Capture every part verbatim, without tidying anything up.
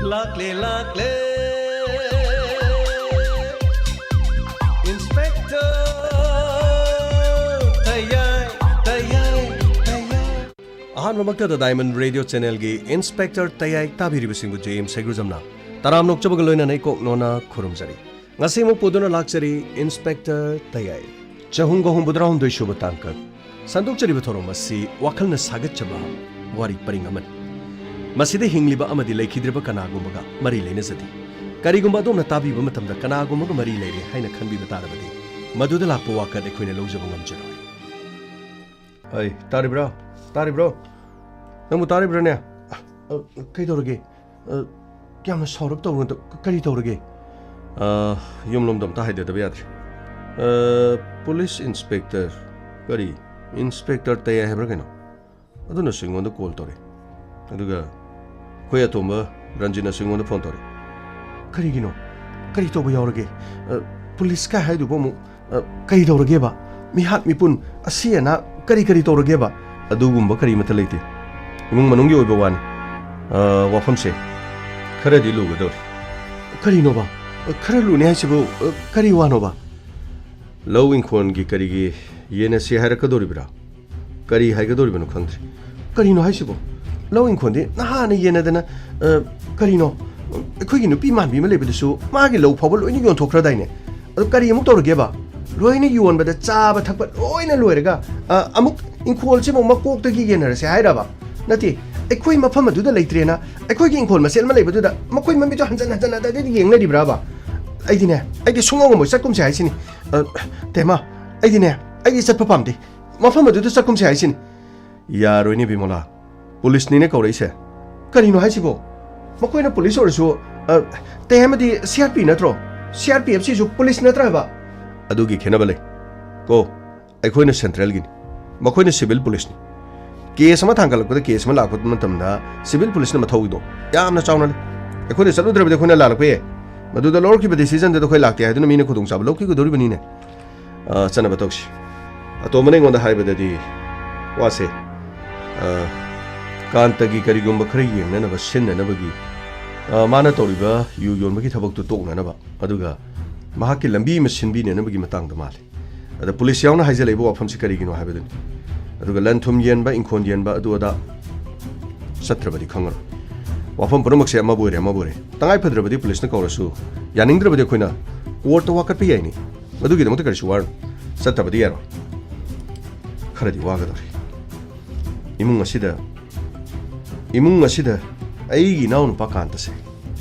ꯂꯥꯛꯂꯦ, ꯂꯥꯛꯂꯦ, Inspector ꯇꯌꯥꯏ, ꯇꯌꯥꯏ, ꯇꯌꯥꯏ꯫ ꯑꯍꯥꯟꯕꯃꯛꯇꯗ Diamond Radio Channelꯒꯤ Inspector ꯇꯌꯥꯏ ꯇꯥꯕꯤꯔꯤꯕꯁꯤꯡꯕꯨ J M ꯁꯩꯒ꯭ꯔꯨꯖꯝꯅ ꯇꯔꯥꯝꯅ ꯑꯣꯛꯆꯕꯒ ꯂꯣꯏꯅꯅ ꯏꯀꯣꯛ ꯅꯣꯟꯅ ꯈꯨꯔꯨꯝꯖꯔꯤ꯫ ꯉꯁꯤ ꯑꯃꯨꯛ ꯄꯨꯗꯨꯅ ꯂꯥꯛꯆꯔꯤ Inspector ꯇꯌꯥꯏ꯫ ꯆꯍꯨꯝꯒ ꯍꯨꯝꯐꯨꯇꯔꯥꯍꯨꯝꯗꯣꯏ ꯁꯨꯕ ꯇꯥꯡꯀꯛ꯫ ꯁꯟꯗꯣꯛꯆꯔꯤꯕ ꯊꯧꯔꯝ ꯑꯁꯤ ꯋꯥꯈꯜꯅ ꯁꯥꯒꯠꯆꯕ ꯋꯥꯔꯤ ꯄꯔꯤꯡ ꯑꯃꯅꯤ꯫ ꯃꯁꯤꯗ ꯍꯤꯡꯂꯤꯕ ꯑꯃꯗꯤ ꯂꯩꯈꯤꯗ꯭ꯔꯕ ꯀꯅꯥꯒꯨꯝꯕꯒ ꯃꯔꯤ ꯂꯩꯅꯖꯗꯦ꯫ ꯀꯔꯤꯒꯨꯝꯕ ꯑꯗꯣꯝꯅ ꯇꯥꯕꯤꯕ ꯃꯇꯝꯗ ꯀꯅꯥꯒꯨꯝꯕꯒ ꯃꯔꯤ ꯂꯩꯔꯦ ꯍꯥꯏꯅ ꯈꯟꯕꯤꯕ ꯇꯥꯔꯕꯗꯤ, ꯃꯗꯨꯗ ꯂꯥꯛꯄ ꯋꯥꯀꯠ ꯑꯩꯈꯣꯏꯅ ꯂꯧꯖꯕ ꯉꯝꯖꯔꯣꯏ꯫ ꯑꯩ, ꯇꯥꯔꯤꯕ꯭ꯔꯣ? ꯇꯥꯔꯤꯕ꯭ꯔꯣ? ꯅꯪꯕꯨ ꯇꯥꯔꯤꯕ꯭ꯔꯥꯅꯦ? ꯑ, ꯀꯩꯗꯧꯔꯒꯦ? ꯑ, ꯌꯥꯝꯅ ꯁꯥꯎꯔꯞ ꯇꯧꯔ-, ꯀꯔꯤ ꯇꯧꯔꯒꯦ? ꯑ, ꯌꯨꯝꯂꯣꯝꯗ ꯑꯝꯇ ꯍꯥꯏꯗꯗꯕ ꯌꯥꯗ꯭ꯔꯦ꯫ ꯑ, Police Inspector, ꯀꯔꯤ? Inspector ꯇꯌꯥꯏ ꯍꯥꯏꯕ꯭ꯔꯥ ꯀꯩꯅꯣ? ꯑꯗꯨꯅꯁꯨ ꯑꯩꯉꯣꯟꯗ call ꯇꯧꯔꯛꯑꯦ꯫ ꯑꯗꯨꯒ ꯑꯩꯈꯣꯏ ꯑꯇꯣꯝꯕ ꯔꯟꯖꯤꯠꯅꯁꯨ ꯑꯩꯉꯣꯟꯗ phone ꯇꯧꯔꯛꯑꯦ꯫ ꯀꯔꯤꯒꯤꯅꯣ? ꯀꯔꯤ ꯇꯧꯕ ꯌꯥꯎꯔꯒꯦ? ꯑ, police ꯀꯥꯏ ꯍꯥꯏꯗꯨꯕꯨ ꯑꯃꯨꯛ ꯑ, ꯀꯔꯤ ꯇꯧꯔꯒꯦꯕ? ꯃꯤꯍꯥꯠ ꯃꯤꯄꯨꯟ, ꯑꯁꯤ ꯑꯅꯥ, ꯀꯔꯤ ꯀꯔꯤ ꯇꯧꯔꯒꯦꯕ? ꯑꯗꯨꯒꯨꯝꯕ ꯀꯔꯤꯃꯠꯇ ꯂꯩꯇꯦ꯫ ꯏꯃꯨꯡ ꯃꯅꯨꯡꯒꯤ ꯑꯣꯏꯕ ꯋꯥꯅꯤ꯫ ꯑ, ꯋꯥꯐꯝꯁꯦ ꯈꯔꯗꯤ ꯂꯨꯒꯗꯧꯔꯤ꯫ ꯀꯔꯤꯅꯣꯕ? ꯑ, ꯈꯔ ꯂꯨꯅꯤ ꯍꯥꯏꯁꯤꯕꯨ, ꯑ, ꯀꯔꯤ ꯋꯥꯅꯣꯕ? ꯂꯧ ꯏꯪꯈꯣꯜꯒꯤ ꯀꯔꯤꯒꯤ ꯌꯦꯟꯅꯁꯤ ꯍꯥꯏꯔꯛꯀꯗꯧꯔꯤꯕ꯭ꯔꯥ? ꯀꯔꯤ ꯍꯥꯏꯒꯗꯧꯔꯤꯕꯅꯣ ꯈꯪꯗ꯭ꯔꯦ꯫ ꯀꯔꯤꯅꯣ ꯍꯥꯏꯁꯤꯕꯣ? ꯂꯧ ꯏꯪꯈꯣꯜꯗꯤ ꯅꯍꯥꯟꯅ ꯌꯦꯟꯅꯗꯅ, ꯑ, ꯀꯔꯤꯅꯣ? ꯑꯩꯈꯣꯏꯒꯤ ꯅꯨꯄꯤ ꯃꯥꯟꯕꯤ ꯑꯃ ꯂꯩꯕꯗꯨꯁꯨ ꯃꯥꯒꯤ ꯂꯧ ꯐꯥꯎꯕ ꯂꯣꯏꯅ ꯌꯣꯟꯊꯣꯛꯈ꯭ꯔꯗꯥꯏꯅꯦ? ꯑꯗꯨ ꯀꯔꯤ ꯑꯃꯨꯛ ꯇꯧꯔꯒꯦꯕ? ꯂꯣꯏꯅ ꯌꯣꯟꯕꯗ ꯆꯥꯕ ꯊꯛꯄ ꯂꯣꯏꯅ ꯂꯣꯏꯔꯒ, ꯑ, ꯑꯃꯨꯛ ꯏꯪꯈꯣꯜꯁꯤꯃꯨꯛ ꯃꯀꯣꯛꯇꯒꯤ ꯌꯦꯟꯅꯔꯁꯦ ꯍꯥꯏꯔꯕ? ꯅꯠꯇꯦ, ꯑꯩꯈꯣꯏ ꯃꯐꯝ ꯑꯗꯨꯗ ꯂꯩꯇ꯭ꯔꯦꯅ ꯑꯩꯈꯣꯏꯒꯤ ꯏꯪꯈꯣꯜ ꯃꯆꯦꯠ ꯑꯃ ꯂꯩꯕꯗꯨꯗ ꯃꯈꯣꯏ ꯃꯃꯤꯠꯇꯣ ꯍꯟꯖꯟ ꯍꯟꯖꯟ ꯑꯗꯨꯗꯩꯗ ꯌꯦꯡꯅꯔꯤꯕ꯭ꯔꯕ? ꯑꯩꯗꯤꯅꯦ, ꯑꯩꯗꯤ ꯁꯨꯡꯉꯝ ꯉꯝꯃꯣꯏ, ꯆꯠꯀꯨꯝꯁꯦ ꯍꯥꯏꯁꯤꯅꯤ꯫ ꯑ, ꯇꯦꯃ, ꯑꯩꯗꯤꯅꯦ, ꯑꯩꯗꯤ ꯆꯠꯄ ꯄꯥꯝꯗꯦ꯫ ꯃꯐꯝ ꯑꯗꯨꯗ ꯆꯠꯀꯨꯝꯁꯦ ꯍꯥꯏꯁꯤꯅꯤ꯫ ꯌꯥꯔꯣꯏꯅꯦ ꯕꯤꯃꯣꯂꯥ, police ꯅꯤꯅꯦ ꯀꯧꯔꯛꯏꯁꯦ꯫ ꯀꯔꯤꯅꯣ ꯍꯥꯏꯁꯤꯕꯣ? ꯃꯈꯣꯏꯅ police ꯑꯣꯏꯔꯁꯨ, ꯑ, ꯇꯦ ꯑꯃꯗꯤ C R P ꯅꯠꯇ꯭ꯔꯣ? C R P F ꯁꯤꯁꯨ police ꯅꯠꯇ꯭ꯔꯕ? ꯑꯗꯨꯒꯤ ꯈꯦꯠꯅꯕ ꯂꯩ꯫ ꯀꯣ, ꯑꯩꯈꯣꯏꯅ central ꯒꯤꯅꯤ, ꯃꯈꯣꯏꯅ civil police ꯅꯤ꯫ Case ꯑꯃ ꯊꯥꯡꯒꯠꯂꯛꯄꯗ, case ꯑꯃ ꯂꯥꯛꯄ ꯃꯇꯝꯗ civil police ꯅ ꯃꯊꯧꯗꯣ ꯌꯥꯝꯅ ꯆꯥꯎꯅ ꯂꯩ꯫ ꯑꯩꯈꯣꯏꯅ ꯆꯠꯂꯨꯗ꯭ꯔꯕꯗꯤ ꯑꯩꯈꯣꯏꯅ ꯂꯥꯜꯂꯛꯄ ꯌꯥꯏ꯫ ꯃꯗꯨꯗ ꯂꯧꯔꯛꯈꯤꯕ decision ꯗꯨꯗ ꯑꯩꯈꯣꯏ ꯂꯥꯛꯇꯦ ꯍꯥꯏꯗꯨꯅ ꯃꯤꯅ ꯈꯨꯗꯣꯡꯆꯥꯕ ꯂꯧꯈꯤꯒꯗꯧꯔꯤꯕꯅꯤꯅꯦ꯫ ꯑ, ꯆꯠꯅꯕ ꯇꯧꯁꯤ꯫ ꯑꯇꯣꯝꯕꯅ ꯑꯩꯉꯣꯟꯗ ꯍꯥꯏꯕꯗꯗꯤ ꯋꯥꯁꯦ, ꯑ, ꯀꯥꯟꯇꯒꯤ ꯀꯔꯤꯒꯨꯝꯕ ꯈꯔ ꯌꯦꯡꯅꯅꯕ ꯁꯤꯟꯅꯅꯕꯒꯤ, ꯑ, ꯃꯥꯅ ꯇꯧꯔꯤꯕ ꯌꯨ ꯌꯣꯟꯕꯒꯤ ꯊꯕꯛꯇꯨ ꯇꯣꯛꯅꯅꯕ, ꯑꯗꯨꯒ ꯃꯍꯥꯛꯀꯤ ꯂꯝꯕꯤ ꯑꯃ ꯁꯤꯟꯕꯤꯅꯅꯕꯒꯤ ꯃꯇꯥꯡꯗ ꯃꯥꯜꯂꯤ꯫ ꯑꯗ ꯄꯨꯂꯤꯁ ꯌꯥꯎꯅ ꯍꯥꯏꯖꯜꯂꯛꯏꯕ ꯋꯥꯐꯝꯁꯤ ꯀꯔꯤꯒꯤꯅꯣ ꯍꯥꯏꯕꯗꯨꯅꯤ꯫ ꯑꯗꯨꯒ ꯂꯟ ꯊꯨꯝ ꯌꯦꯟꯕ, ꯏꯪꯈꯣꯜ ꯌꯦꯟꯕ, ꯑꯗꯨ ꯑꯗꯥ ꯆꯠꯇ꯭ꯔꯕꯗꯤ ꯈꯪꯉꯔꯣꯏ꯫ ꯋꯥꯐꯝ ꯄꯨꯝꯅꯃꯛꯁꯦ ꯑꯃꯕꯨ ꯑꯣꯏꯔꯦ, ꯑꯃꯕꯨ ꯑꯣꯏꯔꯦ, ꯇꯉꯥꯏ ꯐꯗ꯭ꯔꯕꯗꯤ ꯄꯨꯂꯤꯁꯅ ꯀꯧꯔꯁꯨ, ꯌꯥꯅꯤꯡꯗ꯭ꯔꯕꯗꯤ ꯑꯩꯈꯣꯏꯅ ꯀꯣꯔꯠꯇ ꯋꯥꯀꯠꯄ ꯌꯥꯏꯅꯤ꯫ ꯃꯗꯨꯒꯤꯗꯃꯛꯇ ꯀꯔꯤꯁꯨ ꯋꯥꯔꯨꯅꯨ꯫ ꯆꯠꯇꯕꯗꯤ ꯌꯥꯔꯣꯏ꯫ ꯈꯔꯗꯤ ꯋꯥꯒꯗꯧꯔꯤ꯫ ꯏꯃꯨꯡ ꯑꯁꯤꯗ, ꯏꯃꯨꯡ ꯑꯁꯤꯗ ꯑꯩꯒꯤ ꯏꯅꯥꯎꯅꯨꯄꯥ ꯀꯥꯟꯇꯁꯦ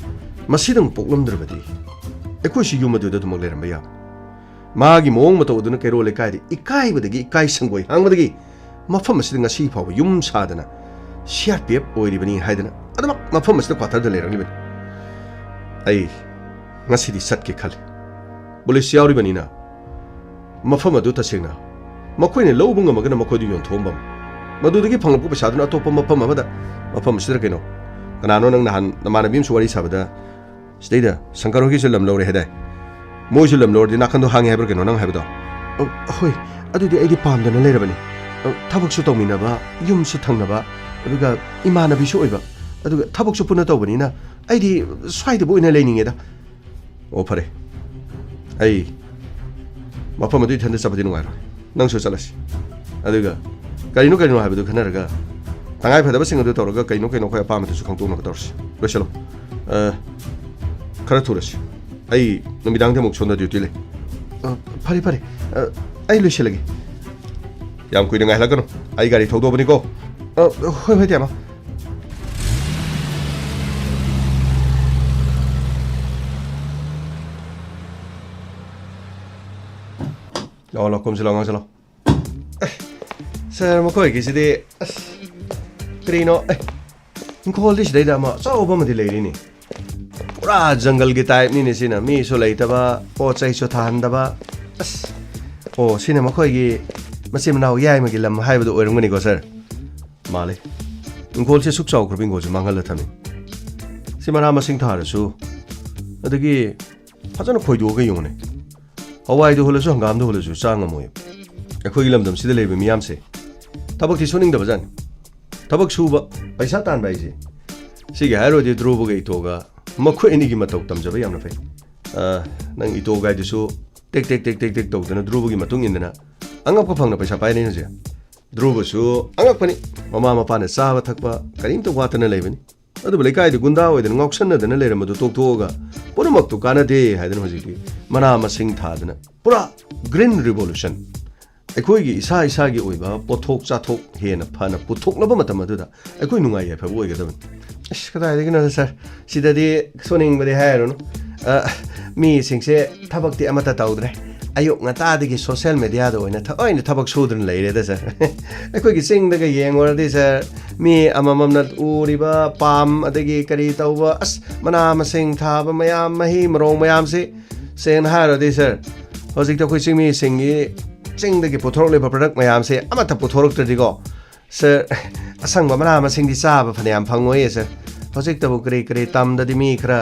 ꯃꯁꯤꯗꯪ ꯄꯣꯛꯂꯝꯗ꯭ꯔꯕꯗꯤ ꯑꯩꯈꯣꯏꯁꯨ ꯌꯨꯝ ꯑꯗꯨꯗ ꯑꯗꯨꯃꯛ ꯂꯩꯔꯝꯕ ꯌꯥꯕ꯫ ꯃꯥꯒꯤ ꯃꯑꯣꯡ ꯃꯇꯧ ꯑꯗꯨꯅ ꯀꯩꯔꯣꯜ ꯂꯩꯀꯥꯏꯗ ꯏꯀꯥꯏꯕꯗꯒꯤ ꯏꯀꯥꯏ ꯁꯪꯒꯣꯏ ꯍꯥꯡꯕꯗꯒꯤ ꯃꯐꯝ ꯑꯁꯤꯗ ꯉꯁꯤ ꯐꯥꯎꯕ ꯌꯨꯝ ꯁꯥꯗꯅ ꯁꯤ ꯑꯥꯔ ꯄꯤ ꯑꯦꯐ ꯑꯣꯏꯔꯤꯕꯅꯤ ꯍꯥꯏꯗꯅ ꯑꯗꯨꯃꯛ ꯃꯐꯝ ꯑꯁꯤꯗ ꯀ꯭ꯋꯥꯇꯔꯗ ꯂꯩꯔꯛꯂꯤꯕꯅꯤ꯫ ꯑꯩ ꯉꯁꯤꯗꯤ ꯆꯠꯀꯦ ꯈꯜꯂꯤ꯫ ꯄꯨꯂꯤꯁ ꯌꯥꯎꯔꯤꯕꯅꯤꯅ ꯃꯐꯝ ꯑꯗꯨ ꯇꯁꯦꯡꯅ ꯃꯈꯣꯏꯅ ꯂꯧꯕ ꯉꯝꯃꯒꯅ ꯃꯈꯣꯏꯗꯨ ꯌꯣꯟꯊꯣꯛꯑꯝꯕ, ꯃꯗꯨꯗꯒꯤ ꯐꯪꯂꯛꯄ ꯄꯩꯁꯥꯗꯨꯅ ꯑꯇꯣꯞꯄ ꯃꯐꯝ ꯑꯃꯗ, ꯃꯐꯝ ꯑꯁꯤꯗ ꯀꯩꯅꯣ, ꯀꯅꯥꯅꯣ ꯅꯪ ꯅꯍꯥꯟ ꯅꯃꯥꯟꯅꯕꯤ ꯑꯃꯁꯨ ꯋꯥꯔꯤ ꯁꯥꯕꯗ ꯁꯤꯗꯩꯗ ꯁꯪꯀꯔ ꯍꯣꯏꯒꯤꯁꯨ ꯂꯝ ꯂꯧꯔꯦ ꯍꯥꯏꯗꯥꯏ? ꯃꯣꯏꯁꯨ ꯂꯝ ꯂꯧꯔꯗꯤ ꯅꯥꯀꯟꯗꯣ ꯍꯥꯡꯉꯦ ꯍꯥꯏꯕ꯭ꯔꯥ ꯀꯩꯅꯣ ꯅꯪ ꯍꯥꯏꯕꯗꯣ? ꯑ, ꯍꯣꯏ, ꯑꯗꯨꯗꯤ ꯑꯩꯗꯤ ꯄꯥꯝꯗꯅ ꯂꯩꯔꯕꯅꯤ꯫ ꯑ, ꯊꯕꯛꯁꯨ ꯇꯧꯃꯤꯟꯅꯕ, ꯌꯨꯝꯁꯨ ꯊꯪꯅꯕ, ꯑꯗꯨꯒ ꯏꯃꯥꯟꯅꯕꯤꯁꯨ ꯑꯣꯏꯕ, ꯑꯗꯨꯒ ꯊꯕꯛꯁꯨ ꯄꯨꯟꯅ ꯇꯧꯕꯅꯤꯅ ꯑꯩꯗꯤ ꯁ꯭ꯋꯥꯏꯗꯕꯨ ꯑꯣꯏꯅ ꯂꯩꯅꯤꯡꯉꯦꯗ꯫ ꯑꯣ, ꯐꯔꯦ, ꯑꯩ ꯃꯐꯝ ꯑꯗꯨ ꯏꯊꯟꯗ ꯆꯠꯄꯗꯤ ꯅꯨꯡꯉꯥꯏꯔꯣꯏ, ꯅꯪꯁꯨ ꯆꯠꯂꯁꯤ꯫ ꯑꯗꯨꯒ ꯀꯔꯤꯅꯣ ꯀꯔꯤꯅꯣ ꯍꯥꯏꯕꯗꯨ ꯈꯟꯅꯔꯒ ꯇꯉꯥꯏ ꯐꯗꯕꯁꯤꯡ ꯑꯗꯨ ꯇꯧꯔꯒ ꯀꯩꯅꯣ ꯀꯩꯅꯣ ꯑꯩꯈꯣꯏ ꯑꯄꯥꯝꯕꯗꯨꯁꯨ ꯈꯪꯗꯣꯛꯅꯕ ꯇꯧꯔꯁꯤ꯫ ꯂꯣꯏꯁꯤꯜꯂꯣ꯫ ꯑ, ꯈꯔ ꯊꯨꯔꯁꯤ꯫ ꯑꯩ ꯅꯨꯃꯤꯗꯥꯡꯗꯤ ꯑꯃꯨꯛ ꯁꯣꯝꯗ ꯗ꯭ꯌꯨꯇꯤ ꯂꯩ꯫ ꯑ, ꯐꯔꯦ, ꯐꯔꯦ꯫ ꯑ, ꯑꯩ ꯂꯣꯏꯁꯤꯜꯂꯒꯦ꯫ ꯌꯥꯝ ꯀꯨꯏꯅ ꯉꯥꯏꯍꯜꯂꯛꯀꯅꯨ꯫ ꯑꯩ ꯒꯥꯔꯤ ꯊꯧꯗꯣꯛꯑꯕꯅꯤꯀꯣ꯫ ꯑ, ꯍꯣꯏ, ꯍꯣꯏ, ꯇꯌꯥꯃ꯫ ꯂꯥꯛꯑꯣ, ꯂꯥꯛꯑꯣ, ꯀꯨꯝꯁꯤ ꯂꯥꯛꯑꯣ, ꯉꯥꯡꯁꯤ ꯂꯥꯛꯑꯣ꯫ ꯑꯦ, ꯁꯥꯔ, ꯃꯈꯣꯏꯒꯤꯁꯤꯗꯤ, ꯑꯁ, ꯀꯔꯤꯅꯣ? ꯑꯦ, ꯏꯪꯈꯣꯜꯗꯤ ꯁꯤꯗꯩꯗ ꯑꯃ ꯑꯆꯧꯕ ꯑꯃꯗꯤ ꯂꯩꯔꯤꯅꯤ꯫ ꯄꯨꯔꯥ ꯖꯪꯒꯜꯒꯤ ꯇꯥꯏꯞꯅꯤꯅꯦ ꯁꯤꯅ꯫ ꯃꯤꯁꯨ ꯂꯩꯇꯕ, ꯄꯣꯠ ꯆꯩꯁꯨ ꯊꯥꯍꯟꯗꯕ꯫ ꯑꯁ, ꯑꯣ, ꯁꯤꯅ ꯃꯈꯣꯏꯒꯤ ꯃꯆꯤꯟ ꯃꯅꯥꯎ ꯌꯥꯏꯃꯒꯤ ꯂꯝ ꯍꯥꯏꯕꯗꯨ ꯑꯣꯏꯔꯝꯒꯅꯤꯀꯣ, ꯁꯥꯔ? ꯃꯥꯜꯂꯦ꯫ ꯏꯪꯈꯣꯜꯁꯦ ꯁꯨꯛ ꯆꯥꯎꯈ꯭ꯔꯕ ꯏꯪꯈꯣꯜꯁꯦ ꯃꯥꯡꯍꯜꯂ ꯊꯝꯃꯤ꯫ ꯁꯤ ꯃꯅꯥ ꯃꯁꯤꯡ ꯊꯥꯔꯁꯨ, ꯑꯗꯒꯤ ꯐꯖꯅ ꯈꯣꯏꯗꯣꯛꯑꯒ ꯌꯦꯡꯉꯨꯅꯦ꯫ ꯍꯋꯥꯏꯗꯨ ꯍꯨꯜꯂꯁꯨ, ꯍꯪꯒꯥꯝꯗꯨ ꯍꯨꯜꯂꯁꯨ ꯆꯥ ꯉꯝꯃꯣꯏ꯫ ꯑꯩꯈꯣꯏꯒꯤ ꯂꯝꯗꯝꯁꯤꯗ ꯂꯩꯕ ꯃꯤꯌꯥꯝꯁꯦ ꯊꯕꯛꯇꯤ ꯁꯨꯅꯤꯡꯗꯕꯖꯥꯠꯅꯤ꯫ ꯊꯕꯛ ꯁꯨꯕ, ꯄꯩꯁꯥ ꯇꯥꯟꯕ ꯍꯥꯏꯁꯦ ꯁꯤꯒꯤ ꯍꯥꯏꯔꯨꯔꯗꯤ ꯙ꯭ꯔꯨꯕꯒ ꯏꯇꯣꯒ ꯃꯈꯣꯏ ꯑꯅꯤꯒꯤ ꯃꯇꯧ ꯇꯝꯖꯕ ꯌꯥꯝꯅ ꯐꯩ꯫ ꯑ, ꯅꯪ ꯏꯇꯣꯒ ꯍꯥꯏꯗꯨꯁꯨ ꯇꯦꯛ ꯇꯦꯛ ꯇꯦꯛ ꯇꯦꯛ ꯇꯦꯛ ꯇꯧꯗꯅ ꯙ꯭ꯔꯨꯕꯒꯤ ꯃꯇꯨꯡ ꯏꯟꯗꯅ ꯑꯉꯛꯄ ꯐꯪꯅ ꯄꯩꯁꯥ ꯄꯥꯏꯔꯦ ꯍꯧꯖꯤꯛ꯫ ꯙ꯭ꯔꯨꯕꯁꯨ ꯑꯉꯛꯄꯅꯤ, ꯃꯃꯥ ꯃꯄꯥꯅ ꯆꯥꯕ ꯊꯛꯄ ꯀꯔꯤꯝꯇ ꯋꯥꯠꯇꯅ ꯂꯩꯕꯅꯤ꯫ ꯑꯗꯨꯕꯨ ꯂꯩꯀꯥꯏꯗ ꯒꯨꯟꯗꯥ ꯑꯣꯏꯗꯅ ꯉꯥꯎꯁꯟꯅꯗꯅ ꯂꯩꯔꯝꯕꯗꯨ ꯇꯣꯛꯊꯣꯛꯑꯒ ꯄꯨꯝꯅꯃꯛꯇꯨ ꯀꯥꯟꯅꯗꯦ ꯍꯥꯏꯗꯅ ꯍꯧꯖꯤꯛꯇꯤ ꯃꯅꯥ ꯃꯁꯤꯡ ꯊꯥꯗꯅ ꯄꯨꯔꯥ green revolution, ꯑꯩꯈꯣꯏꯒꯤ ꯏꯁꯥ ꯏꯁꯥꯒꯤ ꯑꯣꯏꯕ ꯄꯣꯠꯊꯣꯛ ꯆꯥꯊꯣꯛ ꯍꯦꯟꯅ ꯐꯅ ꯄꯨꯊꯣꯛꯅꯕ ꯃꯇꯝ ꯑꯗꯨꯗ ꯑꯩꯈꯣꯏ ꯅꯨꯡꯉꯥꯏ ꯌꯥꯏꯐꯕ ꯑꯣꯏꯒꯗꯕꯅꯤ꯫ ꯑꯁ, ꯀꯗꯥꯏꯗꯒꯤꯅꯣꯗ ꯁꯥꯔ, ꯁꯤꯗꯗꯤ ꯁꯨꯅꯤꯡꯕꯗꯤ ꯍꯥꯏꯔꯨꯅꯨ꯫ ꯑ, ꯃꯤꯁꯤꯡꯁꯦ ꯊꯕꯛꯇꯤ ꯑꯃꯠꯇ ꯇꯧꯗ꯭ꯔꯦ꯫ ꯑꯌꯨꯛ ꯉꯟꯇꯥꯗꯒꯤ social mediaꯗ ꯑꯣꯏꯅ ꯊꯑꯣꯏꯅ ꯊꯕꯛ ꯁꯨꯗꯨꯅ ꯂꯩꯔꯦꯗ ꯁꯥꯔ꯫ ꯑꯩꯈꯣꯏꯒꯤ ꯆꯤꯡꯗꯒ ꯌꯦꯡꯉꯨꯔꯗꯤ ꯁꯥꯔ, ꯃꯤ ꯑꯃꯃꯝꯅ ꯎꯔꯤꯕ ꯄꯥꯝ ꯑꯗꯒꯤ ꯀꯔꯤ ꯇꯧꯕ, ꯑꯁ, ꯃꯅꯥ ꯃꯁꯤꯡ ꯊꯥꯕ ꯃꯌꯥꯝ, ꯃꯍꯩ ꯃꯔꯣꯡ ꯃꯌꯥꯝꯁꯤ, ꯁꯦꯡꯅ ꯍꯥꯏꯔꯗꯤ ꯁꯥꯔ, ꯍꯧꯖꯤꯛꯇꯤ ꯑꯩꯈꯣꯏ ꯆꯤꯡꯃꯤꯁꯤꯡꯒꯤ ꯆꯤꯡꯗꯒꯤ ꯄꯨꯊꯣꯔꯛꯂꯤꯕ product ꯃꯌꯥꯝꯁꯦ ꯑꯃꯠꯇ ꯄꯨꯊꯣꯔꯛꯇ꯭ꯔꯗꯤꯀꯣ ꯁꯥꯔ, ꯑꯁꯪꯕ ꯃꯅꯥ ꯃꯁꯤꯡꯗꯤ ꯆꯥꯕ ꯐꯅꯌꯥꯝ ꯐꯪꯉꯣꯏꯌꯦ ꯁꯥꯔ꯫ ꯍꯧꯖꯤꯛꯇꯕꯨ ꯀꯔꯤ ꯀꯔꯤ ꯇꯝꯗꯗꯤ ꯃꯤ ꯈꯔ,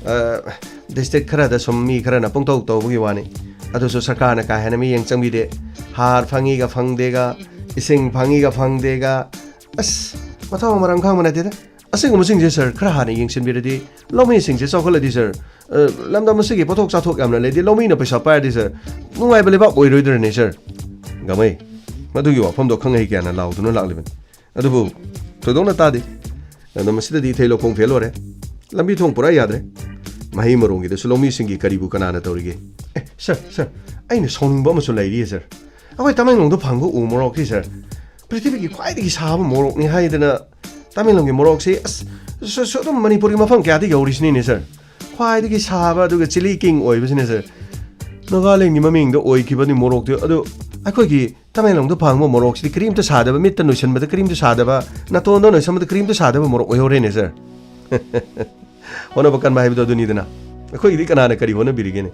ꯑ, district ꯈꯔꯗ ꯁꯨꯝ ꯃꯤ ꯈꯔꯅ ꯄꯨꯡꯇꯧ ꯇꯧꯕꯒꯤ ꯋꯥꯅꯤ꯫ ꯑꯗꯨꯁꯨ ꯁꯔꯀꯥꯔꯅ ꯀꯥ ꯍꯦꯟꯅ ꯃꯤꯠꯌꯦꯡ ꯆꯪꯕꯤꯗꯦ꯫ ꯍꯥꯔ ꯐꯪꯉꯤꯒ ꯐꯪꯗꯦꯒ, ꯏꯁꯤꯡ ꯐꯪꯉꯤꯒ ꯐꯪꯗꯦꯒ, ꯑꯁ, ꯃꯊꯧ ꯃꯔꯝ ꯈꯪꯕ ꯅꯠꯇꯦꯗ꯫ ꯑꯁꯤꯒꯨꯝꯕꯁꯤꯡꯁꯦ ꯁꯥꯔ ꯈꯔ ꯍꯥꯟꯅ ꯌꯦꯡꯁꯤꯟꯕꯤꯔꯗꯤ ꯂꯧꯃꯤꯁꯤꯡꯁꯦ ꯆꯥꯎꯈꯠꯂꯗꯤ ꯁꯥꯔ, ꯑ, ꯂꯝꯗꯝ ꯑꯁꯤꯒꯤ ꯄꯣꯠꯊꯣꯛ ꯆꯥꯊꯣꯛ ꯌꯥꯝꯅ ꯂꯩꯔꯗꯤ ꯂꯧꯃꯤꯅ ꯄꯩꯁꯥ ꯄꯥꯏꯔꯗꯤ ꯁꯥꯔ, ꯅꯨꯡꯉꯥꯏꯕ ꯂꯩꯕꯥꯛ ꯑꯣꯏꯔꯣꯏꯗ꯭ꯔꯅꯦ ꯁꯥꯔ? ꯒꯃꯩ, ꯃꯗꯨꯒꯤ ꯋꯥꯐꯝꯗꯣ ꯈꯪꯍꯩ ꯀꯌꯥꯅ ꯂꯥꯎꯗꯨꯅ ꯂꯥꯛꯂꯤꯕꯅꯤ꯫ ꯑꯗꯨꯕꯨ ꯊꯣꯏꯗꯣꯛꯅ ꯇꯥꯗꯦ꯫ ꯂꯝꯗꯝ ꯑꯁꯤꯗꯗꯤ ꯏꯊꯩ ꯂꯧꯈꯣꯡ ꯐꯦꯜ ꯑꯣꯏꯔꯦ꯫ ꯂꯝꯕꯤ ꯊꯣꯡ ꯄꯨꯔꯥ ꯌꯥꯗ꯭ꯔꯦ꯫ ꯃꯍꯩ ꯃꯔꯣꯡꯒꯤꯗꯁꯨ ꯂꯧꯃꯤꯁꯤꯡꯒꯤ ꯀꯔꯤꯕꯨ ꯀꯅꯥꯅ ꯇꯧꯔꯤꯒꯦ? ꯑꯦ, ꯁꯥꯔ, ꯁꯥꯔ, ꯑꯩꯅ ꯁꯥꯎꯅꯤꯡꯕ ꯑꯃꯁꯨ ꯂꯩꯔꯤꯌꯦ ꯁꯥꯔ꯫ ꯑꯩꯈꯣꯏ ꯇꯃꯦꯡꯂꯣꯡꯗ ꯐꯪꯕ ꯎ ꯃꯣꯔꯣꯛꯁꯤ ꯁꯥꯔ, ꯄ꯭ꯔꯤꯊꯤꯕꯤꯒꯤ ꯈ꯭ꯋꯥꯏꯗꯒꯤ ꯁꯥꯕ ꯃꯣꯔꯣꯛꯅꯤ ꯍꯥꯏꯗꯅ ꯇꯃꯦꯡꯂꯣꯡꯒꯤ ꯃꯣꯔꯣꯛꯁꯤ, ꯑꯁ, ꯁ-, ꯁ-, ꯑꯗꯨꯝ ꯃꯅꯤꯄꯨꯔꯒꯤ ꯃꯐꯝ ꯀꯌꯥꯗ ꯌꯧꯔꯤꯁꯤꯅꯤꯅꯦ ꯁꯥꯔ꯫ ꯈ꯭ꯋꯥꯏꯗꯒꯤ ꯁꯥꯕ ꯑꯗꯨꯒ chilli king ꯑꯣꯏꯕꯁꯤꯅ ꯁꯥꯔ, ꯅꯥꯒꯥꯂꯦꯟꯒꯤ ꯃꯃꯤꯡꯗ ꯑꯣꯏꯈꯤꯕꯅꯤ ꯃꯣꯔꯣꯛꯇꯨ꯫ ꯑꯗꯨ ꯑꯩꯈꯣꯏꯒꯤ ꯇꯃꯦꯡꯂꯣꯡꯗ ꯐꯪꯕ ꯃꯣꯔꯣꯛꯁꯤꯗꯤ ꯀꯔꯤꯝꯇ ꯁꯥꯗꯕ, ꯃꯤꯠꯇ ꯅꯣꯏꯁꯟꯕꯗ ꯀꯔꯤꯝꯇ ꯁꯥꯗꯕ, ꯅꯥꯇꯣꯟꯗ ꯅꯣꯏꯁꯟꯕꯗ ꯀꯔꯤꯝꯇ ꯁꯥꯗꯕ ꯃꯣꯔꯣꯛ ꯑꯣꯏꯍꯧꯔꯦꯅꯦ ꯁꯥꯔ꯫ ꯍꯣꯠꯅꯕ ꯀꯟꯕ ꯍꯥꯏꯕꯗꯣ ꯑꯗꯨꯅꯤꯗꯅ꯫ ꯑꯩꯈꯣꯏꯒꯤꯗꯤ ꯀꯅꯥꯅ ꯀꯔꯤ ꯍꯣꯠꯅꯕꯤꯔꯤꯒꯦꯅꯦ?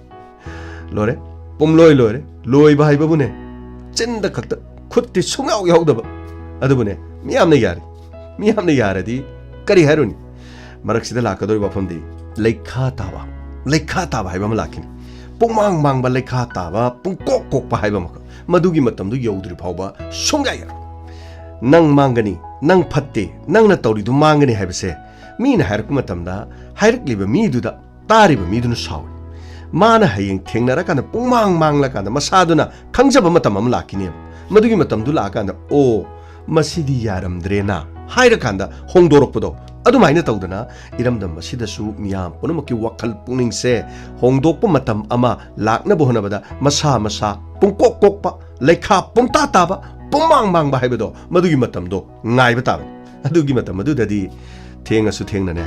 ꯂꯣꯏꯔꯦ꯫ ꯄꯨꯝꯂꯣꯏ ꯂꯣꯏꯔꯦ꯫ ꯂꯣꯏꯕ ꯍꯥꯏꯕꯕꯨꯅꯦ, ꯆꯤꯟꯗ ꯈꯛꯇ, ꯈꯨꯠꯇꯤ ꯁꯨꯡꯌꯥꯎ ꯌꯥꯎꯗꯕ꯫ ꯑꯗꯨꯕꯨꯅꯦ, ꯃꯤꯌꯥꯝꯅ ꯌꯥꯔꯤ꯫ ꯃꯤꯌꯥꯝꯅ ꯌꯥꯔꯗꯤ ꯀꯔꯤ ꯍꯥꯏꯔꯨꯅꯤ? ꯃꯔꯛꯁꯤꯗ ꯂꯥꯛꯀꯗꯧꯔꯤꯕ ꯋꯥꯐꯝꯗꯤ ꯂꯩꯈꯥ ꯇꯥꯕ, ꯂꯩꯈꯥ ꯇꯥꯕ ꯍꯥꯏꯕ ꯑꯃ ꯂꯥꯛꯈꯤꯅꯤ꯫ ꯄꯨꯡꯃꯥꯡ ꯃꯥꯡꯕ ꯂꯩꯈꯥ ꯇꯥꯕ, ꯄꯨꯡꯀꯣꯛ ꯀꯣꯛꯄ ꯍꯥꯏꯕ ꯑꯃꯈꯛ꯫ ꯃꯗꯨꯒꯤ ꯃꯇꯝꯗꯨ ꯌꯧꯗ꯭ꯔꯤ ꯐꯥꯎꯕ ꯁꯨꯡꯌꯥ ꯌꯥꯔꯣꯏ꯫ ꯅꯪ ꯃꯥꯡꯒꯅꯤ, ꯅꯪ ꯐꯠꯇꯦ, ꯅꯪꯅ ꯇꯧꯔꯤꯗꯨ ꯃꯥꯡꯒꯅꯤ ꯍꯥꯏꯕꯁꯦ ꯃꯤꯅ ꯍꯥꯏꯔꯛꯄ ꯃꯇꯝꯗ ꯍꯥꯏꯔꯛꯂꯤꯕ ꯃꯤꯗꯨꯗ ꯇꯥꯔꯤꯕ ꯃꯤꯗꯨꯅ ꯁꯥꯎꯏ꯫ ꯃꯥꯅ ꯍꯌꯦꯡ ꯊꯦꯡꯅꯔꯀꯥꯟꯗ ꯄꯨꯡꯃꯥꯡ ꯃꯥꯡꯂꯀꯥꯟꯗ ꯃꯁꯥꯗꯨꯅ ꯈꯪꯖꯕ ꯃꯇꯝ ꯑꯃ ꯂꯥꯛꯈꯤꯅꯦꯕ꯫ ꯃꯗꯨꯒꯤ ꯃꯇꯝꯗꯨ ꯂꯥꯛꯑꯀꯥꯟꯗ, "ꯑꯣ, ꯃꯁꯤꯗꯤ ꯌꯥꯔꯝꯗ꯭ꯔꯦꯅ" ꯍꯥꯏꯔꯀꯥꯟꯗ ꯍꯣꯡꯗꯣꯔꯛꯄꯗꯣ, ꯑꯗꯨꯃꯥꯏꯅ ꯇꯧꯗꯅ ꯏꯔꯝꯗꯝ ꯑꯁꯤꯗꯁꯨ ꯃꯤꯌꯥꯝ ꯄꯨꯝꯅꯃꯛꯀꯤ ꯋꯥꯈꯜ ꯄꯨꯛꯅꯤꯡꯁꯦ ꯍꯣꯡꯗꯣꯛꯄ ꯃꯇꯝ ꯑꯃ ꯂꯥꯛꯅꯕ ꯍꯣꯠꯅꯕꯗ ꯃꯁꯥ ꯃꯁꯥ ꯄꯨꯡꯀꯣꯛ ꯀꯣꯛꯄ, ꯂꯩꯈꯥ ꯄꯨꯡꯇꯥ ꯇꯥꯕ, ꯄꯨꯡꯃꯥꯡ ꯃꯥꯡꯕ ꯍꯥꯏꯕꯗꯣ ꯃꯗꯨꯒꯤ ꯃꯇꯝꯗꯣ ꯉꯥꯏꯕ ꯇꯥꯕꯅꯤ꯫ ꯑꯗꯨꯒꯤ ꯃꯇꯝ ꯑꯗꯨꯗꯗꯤ ꯊꯦꯡꯉꯁꯨ ꯊꯦꯡꯅꯅꯦ,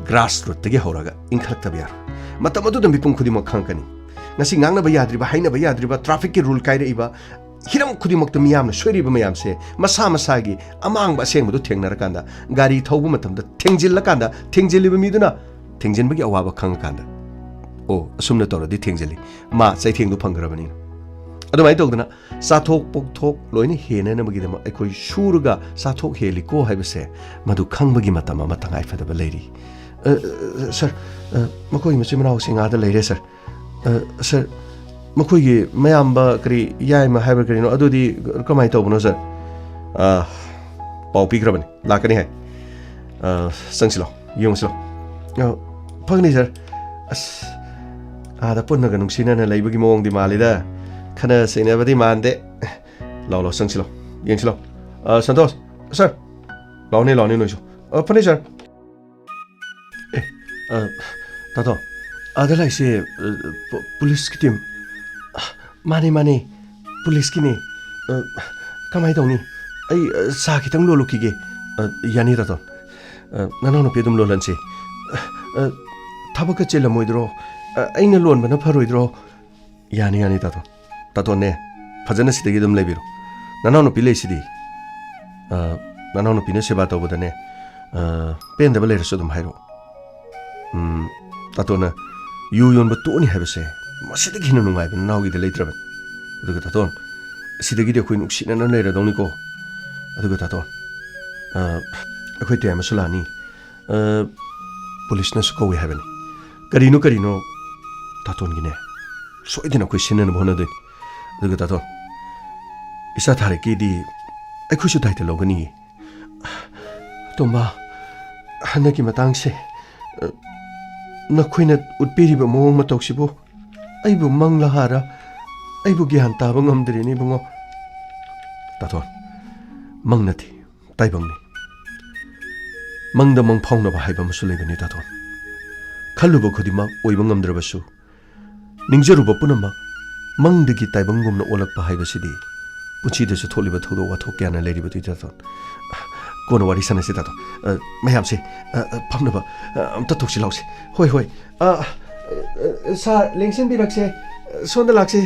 ꯒ꯭ꯔꯥꯁ ꯔꯨꯠꯇꯒꯤ ꯍꯧꯔꯒ ꯏꯟꯈꯠꯂꯛꯇꯕ ꯌꯥꯔꯣꯏ꯫ ꯃꯇꯝ ꯑꯗꯨꯗ ꯃꯤꯄꯨꯝ ꯈꯨꯗꯤꯡꯃꯛ ꯈꯪꯉꯛꯀꯅꯤ꯫ ꯉꯁꯤ ꯉꯥꯡꯅꯕ ꯌꯥꯗ꯭ꯔꯤꯕ, ꯍꯥꯏꯅꯕ ꯌꯥꯗ꯭ꯔꯤꯕ, ꯇ꯭ꯔꯥꯐꯤꯛꯀꯤ ꯔꯨꯜ ꯀꯥꯏꯔꯛꯏꯕ, ꯍꯤꯔꯝ ꯈꯨꯗꯤꯡꯃꯛꯇ ꯃꯤꯌꯥꯝꯅ ꯁꯣꯏꯔꯤꯕ ꯃꯌꯥꯝꯁꯦ ꯃꯁꯥ ꯃꯁꯥꯒꯤ ꯑꯃꯥꯡꯕ ꯑꯁꯦꯡꯕꯗꯨ ꯊꯦꯡꯅꯔꯀꯥꯟꯗ, ꯒꯥꯔꯤ ꯊꯧꯕ ꯃꯇꯝꯗ ꯊꯦꯡꯖꯤꯜꯂꯀꯥꯟꯗ, ꯊꯦꯡꯖꯤꯜꯂꯤꯕ ꯃꯤꯗꯨꯅ ꯊꯦꯡꯖꯤꯟꯕꯒꯤ ꯑꯋꯥꯕ ꯈꯪꯉꯀꯥꯟꯗ, "ꯑꯣ, ꯑꯁꯨꯝꯅ ꯇꯧꯔꯗꯤ ꯊꯦꯡꯖꯤꯜꯂꯤ, ꯃꯥ ꯆꯩꯊꯦꯡꯗꯨ ꯐꯪꯈ꯭ꯔꯕꯅꯤꯅ"꯫ ꯑꯗꯨꯃꯥꯏꯅ ꯇꯧꯗꯅ ꯆꯥꯊꯣꯛ ꯄꯣꯛꯊꯣꯛ ꯂꯣꯏꯅ ꯍꯦꯟꯅꯅꯕꯒꯤꯗꯃꯛ ꯑꯩꯈꯣꯏ ꯁꯨꯔꯒ ꯆꯥꯊꯣꯛ ꯍꯦꯜꯂꯤꯀꯣ ꯍꯥꯏꯕꯁꯦ ꯃꯗꯨ ꯈꯪꯕꯒꯤ ꯃꯇꯝ ꯑꯃ ꯇꯉꯥꯏ ꯐꯗꯕ ꯂꯩꯔꯤ꯫ "ꯑ, ꯑ, ꯁꯔ, ꯑ, ꯃꯈꯣꯏ ꯃꯆꯤꯟ ꯃꯅꯥꯎꯁꯤꯡ ꯑꯥꯗ ꯂꯩꯔꯦ, ꯁꯔ꯫ ꯑ, ꯁꯔ, ꯃꯈꯣꯏꯒꯤ ꯃꯌꯥꯝꯕ ꯀꯔꯤ ꯌꯥꯏꯃ ꯍꯥꯏꯕ꯭ꯔꯥ ꯀꯔꯤꯅꯣ, ꯑꯗꯨꯗꯤ ꯀꯃꯥꯏꯅ ꯇꯧꯕꯅꯣ, ꯁꯔ?" "ꯑ, ꯄꯥꯎ ꯄꯤꯈ꯭ꯔꯕꯅꯤ, ꯂꯥꯛꯀꯅꯤ ꯍꯥꯏ꯫ ꯑ, ꯆꯪꯁꯤꯜꯂꯣ, ꯌꯦꯡꯉꯨꯁꯤꯂꯣ꯫ ꯑ, ꯐꯒꯅꯤ, ꯁꯔ꯫ ꯑꯁ, ꯑꯥꯗ ꯄꯨꯟꯅꯒ ꯅꯨꯡꯁꯤꯅꯅ ꯂꯩꯕꯒꯤ ꯃꯑꯣꯡꯗꯤ ꯃꯥꯜꯂꯤꯗ꯫ ꯈꯠꯅ ꯆꯩꯅꯕꯗꯤ ꯃꯥꯟꯗꯦ꯫ ꯂꯥꯎ, ꯂꯥꯎ, ꯆꯪꯁꯤꯂꯣ, ꯌꯦꯡꯁꯤꯂꯣ꯫ ꯑ, ꯁꯟꯇꯣꯁ, ꯁꯔ, ꯂꯥꯎꯅꯦ, ꯂꯥꯎꯅꯦ ꯅꯣꯏꯁꯨ꯫ ꯑ, ꯐꯅꯤ, ꯁꯔ꯫ ꯑꯦ, ꯑ, ꯇꯥꯇꯣ, ꯑꯥꯗ ꯂꯥꯛꯏꯁꯦ, ꯑ, ꯄꯨ-, ꯄꯨꯂꯤꯁꯀꯤ ꯇꯤꯝ꯫ ꯑ, ꯃꯥꯅꯦ, ꯃꯥꯅꯦ, ꯄꯨꯂꯤꯁꯀꯤꯅꯦ꯫ ꯑ, ꯀꯃꯥꯏ ꯇꯧꯅꯤ? ꯑꯩ, ꯑ, ꯆꯥ ꯈꯤꯇꯪ ꯂꯣꯜꯂꯨꯈꯤꯒꯦ꯫ ꯑ, ꯌꯥꯅꯤ, ꯇꯥꯇꯣꯟ꯫ ꯑ, ꯅꯅꯥꯎꯅꯨꯄꯤ ꯑꯗꯨꯝ ꯂꯣꯜꯍꯟꯁꯤ꯫ ꯑ, ꯑ, ꯊꯕꯛꯀ ꯆꯤꯜꯂꯝꯃꯣꯏꯗ꯭ꯔꯣ? ꯑ, ꯑꯩꯅ ꯂꯣꯟꯕꯅ ꯐꯔꯣꯏꯗ꯭ꯔꯣ? ꯌꯥꯅꯤ, ꯌꯥꯅꯤ, ꯇꯥꯇꯣꯟ꯫ ꯇꯥꯇꯣꯟꯅꯦ, ꯐꯖꯅ ꯁꯤꯗꯒꯤ ꯑꯗꯨꯝ ꯂꯩꯕꯤꯔꯣ꯫ ꯅꯅꯥꯎꯅꯨꯄꯤ ꯂꯩꯁꯤꯗꯤ꯫ ꯑ, ꯅꯅꯥꯎꯅꯨꯄꯤꯅ ꯁꯦꯕꯥ ꯇꯧꯕꯗꯅꯦ, ꯑ, ꯄꯦꯟꯗꯕ ꯂꯩꯔꯁꯨ ꯑꯗꯨꯝ ꯍꯥꯏꯔꯛꯑꯣ꯫ ꯎꯝ, ꯇꯥꯇꯣꯟꯅ ꯌꯨ ꯌꯣꯟꯕ ꯇꯣꯛꯑꯅꯤ ꯍꯥꯏꯕꯁꯦ ꯃꯁꯤꯗꯒꯤ ꯍꯦꯟꯅ ꯅꯨꯡꯉꯥꯏꯕ ꯅꯅꯥꯎꯒꯤꯗ ꯂꯩꯇ꯭ꯔꯕꯅꯤ꯫ ꯑꯗꯨꯒ ꯇꯥꯇꯣꯟ, ꯁꯤꯗꯒꯤꯗꯤ ꯑꯩꯈꯣꯏ ꯅꯨꯡꯁꯤꯅꯅ ꯂꯩꯔꯗꯧꯅꯤꯀꯣ꯫ ꯑꯗꯨꯒ ꯇꯥꯇꯣꯟ, ꯑ, ꯑꯩꯈꯣꯏ ꯇꯌꯥꯏꯃꯁꯨ ꯂꯥꯛꯑꯅꯤ꯫ ꯑ, ꯄꯨꯂꯤꯁꯅꯁꯨ ꯀꯧꯏ ꯍꯥꯏꯕꯅꯤ꯫ ꯀꯔꯤꯅꯣ, ꯀꯔꯤꯅꯣ, ꯇꯥꯇꯣꯟꯒꯤꯅꯦ, ꯁꯣꯏꯗꯅ ꯑꯩꯈꯣꯏ ꯁꯤꯟꯅꯅꯕ ꯍꯣꯠꯅꯗꯣꯏꯅꯤ꯫ ꯑꯗꯨꯒ ꯇꯥꯇꯣꯟ, ꯏꯆꯥ ꯊꯥꯔꯤꯛꯀꯤꯗꯤ ꯑꯩꯈꯣꯏꯁꯨ ꯗꯥꯏꯇ ꯂꯧꯒꯅꯤꯌꯦ꯫ ꯇꯣꯝꯕ, ꯍꯟꯗꯛꯀꯤ ꯃꯇꯥꯡꯁꯦ, ꯑ, ꯅꯈꯣꯏꯅ ꯎꯠꯄꯤꯔꯤꯕ ꯃꯑꯣꯡ ꯃꯇꯧꯁꯤꯕꯨ ꯑꯩꯕꯨ ꯃꯪꯂ ꯍꯥꯔ? ꯑꯩꯕꯨ ꯒ꯭ꯌꯥꯟ ꯇꯥꯕ ꯉꯝꯗ꯭ꯔꯦꯅꯦ, ꯏꯕꯨꯡꯉꯣ꯫ ꯇꯥꯊꯣꯟ, ꯃꯪ ꯅꯠꯇꯦ, ꯇꯥꯏꯕꯪꯅꯤ꯫ ꯃꯪꯗ ꯃꯪ ꯐꯥꯎꯅꯕ ꯍꯥꯏꯕ ꯑꯃꯁꯨ ꯂꯩꯕꯅꯤ, ꯇꯥꯊꯣꯟ꯫ ꯈꯜꯂꯨꯕ ꯈꯨꯗꯤꯡꯃꯛ ꯑꯣꯏꯕ ꯉꯝꯗ꯭ꯔꯕꯁꯨ, ꯅꯤꯡꯖꯔꯨꯕ ꯄꯨꯝꯅꯃꯛ ꯃꯪꯗꯒꯤ ꯇꯥꯏꯕꯪꯒꯨꯝꯅ ꯑꯣꯜꯂꯛꯄ ꯍꯥꯏꯕꯁꯤꯗꯤ ꯄꯨꯟꯁꯤꯗꯁꯨ ꯊꯣꯛꯂꯤꯕ ꯊꯧꯗꯣꯛ ꯋꯥꯊꯣꯛ ꯀꯌꯥꯅ ꯂꯩꯔꯤꯕꯗꯨ, ꯇꯥꯊꯣꯟ꯫ ꯀꯣꯟꯅ ꯋꯥꯔꯤ ꯁꯥꯟꯅꯁꯤ, ꯇꯥꯊꯣꯟ꯫ ꯑ, ꯃꯌꯥꯝꯁꯦ, ꯑ, ꯑ, ꯐꯝꯅꯕ, ꯑ, ꯑꯝꯇ ꯊꯣꯛꯁꯤ ꯂꯥꯎꯁꯦ꯫ ꯍꯣꯏ, ꯍꯣꯏ꯫ ꯑ, ꯑ, ꯁꯥꯔ, ꯂꯦꯡꯁꯤꯟꯕꯤꯔꯛꯁꯦ꯫ ꯁꯣꯝꯗ ꯂꯥꯛꯁꯦ꯫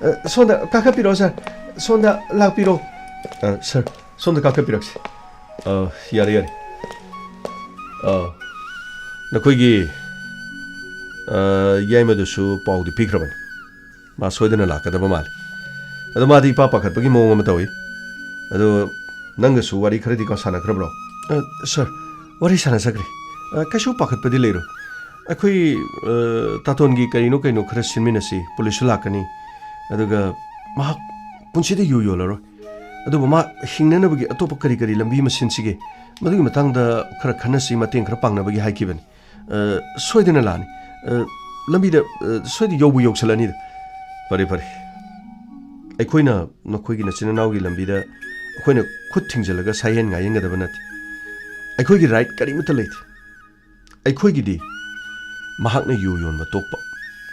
ꯑ, ꯁꯣꯝꯗ ꯀꯥꯈꯠꯄꯤꯔꯛꯑꯣ, ꯁꯥꯔ꯫ ꯁꯣꯝꯗ ꯂꯥꯛꯄꯤꯔꯣ꯫ ꯑ, ꯁꯥꯔ, ꯁꯣꯝꯗ ꯀꯥꯈꯠꯄꯤꯔꯛꯁꯦ꯫ ꯑ, ꯌꯥꯔꯦ, ꯌꯥꯔꯦ꯫ ꯑ, ꯅꯈꯣꯏꯒꯤ, ꯑ, ꯌꯥꯏꯃꯗꯨꯁꯨ ꯄꯥꯎꯗꯤ ꯄꯤꯈ꯭ꯔꯕꯅꯤ꯫ ꯃꯥ ꯁꯣꯏꯗꯅ ꯂꯥꯛꯀꯗꯕ ꯃꯥꯜꯂꯤ꯫ ꯑꯗꯣ ꯃꯥꯗꯤ ꯏꯄꯥ ꯄꯥꯈꯠꯄꯒꯤ ꯃꯑꯣꯡ ꯑꯃ ꯇꯧꯏ꯫ ꯑꯗꯣ ꯅꯪꯒꯁꯨ ꯋꯥꯔꯤ ꯈꯔꯗꯤ ꯀꯣ ꯁꯥꯟꯅꯈ꯭ꯔꯕ꯭ꯔꯣ? ꯑ, ꯁꯥꯔ, ꯋꯥꯔꯤ ꯁꯥꯟꯅꯖꯈ꯭ꯔꯦ꯫ ꯑ, ꯀꯩꯁꯨ ꯄꯥꯈꯠꯄꯗꯤ ꯂꯩꯔꯣꯏ꯫ ꯑꯩꯈꯣꯏ, ꯑ, ꯇꯥꯇꯣꯟꯒꯤ ꯀꯔꯤꯅꯣ ꯀꯩꯅꯣ ꯈꯔ ꯁꯤꯟꯃꯤꯟꯅꯁꯤ, ꯄꯨꯂꯤꯁꯁꯨ ꯂꯥꯛꯀꯅꯤ꯫ ꯑꯗꯨꯒ ꯃꯍꯥꯛ ꯄꯨꯟꯁꯤꯗ ꯌꯨ ꯌꯣꯜꯂꯔꯣꯏ꯫ ꯑꯗꯨꯕꯨ ꯃꯥ ꯍꯤꯡꯅꯅꯕꯒꯤ ꯑꯇꯣꯞꯄ ꯀꯔꯤ ꯀꯔꯤ ꯂꯝꯕꯤ ꯑꯃ ꯁꯤꯟꯁꯤꯒꯦ, ꯃꯗꯨꯒꯤ ꯃꯇꯥꯡꯗ ꯈꯔ ꯈꯟꯅꯁꯤ, ꯃꯇꯦꯡ ꯈꯔ ꯄꯥꯡꯅꯕꯒꯤ ꯍꯥꯏꯈꯤꯕꯅꯤ꯫ ꯑ, ꯁꯣꯏꯗꯅ ꯂꯥꯛꯑꯅꯤ꯫ ꯑ, ꯂꯝꯕꯤꯗ, ꯑ, ꯁꯣꯏꯗꯅ ꯌꯧꯕꯨ ꯌꯧꯁꯜꯂꯛꯑꯅꯤꯗ꯫ ꯐꯔꯦ, ꯐꯔꯦ꯫ ꯑꯩꯈꯣꯏꯅ ꯅꯈꯣꯏꯒꯤ ꯅꯆꯤꯟ ꯅꯅꯥꯎꯒꯤ ꯂꯝꯕꯤꯗ ꯑꯩꯈꯣꯏꯅ ꯈꯨꯠ ꯊꯤꯡꯖꯤꯜꯂꯒ ꯁꯥꯏꯍꯦꯟ ꯉꯥꯏꯍꯦꯟꯒꯗꯕ ꯅꯠꯇꯦ꯫ ꯑꯩꯈꯣꯏꯒꯤ ꯔꯥꯏꯠ ꯀꯔꯤꯃꯠꯇ ꯂꯩꯇꯦ꯫ ꯑꯩꯈꯣꯏꯒꯤꯗꯤ ꯃꯍꯥꯛꯅ ꯌꯨ ꯌꯣꯟꯕ ꯇꯣꯛꯄ,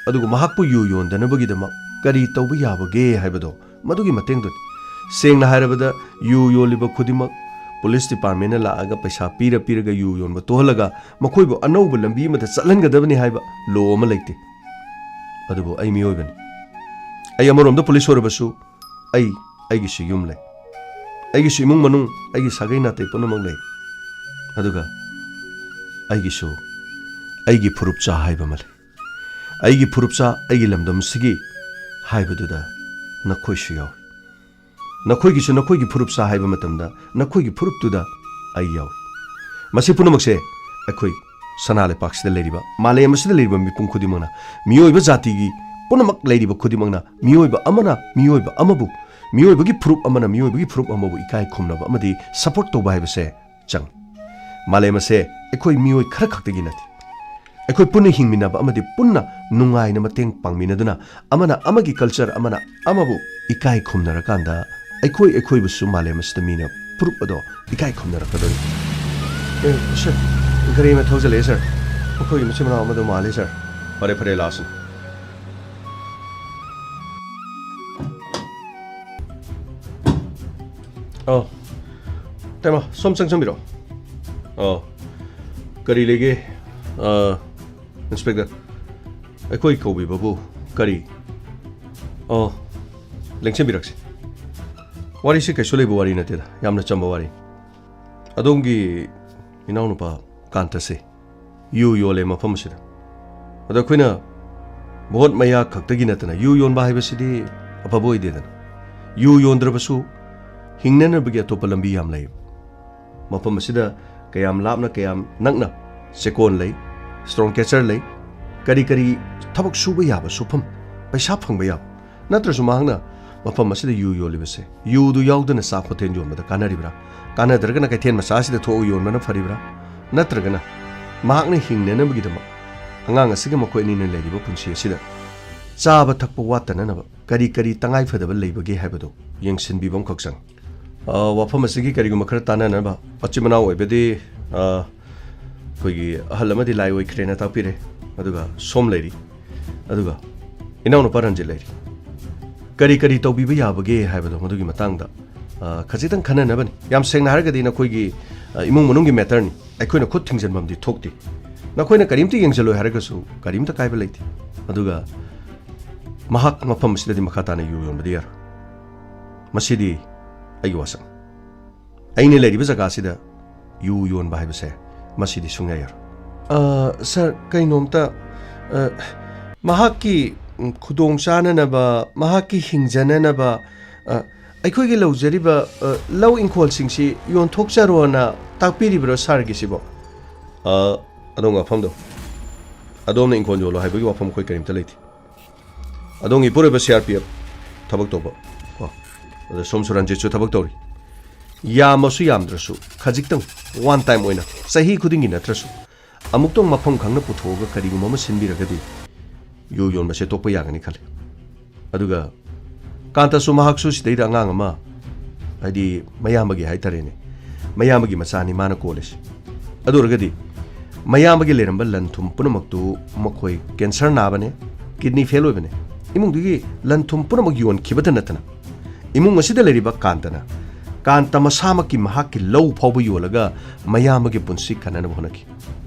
ꯑꯗꯨꯒ ꯃꯍꯥꯛꯄꯨ ꯌꯨ ꯌꯣꯟꯗꯅꯕꯒꯤꯗꯃꯛ ꯀꯔꯤ ꯇꯧꯕ ꯌꯥꯕꯒꯦ ꯍꯥꯏꯕꯗꯣ, ꯃꯗꯨꯒꯤ ꯃꯇꯦꯡꯗꯨꯅꯤ꯫ ꯁꯦꯡꯅ ꯍꯥꯏꯔꯕꯗ, ꯌꯨ ꯌꯣꯜꯂꯤꯕ ꯈꯨꯗꯤꯡꯃꯛ ꯄꯨꯂꯤꯁ ꯗꯤꯄꯥꯔꯠꯃꯦꯟꯅ ꯂꯥꯛꯑꯒ ꯄꯩꯁꯥ ꯄꯤꯔ ꯄꯤꯔꯒ ꯌꯨ ꯌꯣꯟꯕ ꯇꯣꯛꯍꯜꯂꯒ ꯃꯈꯣꯏꯕꯨ ꯑꯅꯧꯕ ꯂꯝꯕꯤ ꯑꯃꯗ ꯆꯠꯍꯟꯒꯗꯕꯅꯤ ꯍꯥꯏꯕ ꯂꯣ ꯑꯃ ꯂꯩꯇꯦ꯫ ꯑꯗꯨꯕꯨ ꯑꯩ ꯃꯤꯑꯣꯏꯕꯅꯤ꯫ ꯑꯩ ꯑꯃꯔꯣꯝꯗ ꯄꯨꯂꯤꯁ ꯑꯣꯏꯔꯕꯁꯨ, ꯑꯩ, ꯑꯩꯒꯤꯁꯨ ꯌꯨꯝ ꯂꯩ, ꯑꯩꯒꯤꯁꯨ ꯏꯃꯨꯡ ꯃꯅꯨꯡ, ꯑꯩꯒꯤ ꯁꯥꯒꯩ ꯅꯥꯇꯩ ꯄꯨꯝꯅꯃꯛ ꯂꯩ꯫ ꯑꯗꯨꯒ ꯑꯩꯒꯤꯁꯨ ꯑꯩꯒꯤ ꯐꯨꯔꯨꯞꯆꯥ ꯍꯥꯏꯕ ꯑꯃ ꯂꯩ꯫ ꯑꯩꯒꯤ ꯐꯨꯔꯨꯞꯆꯥ, ꯑꯩꯒꯤ ꯂꯝꯗꯝꯁꯤꯒꯤ ꯍꯥꯏꯕꯗꯨꯗ ꯅꯈꯣꯏꯁꯨ ꯌꯥꯎꯏ꯫ ꯅꯈꯣꯏꯒꯤꯁꯨ ꯅꯈꯣꯏꯒꯤ ꯐꯨꯔꯨꯞꯆꯥ ꯍꯥꯏꯕ ꯃꯇꯝꯗ ꯅꯈꯣꯏꯒꯤ ꯐꯨꯔꯨꯞꯇꯨꯗ ꯑꯩ ꯌꯥꯎꯏ꯫ ꯃꯁꯤ ꯄꯨꯝꯅꯃꯛꯁꯦ ꯑꯩꯈꯣꯏ ꯁꯅꯥ ꯂꯩꯄꯥꯛꯁꯤꯗ ꯂꯩꯔꯤꯕ, ꯃꯥꯂꯦꯝ ꯑꯁꯤꯗ ꯂꯩꯔꯤꯕ ꯃꯤꯄꯨꯝ ꯈꯨꯗꯤꯡꯃꯛꯅ, ꯃꯤꯑꯣꯏꯕ ꯖꯥꯇꯤꯒꯤ ꯄꯨꯝꯅꯃꯛ ꯂꯩꯔꯤꯕ ꯈꯨꯗꯤꯡꯃꯛꯅ, ꯃꯤꯑꯣꯏꯕ ꯑꯃꯅ ꯃꯤꯑꯣꯏꯕ ꯑꯃꯕꯨ ꯃꯤꯑꯣꯏꯕꯒꯤ ꯐꯨꯔꯨꯞ ꯑꯃꯅ ꯃꯤꯑꯣꯏꯕꯒꯤ ꯐꯨꯔꯨꯞ ꯑꯃꯕꯨ ꯏꯀꯥꯏ ꯈꯨꯝꯅꯕ ꯑꯃꯗꯤ ꯁꯄꯣꯔꯠ ꯇꯧꯕ ꯍꯥꯏꯕꯁꯦ ꯆꯪꯉꯤ꯫ ꯃꯥꯂꯦꯝ ꯑꯁꯦ ꯑꯩꯈꯣꯏ ꯃꯤꯑꯣꯏ ꯈꯔ ꯈꯛꯇꯒꯤ ꯅꯠꯇꯦ꯫ ꯑꯩꯈꯣꯏ ꯄꯨꯟꯅ ꯍꯤꯡꯃꯤꯟꯅꯕ ꯑꯃꯗꯤ ꯄꯨꯟꯅ ꯅꯨꯡꯉꯥꯏꯅ ꯃꯇꯦꯡ ꯄꯥꯡꯃꯤꯟꯅꯗꯨꯅ, ꯑꯃꯅ ꯑꯃꯒꯤ ꯀꯜꯆꯔ, ꯑꯃꯅ ꯑꯃꯕꯨ ꯏꯀꯥꯏ ꯈꯨꯝꯅꯔꯀꯥꯟꯗ, ꯑꯩꯈꯣꯏ ꯑꯩꯈꯣꯏꯕꯨꯁꯨ ꯃꯥꯂꯦꯝ ꯑꯁꯤꯗ ꯃꯤꯅ ꯐꯨꯔꯨꯞ ꯑꯗꯣ ꯏꯀꯥꯏ ꯈꯨꯝꯅꯔꯛꯀꯗꯣꯏꯅꯤ꯫ ꯑꯦ, ꯁꯔ, ꯒꯥꯔꯤ ꯑꯃ ꯊꯧꯖꯜꯂꯛꯑꯦ, ꯁꯔ꯫ ꯑꯩꯈꯣꯏ ꯃꯆꯤꯟ ꯃꯅꯥꯎ ꯑꯃꯗꯣ ꯃꯥꯜꯂꯦ, ꯁꯔ꯫ ꯐꯔꯦ, ꯐꯔꯦ, ꯂꯥꯛꯑꯁꯅꯨ꯫ ꯑꯣ, ꯇꯥꯏꯃ, ꯁꯣꯝ ꯆꯪꯁꯟꯕꯤꯔꯣ꯫ ꯑꯣ, ꯀꯔꯤ ꯂꯩꯒꯦ? ꯑ, ꯏꯟꯁꯄꯦꯛꯇꯔ, ꯑꯩꯈꯣꯏ ꯀꯧꯕꯤꯕꯕꯨ ꯀꯔꯤ? ꯑꯣ, ꯂꯦꯡꯁꯤꯟꯕꯤꯔꯛꯁꯤ꯫ ꯋꯥꯔꯤꯁꯤ ꯀꯩꯁꯨ ꯂꯩꯕ ꯋꯥꯔꯤ ꯅꯠꯇꯦꯗ, ꯌꯥꯝꯅ ꯆꯝꯕ ꯋꯥꯔꯤ꯫ ꯑꯗꯣꯝꯒꯤ ꯏꯅꯥꯎꯅꯨꯄꯥ ꯀꯥꯟꯇꯁꯦ ꯌꯨ ꯌꯣꯜꯂꯦ ꯃꯐꯝ ꯑꯁꯤꯗ꯫ ꯑꯗꯣ ꯑꯩꯈꯣꯏꯅ ꯚꯣꯠ ꯃꯌꯥ ꯈꯛꯇꯒꯤ ꯅꯠꯇꯅ, ꯌꯨ ꯌꯣꯟꯕ ꯍꯥꯏꯕꯁꯤꯗꯤ ꯑꯐꯕ ꯑꯣꯏꯗꯦꯗꯅ꯫ ꯌꯨ ꯌꯣꯟꯗ꯭ꯔꯕꯁꯨ ꯍꯤꯡꯅꯅꯕꯒꯤ ꯑꯇꯣꯞꯄ ꯂꯝꯕꯤ ꯌꯥꯝ ꯂꯩ꯫ ꯃꯐꯝ ꯑꯁꯤꯗ ꯀꯌꯥꯝ ꯂꯥꯞꯅ, ꯀꯌꯥꯝ ꯅꯛꯅ ꯆꯦꯛꯀꯣꯟ ꯂꯩ, ꯁ꯭ꯇꯣꯟ ꯀꯦꯆꯔ ꯂꯩ, ꯀꯔꯤ ꯀꯔꯤ ꯊꯕꯛ ꯁꯨꯕ ꯌꯥꯕ ꯁꯨꯐꯝ, ꯄꯩꯁꯥ ꯐꯪꯕ ꯌꯥꯕ꯫ ꯅꯠꯇ꯭ꯔꯁꯨ ꯃꯍꯥꯛꯅ ꯃꯐꯝ ꯑꯁꯤꯗ ꯌꯨ ꯌꯣꯜꯂꯤꯕꯁꯦ, ꯌꯨꯗꯨ ꯌꯥꯎꯗꯅ ꯆꯥꯛ ꯍꯣꯇꯦꯜ ꯌꯣꯟꯕꯗ ꯀꯥꯟꯅꯔꯤꯕ꯭ꯔꯥ? ꯀꯥꯟꯅꯗ꯭ꯔꯒꯅ ꯀꯩꯊꯦꯜ ꯃꯆꯥ ꯑꯁꯤꯗ ꯊꯣꯛꯑꯒ ꯌꯣꯟꯕꯅ ꯐꯔꯤꯕ꯭ꯔꯥ? ꯅꯠꯇ꯭ꯔꯒꯅ ꯃꯍꯥꯛꯅ ꯍꯤꯡꯅꯅꯕꯒꯤꯗꯃꯛ ꯑꯉꯥꯡ ꯑꯁꯤꯒ ꯃꯈꯣꯏ ꯑꯅꯤꯅ ꯂꯩꯔꯤꯕ ꯄꯨꯟꯁꯤ ꯑꯁꯤꯗ ꯆꯥꯕ ꯊꯛꯄ ꯋꯥꯠꯇꯅꯅꯕ ꯀꯔꯤ ꯀꯔꯤ ꯇꯉꯥꯏ ꯐꯗꯕ ꯂꯩꯕꯒꯦ ꯍꯥꯏꯕꯗꯨ ꯌꯦꯡꯁꯤꯟꯕꯤꯕ ꯑꯃꯈꯛ ꯆꯪꯏ꯫ ꯑ, ꯋꯥꯐꯝ ꯑꯁꯤꯒꯤ ꯀꯔꯤꯒꯨꯝꯕ ꯈꯔ ꯇꯥꯟꯅꯅꯕ ꯃꯆꯤꯟ ꯃꯅꯥꯎ ꯑꯣꯏꯕꯗꯤ, ꯑ, ꯑꯩꯈꯣꯏꯒꯤ ꯑꯍꯜ ꯑꯃꯗꯤ ꯂꯥꯏ ꯑꯣꯏꯈ꯭ꯔꯦꯅ ꯇꯥꯛꯄꯤꯔꯦ, ꯑꯗꯨꯒ ꯁꯣꯝ ꯂꯩꯔꯤ, ꯑꯗꯨꯒ ꯏꯅꯥꯎꯅꯨꯄꯥ ꯔꯟꯖꯤꯠ ꯂꯩꯔꯤ꯫ ꯀꯔꯤ ꯀꯔꯤ ꯇꯧꯕꯤꯕ ꯌꯥꯕꯒꯦ ꯍꯥꯏꯕꯗꯣ ꯃꯗꯨꯒꯤ ꯃꯇꯥꯡꯗ, ꯑ, ꯈꯖꯤꯛꯇꯪ ꯈꯟꯅꯅꯕꯅꯤ꯫ ꯌꯥꯝ ꯁꯦꯡꯅ ꯍꯥꯏꯔꯒꯗꯤ ꯅꯈꯣꯏꯒꯤ, ꯑ, ꯏꯃꯨꯡ ꯃꯅꯨꯡꯒꯤ ꯃꯦꯇꯔꯅꯤ, ꯑꯩꯈꯣꯏꯅ ꯈꯨꯠ ꯊꯤꯡꯖꯤꯟꯐꯝꯗꯤ ꯊꯣꯛꯇꯦ꯫ ꯅꯈꯣꯏꯅ ꯀꯔꯤꯝꯇ ꯌꯦꯡꯁꯤꯜꯂꯣꯏ ꯍꯥꯏꯔꯒꯁꯨ ꯀꯔꯤꯝꯇ ꯀꯥꯏꯕ ꯂꯩꯇꯦ꯫ ꯑꯗꯨꯒ ꯃꯍꯥꯛ ꯃꯐꯝ ꯑꯁꯤꯗꯗꯤ ꯃꯈꯥ ꯇꯥꯅ ꯌꯨ ꯌꯣꯟꯕꯗꯤ ꯌꯥꯔꯣꯏ꯫ ꯃꯁꯤꯗꯤ ꯑꯩꯒꯤ ꯋꯥꯁꯛꯅꯤ꯫ ꯑꯩꯅ ꯂꯩꯔꯤꯕ ꯖꯒꯥꯁꯤꯗ ꯌꯨ ꯌꯣꯟꯕ ꯍꯥꯏꯕꯁꯦ, ꯃꯁꯤꯗꯤ ꯁꯨꯡꯌꯥ ꯌꯥꯔꯣꯏ꯫ ꯑ, ꯁꯥꯔ, ꯀꯩꯅꯣꯝꯇ, ꯑ, ꯃꯍꯥꯛꯀꯤ, ꯎꯝ, ꯈꯨꯗꯣꯡ ꯆꯥꯅꯅꯕ, ꯃꯍꯥꯛꯀꯤ ꯍꯤꯡꯖꯅꯅꯕ, ꯑ, ꯑꯩꯈꯣꯏꯒꯤ ꯂꯧꯖꯔꯤꯕ, ꯑ, ꯂꯧ ꯏꯪꯈꯣꯜꯁꯤꯡꯁꯤ ꯌꯣꯟꯊꯣꯛꯆꯔꯣꯅ ꯇꯥꯛꯄꯤꯔꯤꯕ꯭ꯔꯣ ꯁꯥꯔꯒꯤꯁꯤꯕꯣ? ꯑ, ꯑꯗꯣꯝꯒꯤ ꯋꯥꯐꯝꯗꯣ, ꯑꯗꯣꯝꯅ ꯏꯪꯈꯣꯜ ꯌꯣꯜꯂꯣ ꯍꯥꯏꯕꯒꯤ ꯋꯥꯐꯝ ꯑꯩꯈꯣꯏ ꯀꯔꯤꯝꯇ ꯂꯩꯇꯦ꯫ ꯑꯗꯣꯝꯒꯤ ꯏꯄꯨꯔꯣꯏꯕ ꯁꯤ ꯑꯥꯔ ꯄꯤ ꯑꯦꯐ ꯊꯕꯛ ꯇꯧꯕ ꯀꯣ꯫ ꯑꯗ ꯁꯣꯝ ꯁꯨꯔꯟꯖꯤꯠꯁꯨ ꯊꯕꯛ ꯇꯧꯔꯤ꯫ ꯌꯥꯝꯃꯁꯨ ꯌꯥꯝꯗ꯭ꯔꯁꯨ ꯈꯖꯤꯛꯇꯪ, ꯋꯥꯟ ꯇꯥꯏꯝ ꯑꯣꯏꯅ, ꯆꯍꯤ ꯈꯨꯗꯤꯡꯒꯤ ꯅꯠꯇ꯭ꯔꯁꯨ, ꯑꯃꯨꯛꯇꯪ ꯃꯐꯝ ꯈꯪꯅ ꯄꯨꯊꯣꯛꯑꯒ ꯀꯔꯤꯒꯨꯝꯕ ꯑꯃ ꯁꯤꯟꯕꯤꯔꯒꯗꯤ ꯌꯨ ꯌꯣꯟꯕꯁꯦ ꯇꯣꯛꯄ ꯌꯥꯒꯅꯤ ꯈꯜꯂꯤ꯫ ꯑꯗꯨꯒ ꯀꯥꯟꯇꯁꯨ, ꯃꯍꯥꯛꯁꯨ ꯁꯤꯗꯩꯗ ꯑꯉꯥꯡ ꯑꯃ, ꯍꯥꯏꯗꯤ ꯃꯌꯥꯝꯕꯒꯤ ꯍꯥꯏꯇꯥꯔꯦꯅꯦ, ꯃꯌꯥꯝꯕꯒꯤ ꯃꯆꯥꯅꯤ ꯃꯥꯅ ꯀꯣꯜꯂꯤꯁꯦ꯫ ꯑꯗꯨ ꯑꯣꯏꯔꯒꯗꯤ ꯃꯌꯥꯝꯕꯒꯤ ꯂꯩꯔꯝꯕ ꯂꯟ ꯊꯨꯝ ꯄꯨꯝꯅꯃꯛꯇꯨ, ꯃꯈꯣꯏ ꯀꯦꯟꯁꯔ ꯅꯥꯕꯅꯦ, ꯀꯤꯗꯅꯤ ꯐꯦꯜ ꯑꯣꯏꯕꯅꯦ, ꯏꯃꯨꯡꯗꯨꯒꯤ ꯂꯟ ꯊꯨꯝ ꯄꯨꯝꯅꯃꯛ ꯌꯣꯟꯈꯤꯕꯇ ꯅꯠꯇꯅ ꯏꯃꯨꯡ ꯑꯁꯤꯗ ꯂꯩꯔꯤꯕ ꯀꯥꯟꯇꯅ, ꯀꯥꯟꯇ ꯃꯁꯥꯃꯛꯀꯤ, ꯃꯍꯥꯛꯀꯤ ꯂꯧ ꯐꯥꯎꯕ ꯌꯣꯜꯂꯒ ꯃꯌꯥꯝꯕꯒꯤ ꯄꯨꯟꯁꯤ ꯀꯟꯅꯅꯕ ꯍꯣꯠꯅꯈꯤ꯫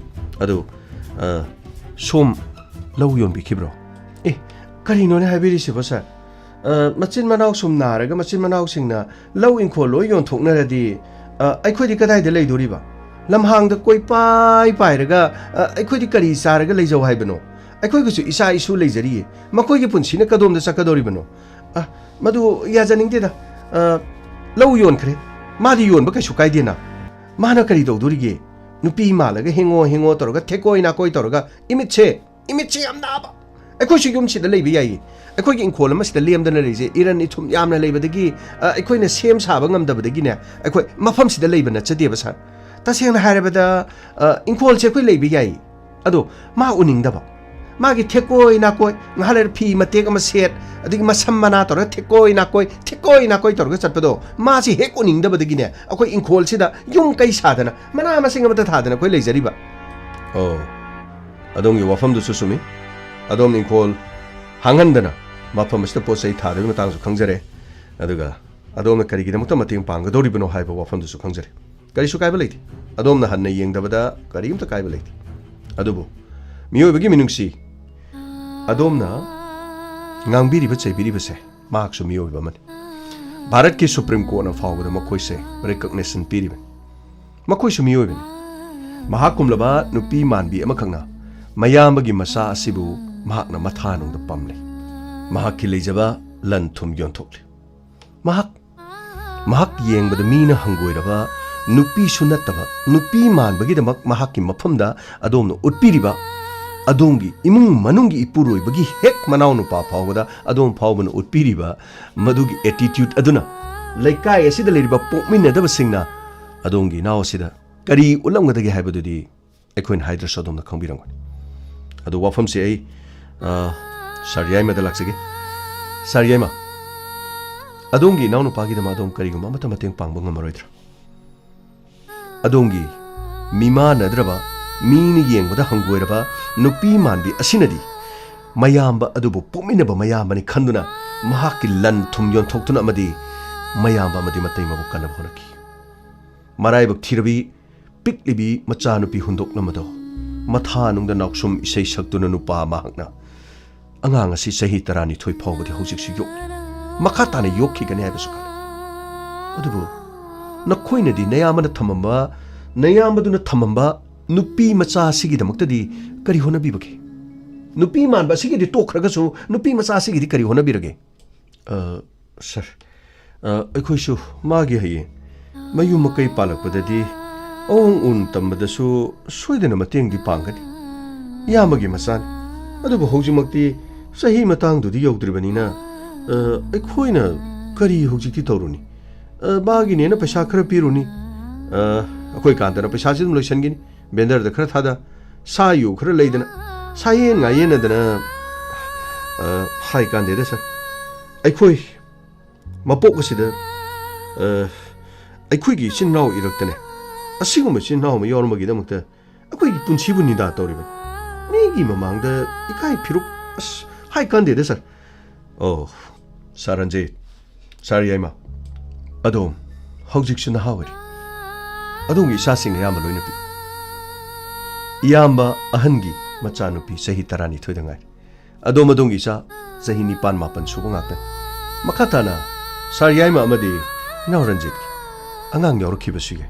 ꯑꯗꯨ, ꯑ, ꯁꯣꯝ ꯂꯧ ꯌꯣꯟꯕꯤꯈꯤꯕ꯭ꯔꯣ? ꯑꯦ, ꯀꯔꯤꯅꯣꯅꯦ ꯍꯥꯏꯕꯤꯔꯤꯁꯤꯕꯣ, ꯁꯥꯔ? ꯑ, ꯃꯆꯤꯟ ꯃꯅꯥꯎ ꯁꯨꯝ ꯅꯥꯔꯒ ꯃꯆꯤꯟ ꯃꯅꯥꯎꯁꯤꯡꯅ ꯂꯧ ꯏꯪꯈꯣꯜ ꯂꯣꯏ ꯌꯣꯟꯊꯣꯛꯅꯔꯗꯤ, ꯑ, ꯑꯩꯈꯣꯏꯗꯤ ꯀꯗꯥꯏꯗ ꯂꯩꯗꯣꯔꯤꯕ? ꯂꯝꯍꯥꯡꯗ ꯀꯣꯏꯄꯥꯏ ꯄꯥꯏꯔꯒ, ꯑ, ꯑꯩꯈꯣꯏꯗꯤ ꯀꯔꯤ ꯆꯥꯔꯒ ꯂꯩꯖꯧ ꯍꯥꯏꯕꯅꯣ? ꯑꯩꯈꯣꯏꯒꯤꯁꯨ ꯏꯆꯥ ꯏꯁꯨ ꯂꯩꯖꯔꯤꯌꯦ꯫ ꯃꯈꯣꯏꯒꯤ ꯄꯨꯟꯁꯤꯅ ꯀꯗꯣꯝꯗ ꯆꯠꯀꯗꯧꯔꯤꯕꯅꯣ? ꯑ, ꯃꯗꯨ ꯌꯥꯖꯅꯤꯡꯗꯦꯗ꯫ ꯑ, ꯂꯧ ꯌꯣꯟꯈ꯭ꯔꯦ꯫ ꯃꯥꯗꯤ ꯌꯣꯟꯕ ꯀꯩꯁꯨ ꯀꯥꯏꯗꯦꯅ꯫ ꯃꯥꯅ ꯀꯔꯤ ꯇꯧꯗꯣꯔꯤꯒꯦ? ꯅꯨꯄꯤ ꯃꯥꯜꯂꯒ ꯍꯦꯡꯉꯣ ꯍꯦꯡꯉꯣ ꯇꯧꯔꯒ, ꯊꯦꯀꯣꯏ ꯅꯥꯀꯣꯏ ꯇꯧꯔꯒ, ꯏꯃꯤꯠꯁꯦ, ꯏꯃꯤꯠꯁꯦ ꯌꯥꯝ ꯅꯥꯕ꯫ ꯑꯩꯈꯣꯏꯁꯨ ꯌꯨꯝꯁꯤꯗ ꯂꯩꯕ ꯌꯥꯏꯌꯦ꯫ ꯑꯩꯈꯣꯏꯒꯤ ꯏꯪꯈꯣꯜ ꯑꯃꯁꯤꯗ ꯂꯦꯝꯗꯅ ꯂꯩꯖꯩ꯫ ꯏꯔꯟ ꯏꯊꯨꯝ ꯌꯥꯝꯅ ꯂꯩꯕꯗꯒꯤ, ꯑ, ꯑꯩꯈꯣꯏꯅ ꯁꯦꯝ ꯁꯥꯕ ꯉꯝꯗꯕꯗꯒꯤꯅꯦ, ꯑꯩꯈꯣꯏ ꯃꯐꯝꯁꯤꯗ ꯂꯩꯕ ꯅꯠꯆꯗꯦꯕ, ꯁꯥꯔ꯫ ꯇꯁꯦꯡꯅ ꯍꯥꯏꯔꯕꯗ, ꯑ, ꯏꯪꯈꯣꯜꯁꯦ ꯑꯩꯈꯣꯏ ꯂꯩꯕ ꯌꯥꯏꯌꯦ꯫ ꯑꯗꯣ ꯃꯥ ꯎꯅꯤꯡꯗꯕ꯫ ꯃꯥꯒꯤ ꯊꯦꯀꯣꯏ ꯅꯥꯀꯣꯏ, ꯉꯥꯏꯍꯥꯛ ꯂꯩꯔ ꯐꯤ ꯃꯇꯦꯛ ꯑꯃ ꯁꯦꯠ, ꯑꯗꯒꯤ ꯃꯁꯝ ꯃꯅꯥ ꯇꯧꯔꯒ ꯊꯦꯀꯣꯏ ꯅꯥꯀꯣꯏ, ꯊꯦꯀꯣꯏ ꯅꯥꯀꯣꯏ ꯇꯧꯔꯒ ꯆꯠꯄꯗꯣ, ꯃꯥꯁꯤ ꯍꯦꯛ ꯎꯅꯤꯡꯗꯕꯗꯒꯤꯅꯦ, ꯑꯩꯈꯣꯏ ꯏꯪꯈꯣꯜꯁꯤꯗ ꯌꯨꯝ ꯀꯩ ꯁꯥꯗꯅ, ꯃꯅꯥ ꯃꯁꯤꯡ ꯑꯃꯠꯇ ꯊꯥꯗꯅ ꯑꯩꯈꯣꯏ ꯂꯩꯖꯔꯤꯕ꯫ ꯑꯣ, ꯑꯗꯣꯝꯒꯤ ꯋꯥꯐꯝꯗꯨꯁꯨ ꯆꯨꯝꯃꯤ꯫ ꯑꯗꯣꯝꯅ ꯏꯪꯈꯣꯜ ꯍꯥꯡꯍꯟꯗꯅ ꯃꯐꯝ ꯑꯁꯤꯗ ꯄꯣꯠ ꯆꯩ ꯊꯥꯗꯕꯒꯤ ꯃꯇꯥꯡꯁꯨ ꯈꯪꯖꯔꯦ꯫ ꯑꯗꯨꯒ ꯑꯗꯣꯝꯅ ꯀꯔꯤꯒꯤꯗꯃꯛꯇ ꯃꯇꯦꯡ ꯄꯥꯡꯒꯗꯧꯔꯤꯕꯅꯣ ꯍꯥꯏꯕ ꯋꯥꯐꯝꯗꯨꯁꯨ ꯈꯪꯖꯔꯦ꯫ ꯀꯔꯤꯁꯨ ꯀꯥꯏꯕ ꯂꯩꯇꯦ꯫ ꯑꯗꯣꯝꯅ ꯍꯟꯅ ꯌꯦꯡꯗꯕꯗ ꯀꯔꯤꯝꯇ ꯀꯥꯏꯕ ꯂꯩꯇꯦ꯫ ꯑꯗꯨꯕꯨ ꯃꯤꯑꯣꯏꯕꯒꯤ ꯃꯤꯅꯨꯡꯁꯤ, ꯑꯗꯣꯝꯅ ꯉꯥꯡꯕꯤꯔꯤꯕ ꯆꯩꯕꯤꯔꯤꯕꯁꯦ, ꯃꯍꯥꯛꯁꯨ ꯃꯤꯑꯣꯏꯕ ꯑꯃꯅꯤ꯫ ꯚꯥꯔꯠꯀꯤ ꯁꯨꯄ꯭ꯔꯤꯝ ꯀꯣꯔꯠꯅ ꯐꯥꯎꯕꯗ ꯃꯈꯣꯏꯁꯦ ꯔꯤꯀꯣꯒꯅꯤꯁꯟ ꯄꯤꯔꯤꯕꯅꯤ꯫ ꯃꯈꯣꯏꯁꯨ ꯃꯤꯑꯣꯏꯕꯅꯤ꯫ ꯃꯍꯥꯛꯀꯨꯝꯂꯕ ꯅꯨꯄꯤ ꯃꯥꯟꯕꯤ ꯑꯃꯈꯛꯅ ꯃꯌꯥꯝꯕꯒꯤ ꯃꯆꯥ ꯑꯁꯤꯕꯨ ꯃꯍꯥꯛꯅ ꯃꯊꯥꯅꯨꯡꯗ ꯄꯝꯂꯤ꯫ ꯃꯍꯥꯛꯀꯤ ꯂꯩꯖꯕ ꯂꯟ ꯊꯨꯝ ꯌꯣꯟꯊꯣꯛꯂꯤ꯫ ꯃꯍꯥꯛ, ꯃꯍꯥꯛ ꯌꯦꯡꯕꯗ ꯃꯤꯅ ꯍꯪꯒꯣꯏꯔꯕ ꯅꯨꯄꯤꯁꯨ ꯅꯠꯇꯕ, ꯅꯨꯄꯤ ꯃꯥꯟꯕꯒꯤꯗꯃꯛ ꯃꯍꯥꯛꯀꯤ ꯃꯐꯝꯗ ꯑꯗꯣꯝꯅ ꯎꯠꯄꯤꯔꯤꯕ ꯑꯗꯣꯝꯒꯤ ꯏꯃꯨꯡ ꯃꯅꯨꯡꯒꯤ ꯏꯄꯨꯔꯣꯏꯕꯒꯤ ꯍꯦꯛ ꯃꯅꯥꯎ ꯅꯨꯄꯥ ꯐꯥꯎꯕꯗ ꯑꯗꯣꯝ ꯐꯥꯎꯕꯅ ꯎꯠꯄꯤꯔꯤꯕ ꯃꯗꯨꯒꯤ attitude ꯑꯗꯨꯅ ꯂꯩꯀꯥꯏ ꯑꯁꯤꯗ ꯂꯩꯔꯤꯕ ꯄꯣꯛꯃꯤꯟꯅꯗꯕꯁꯤꯡꯅ ꯑꯗꯣꯝꯒꯤ ꯏꯅꯥꯎ ꯑꯁꯤꯗ ꯀꯔꯤ ꯎꯠꯂꯝꯒꯗꯒꯦ ꯍꯥꯏꯕꯗꯨꯗꯤ ꯑꯩꯈꯣꯏꯅ ꯍꯥꯏꯗ꯭ꯔꯁꯨ ꯑꯗꯣꯝꯅ ꯈꯪꯕꯤꯔꯝꯒꯅꯤ꯫ ꯑꯗꯣ ꯋꯥꯐꯝꯁꯦ ꯑꯩ, ꯑ, ꯁꯥꯔ ꯌꯥꯏꯃꯗ ꯂꯥꯛꯆꯒꯦ꯫ ꯁꯥꯔ ꯌꯥꯏꯃ, ꯑꯗꯣꯝꯒꯤ ꯏꯅꯥꯎꯅꯨꯄꯥꯒꯤꯗꯃꯛ ꯑꯗꯣꯝ ꯀꯔꯤꯒꯨꯝꯕ ꯑꯃꯠꯇ ꯃꯇꯦꯡ ꯄꯥꯡꯕ ꯉꯝꯃꯔꯣꯏꯗ꯭ꯔꯥ? ꯑꯗꯣꯝꯒꯤ ꯃꯤꯃꯥꯟꯅꯗ꯭ꯔꯕ, ꯃꯤꯅ ꯌꯦꯡꯕꯗ ꯍꯪꯒꯣꯏꯔꯕ ꯅꯨꯄꯤ ꯃꯥꯟꯕꯤ ꯑꯁꯤꯅꯗꯤ ꯃꯌꯥꯝꯕ ꯑꯗꯨꯕꯨ ꯄꯣꯛꯃꯤꯟꯅꯕ ꯃꯌꯥꯝꯕꯅꯤ ꯈꯟꯗꯨꯅ ꯃꯍꯥꯛꯀꯤ ꯂꯟ ꯊꯨꯝ ꯌꯣꯟꯊꯣꯛꯇꯨꯅ ꯑꯃꯗꯤ ꯃꯌꯥꯝꯕ ꯑꯃꯗꯤ ꯃꯇꯩ ꯃꯕꯨ ꯀꯟꯅꯕ ꯍꯣꯠꯅꯈꯤ꯫ ꯃꯔꯥꯏꯕꯛ ꯊꯤꯔꯕꯤ ꯄꯤꯛꯂꯤꯕꯤ ꯃꯆꯥꯅꯨꯄꯤ ꯍꯨꯟꯗꯣꯛꯂꯝꯕꯗꯣ ꯃꯊꯥꯅꯨꯡꯗ ꯅꯥꯎꯁꯨꯝ ꯏꯁꯩ ꯁꯛꯇꯨꯅ ꯅꯨꯄꯥ ꯃꯍꯥꯛꯅ ꯑꯉꯥꯡ ꯑꯁꯤ ꯆꯍꯤ ꯇꯔꯥꯅꯤꯊꯣꯏ ꯐꯥꯎꯕꯗꯤ ꯍꯧꯖꯤꯛꯁꯨ ꯌꯣꯛꯂꯤ꯫ ꯃꯈꯥ ꯇꯥꯅ ꯌꯣꯛꯈꯤꯒꯅꯤ ꯍꯥꯏꯕꯁꯨ ꯈꯜꯂꯤ꯫ ꯑꯗꯨꯕꯨ ꯅꯈꯣꯏꯅꯗꯤ ꯅꯌꯥꯝꯕꯅ ꯊꯝꯃꯝꯕ, ꯅꯌꯥꯝꯕꯗꯨꯅ ꯊꯝꯃꯝꯕ ꯅꯨꯄꯤ ꯃꯆꯥ ꯑꯁꯤꯒꯤꯗꯃꯛꯇꯗꯤ ꯀꯔꯤ ꯍꯣꯠꯅꯕꯤꯕꯒꯦ? ꯅꯨꯄꯤ ꯃꯥꯟꯕ ꯑꯁꯤꯒꯤꯗꯤ ꯇꯣꯛꯈ꯭ꯔꯒꯁꯨ ꯅꯨꯄꯤ ꯃꯆꯥ ꯑꯁꯤꯒꯤꯗꯤ ꯀꯔꯤ ꯍꯣꯠꯅꯕꯤꯔꯒꯦ? ꯑ, ꯁꯥꯔ, ꯑ, ꯑꯩꯈꯣꯏꯁꯨ ꯃꯥꯒꯤ ꯍꯌꯦꯡ ꯃꯌꯨꯝ ꯃꯀꯩ ꯄꯥꯜꯂꯛꯄꯗꯗꯤ ꯑꯋꯣꯡ ꯎꯟ ꯇꯝꯕꯗꯁꯨ ꯁꯣꯏꯗꯅ ꯃꯇꯦꯡꯗꯤ ꯄꯥꯡꯒꯅꯤ꯫ ꯏꯌꯥꯝꯕꯒꯤ ꯃꯆꯥꯅꯤ꯫ ꯑꯗꯨꯕꯨ ꯍꯧꯖꯤꯛꯃꯛꯇꯤ ꯆꯍꯤ ꯃꯇꯥꯡꯗꯨꯗꯤ ꯌꯧꯗ꯭ꯔꯤꯕꯅꯤꯅ, ꯑ, ꯑꯩꯈꯣꯏꯅ ꯀꯔꯤ ꯍꯧꯖꯤꯛꯇꯤ ꯇꯧꯔꯨꯅꯤ? ꯑ, ꯃꯥꯒꯤꯅꯦꯅ ꯄꯩꯁꯥ ꯈꯔ ꯄꯤꯔꯨꯅꯤ꯫ ꯑ, ꯑꯩꯈꯣꯏ ꯀꯥꯟꯗꯅ ꯄꯩꯁꯥꯁꯤ ꯑꯗꯨꯝ ꯂꯣꯏꯁꯤꯟꯈꯤꯅꯤ꯫ ꯕꯦꯟꯗꯔꯗ ꯈꯔ ꯊꯥꯗ, ꯁꯥ ꯌꯨ ꯈꯔ ꯂꯩꯗꯅ, ꯁꯥꯌꯦꯟ ꯉꯥꯌꯦꯟꯅꯗꯅ, ꯑ, ꯍꯥꯏ ꯀꯥꯟꯗꯦꯗ ꯁꯥꯔ꯫ ꯑꯩꯈꯣꯏ ꯃꯄꯣꯛ ꯑꯁꯤꯗ, ꯑ, ꯑꯩꯈꯣꯏꯒꯤ ꯏꯆꯤꯟ ꯏꯅꯥꯎ ꯏꯔꯛꯇꯅꯦ, ꯑꯁꯤꯒꯨꯝꯕ ꯏꯆꯤꯟ ꯏꯅꯥꯎ ꯑꯃ ꯌꯥꯎꯔꯝꯕꯒꯤꯗꯃꯛꯇ ꯑꯩꯈꯣꯏꯒꯤ ꯄꯨꯟꯁꯤꯕꯨ ꯅꯤꯟꯗꯥ ꯇꯧꯔꯤꯕꯅꯤ꯫ ꯃꯤꯒꯤ ꯃꯃꯥꯡꯗ ꯏꯀꯥꯏ ꯐꯤꯔꯨꯛ, ꯑꯁ, ꯍꯥꯏ ꯀꯥꯟꯗꯦꯗ ꯁꯥꯔ꯫ ꯑꯣ, ꯁꯥꯔ ꯔꯟꯖꯤꯠ, ꯁꯥꯔ ꯌꯥꯏꯃ, ꯑꯗꯣꯝ ꯍꯧꯖꯤꯛꯁꯨ ꯅꯍꯥ ꯑꯣꯏꯔꯤ꯫ ꯑꯗꯣꯝꯒꯤ ꯏꯆꯥꯁꯤꯡ ꯑꯌꯥꯝꯕ ꯂꯣꯏꯅ ꯄꯤ꯫ ꯏꯌꯥꯝꯕ ꯑꯍꯟꯒꯤ ꯃꯆꯥꯅꯨꯄꯤ ꯆꯍꯤ ꯇꯔꯥꯅꯤꯊꯣꯏꯗ ꯉꯥꯏꯔꯤ꯫ ꯑꯗꯣꯝ ꯑꯗꯣꯝꯒꯤ ꯏꯆꯥ ꯆꯍꯤ ꯅꯤꯄꯥꯟ ꯃꯥꯄꯟ ꯁꯨꯕ ꯉꯥꯛꯇꯅꯤ꯫ ꯃꯈꯥ ꯇꯥꯅ ꯁꯥꯔ ꯌꯥꯏꯃ ꯑꯃꯗꯤ ꯏꯅꯥꯎ ꯔꯟꯖꯤꯠꯀꯤ ꯑꯉꯥꯡ ꯌꯥꯎꯔꯛꯈꯤꯕꯁꯨ ꯌꯥꯏ꯫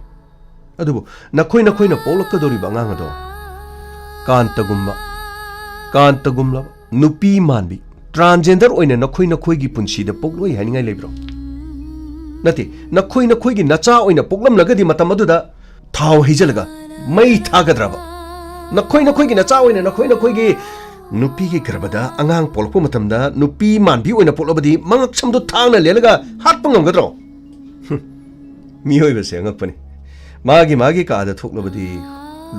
ꯑꯗꯨꯕꯨ ꯅꯈꯣꯏ ꯅꯈꯣꯏꯅ ꯄꯣꯛꯂꯛꯀꯗꯧꯔꯤꯕ ꯑꯉꯥꯡ ꯑꯗꯣ ꯀꯥꯟꯇꯒꯨꯝꯕ, ꯀꯥꯟꯇꯒꯨꯝꯂꯕ ꯅꯨꯄꯤ ꯃꯥꯟꯕꯤ, transgender ꯑꯣꯏꯅ ꯅꯈꯣꯏ ꯅꯈꯣꯏꯒꯤ ꯄꯨꯟꯁꯤꯗ ꯄꯣꯛꯂꯣꯏ ꯍꯥꯏꯅꯤꯡꯉꯥꯏ ꯂꯩꯕ꯭ꯔꯣ? ꯅꯠꯇꯦ, ꯅꯈꯣꯏ ꯅꯈꯣꯏꯒꯤ ꯅꯆꯥ ꯑꯣꯏꯅ ꯄꯣꯛꯂꯝꯂꯒꯗꯤ ꯃꯇꯝ ꯑꯗꯨꯗ ꯊꯥꯎ ꯍꯩꯖꯤꯜꯂꯒ ꯃꯩ ꯊꯥꯒꯗ꯭ꯔꯕ? ꯅꯈꯣꯏ ꯅꯈꯣꯏꯒꯤ ꯅꯆꯥ ꯑꯣꯏꯅ ꯅꯈꯣꯏ ꯅꯈꯣꯏꯒꯤ ꯅꯨꯄꯤꯒꯤ ꯒꯔꯚꯗ ꯑꯉꯥꯡ ꯄꯣꯛꯂꯛꯄ ꯃꯇꯝꯗ ꯅꯨꯄꯤ ꯃꯥꯟꯕꯤ ꯑꯣꯏꯅ ꯄꯣꯛꯂꯕꯗꯤ ꯃꯉꯛ ꯁꯝꯗꯨ ꯊꯥꯡꯅ ꯂꯦꯜꯂꯒ ꯍꯥꯠꯄ ꯉꯝꯒꯗ꯭ꯔꯣ? ꯍꯨꯝ, ꯃꯤꯑꯣꯏꯕꯁꯦ ꯑꯉꯛꯄꯅꯤ꯫ ꯃꯥꯒꯤ ꯃꯥꯒꯤ ꯀꯥꯗ ꯊꯣꯛꯂꯕꯗꯤ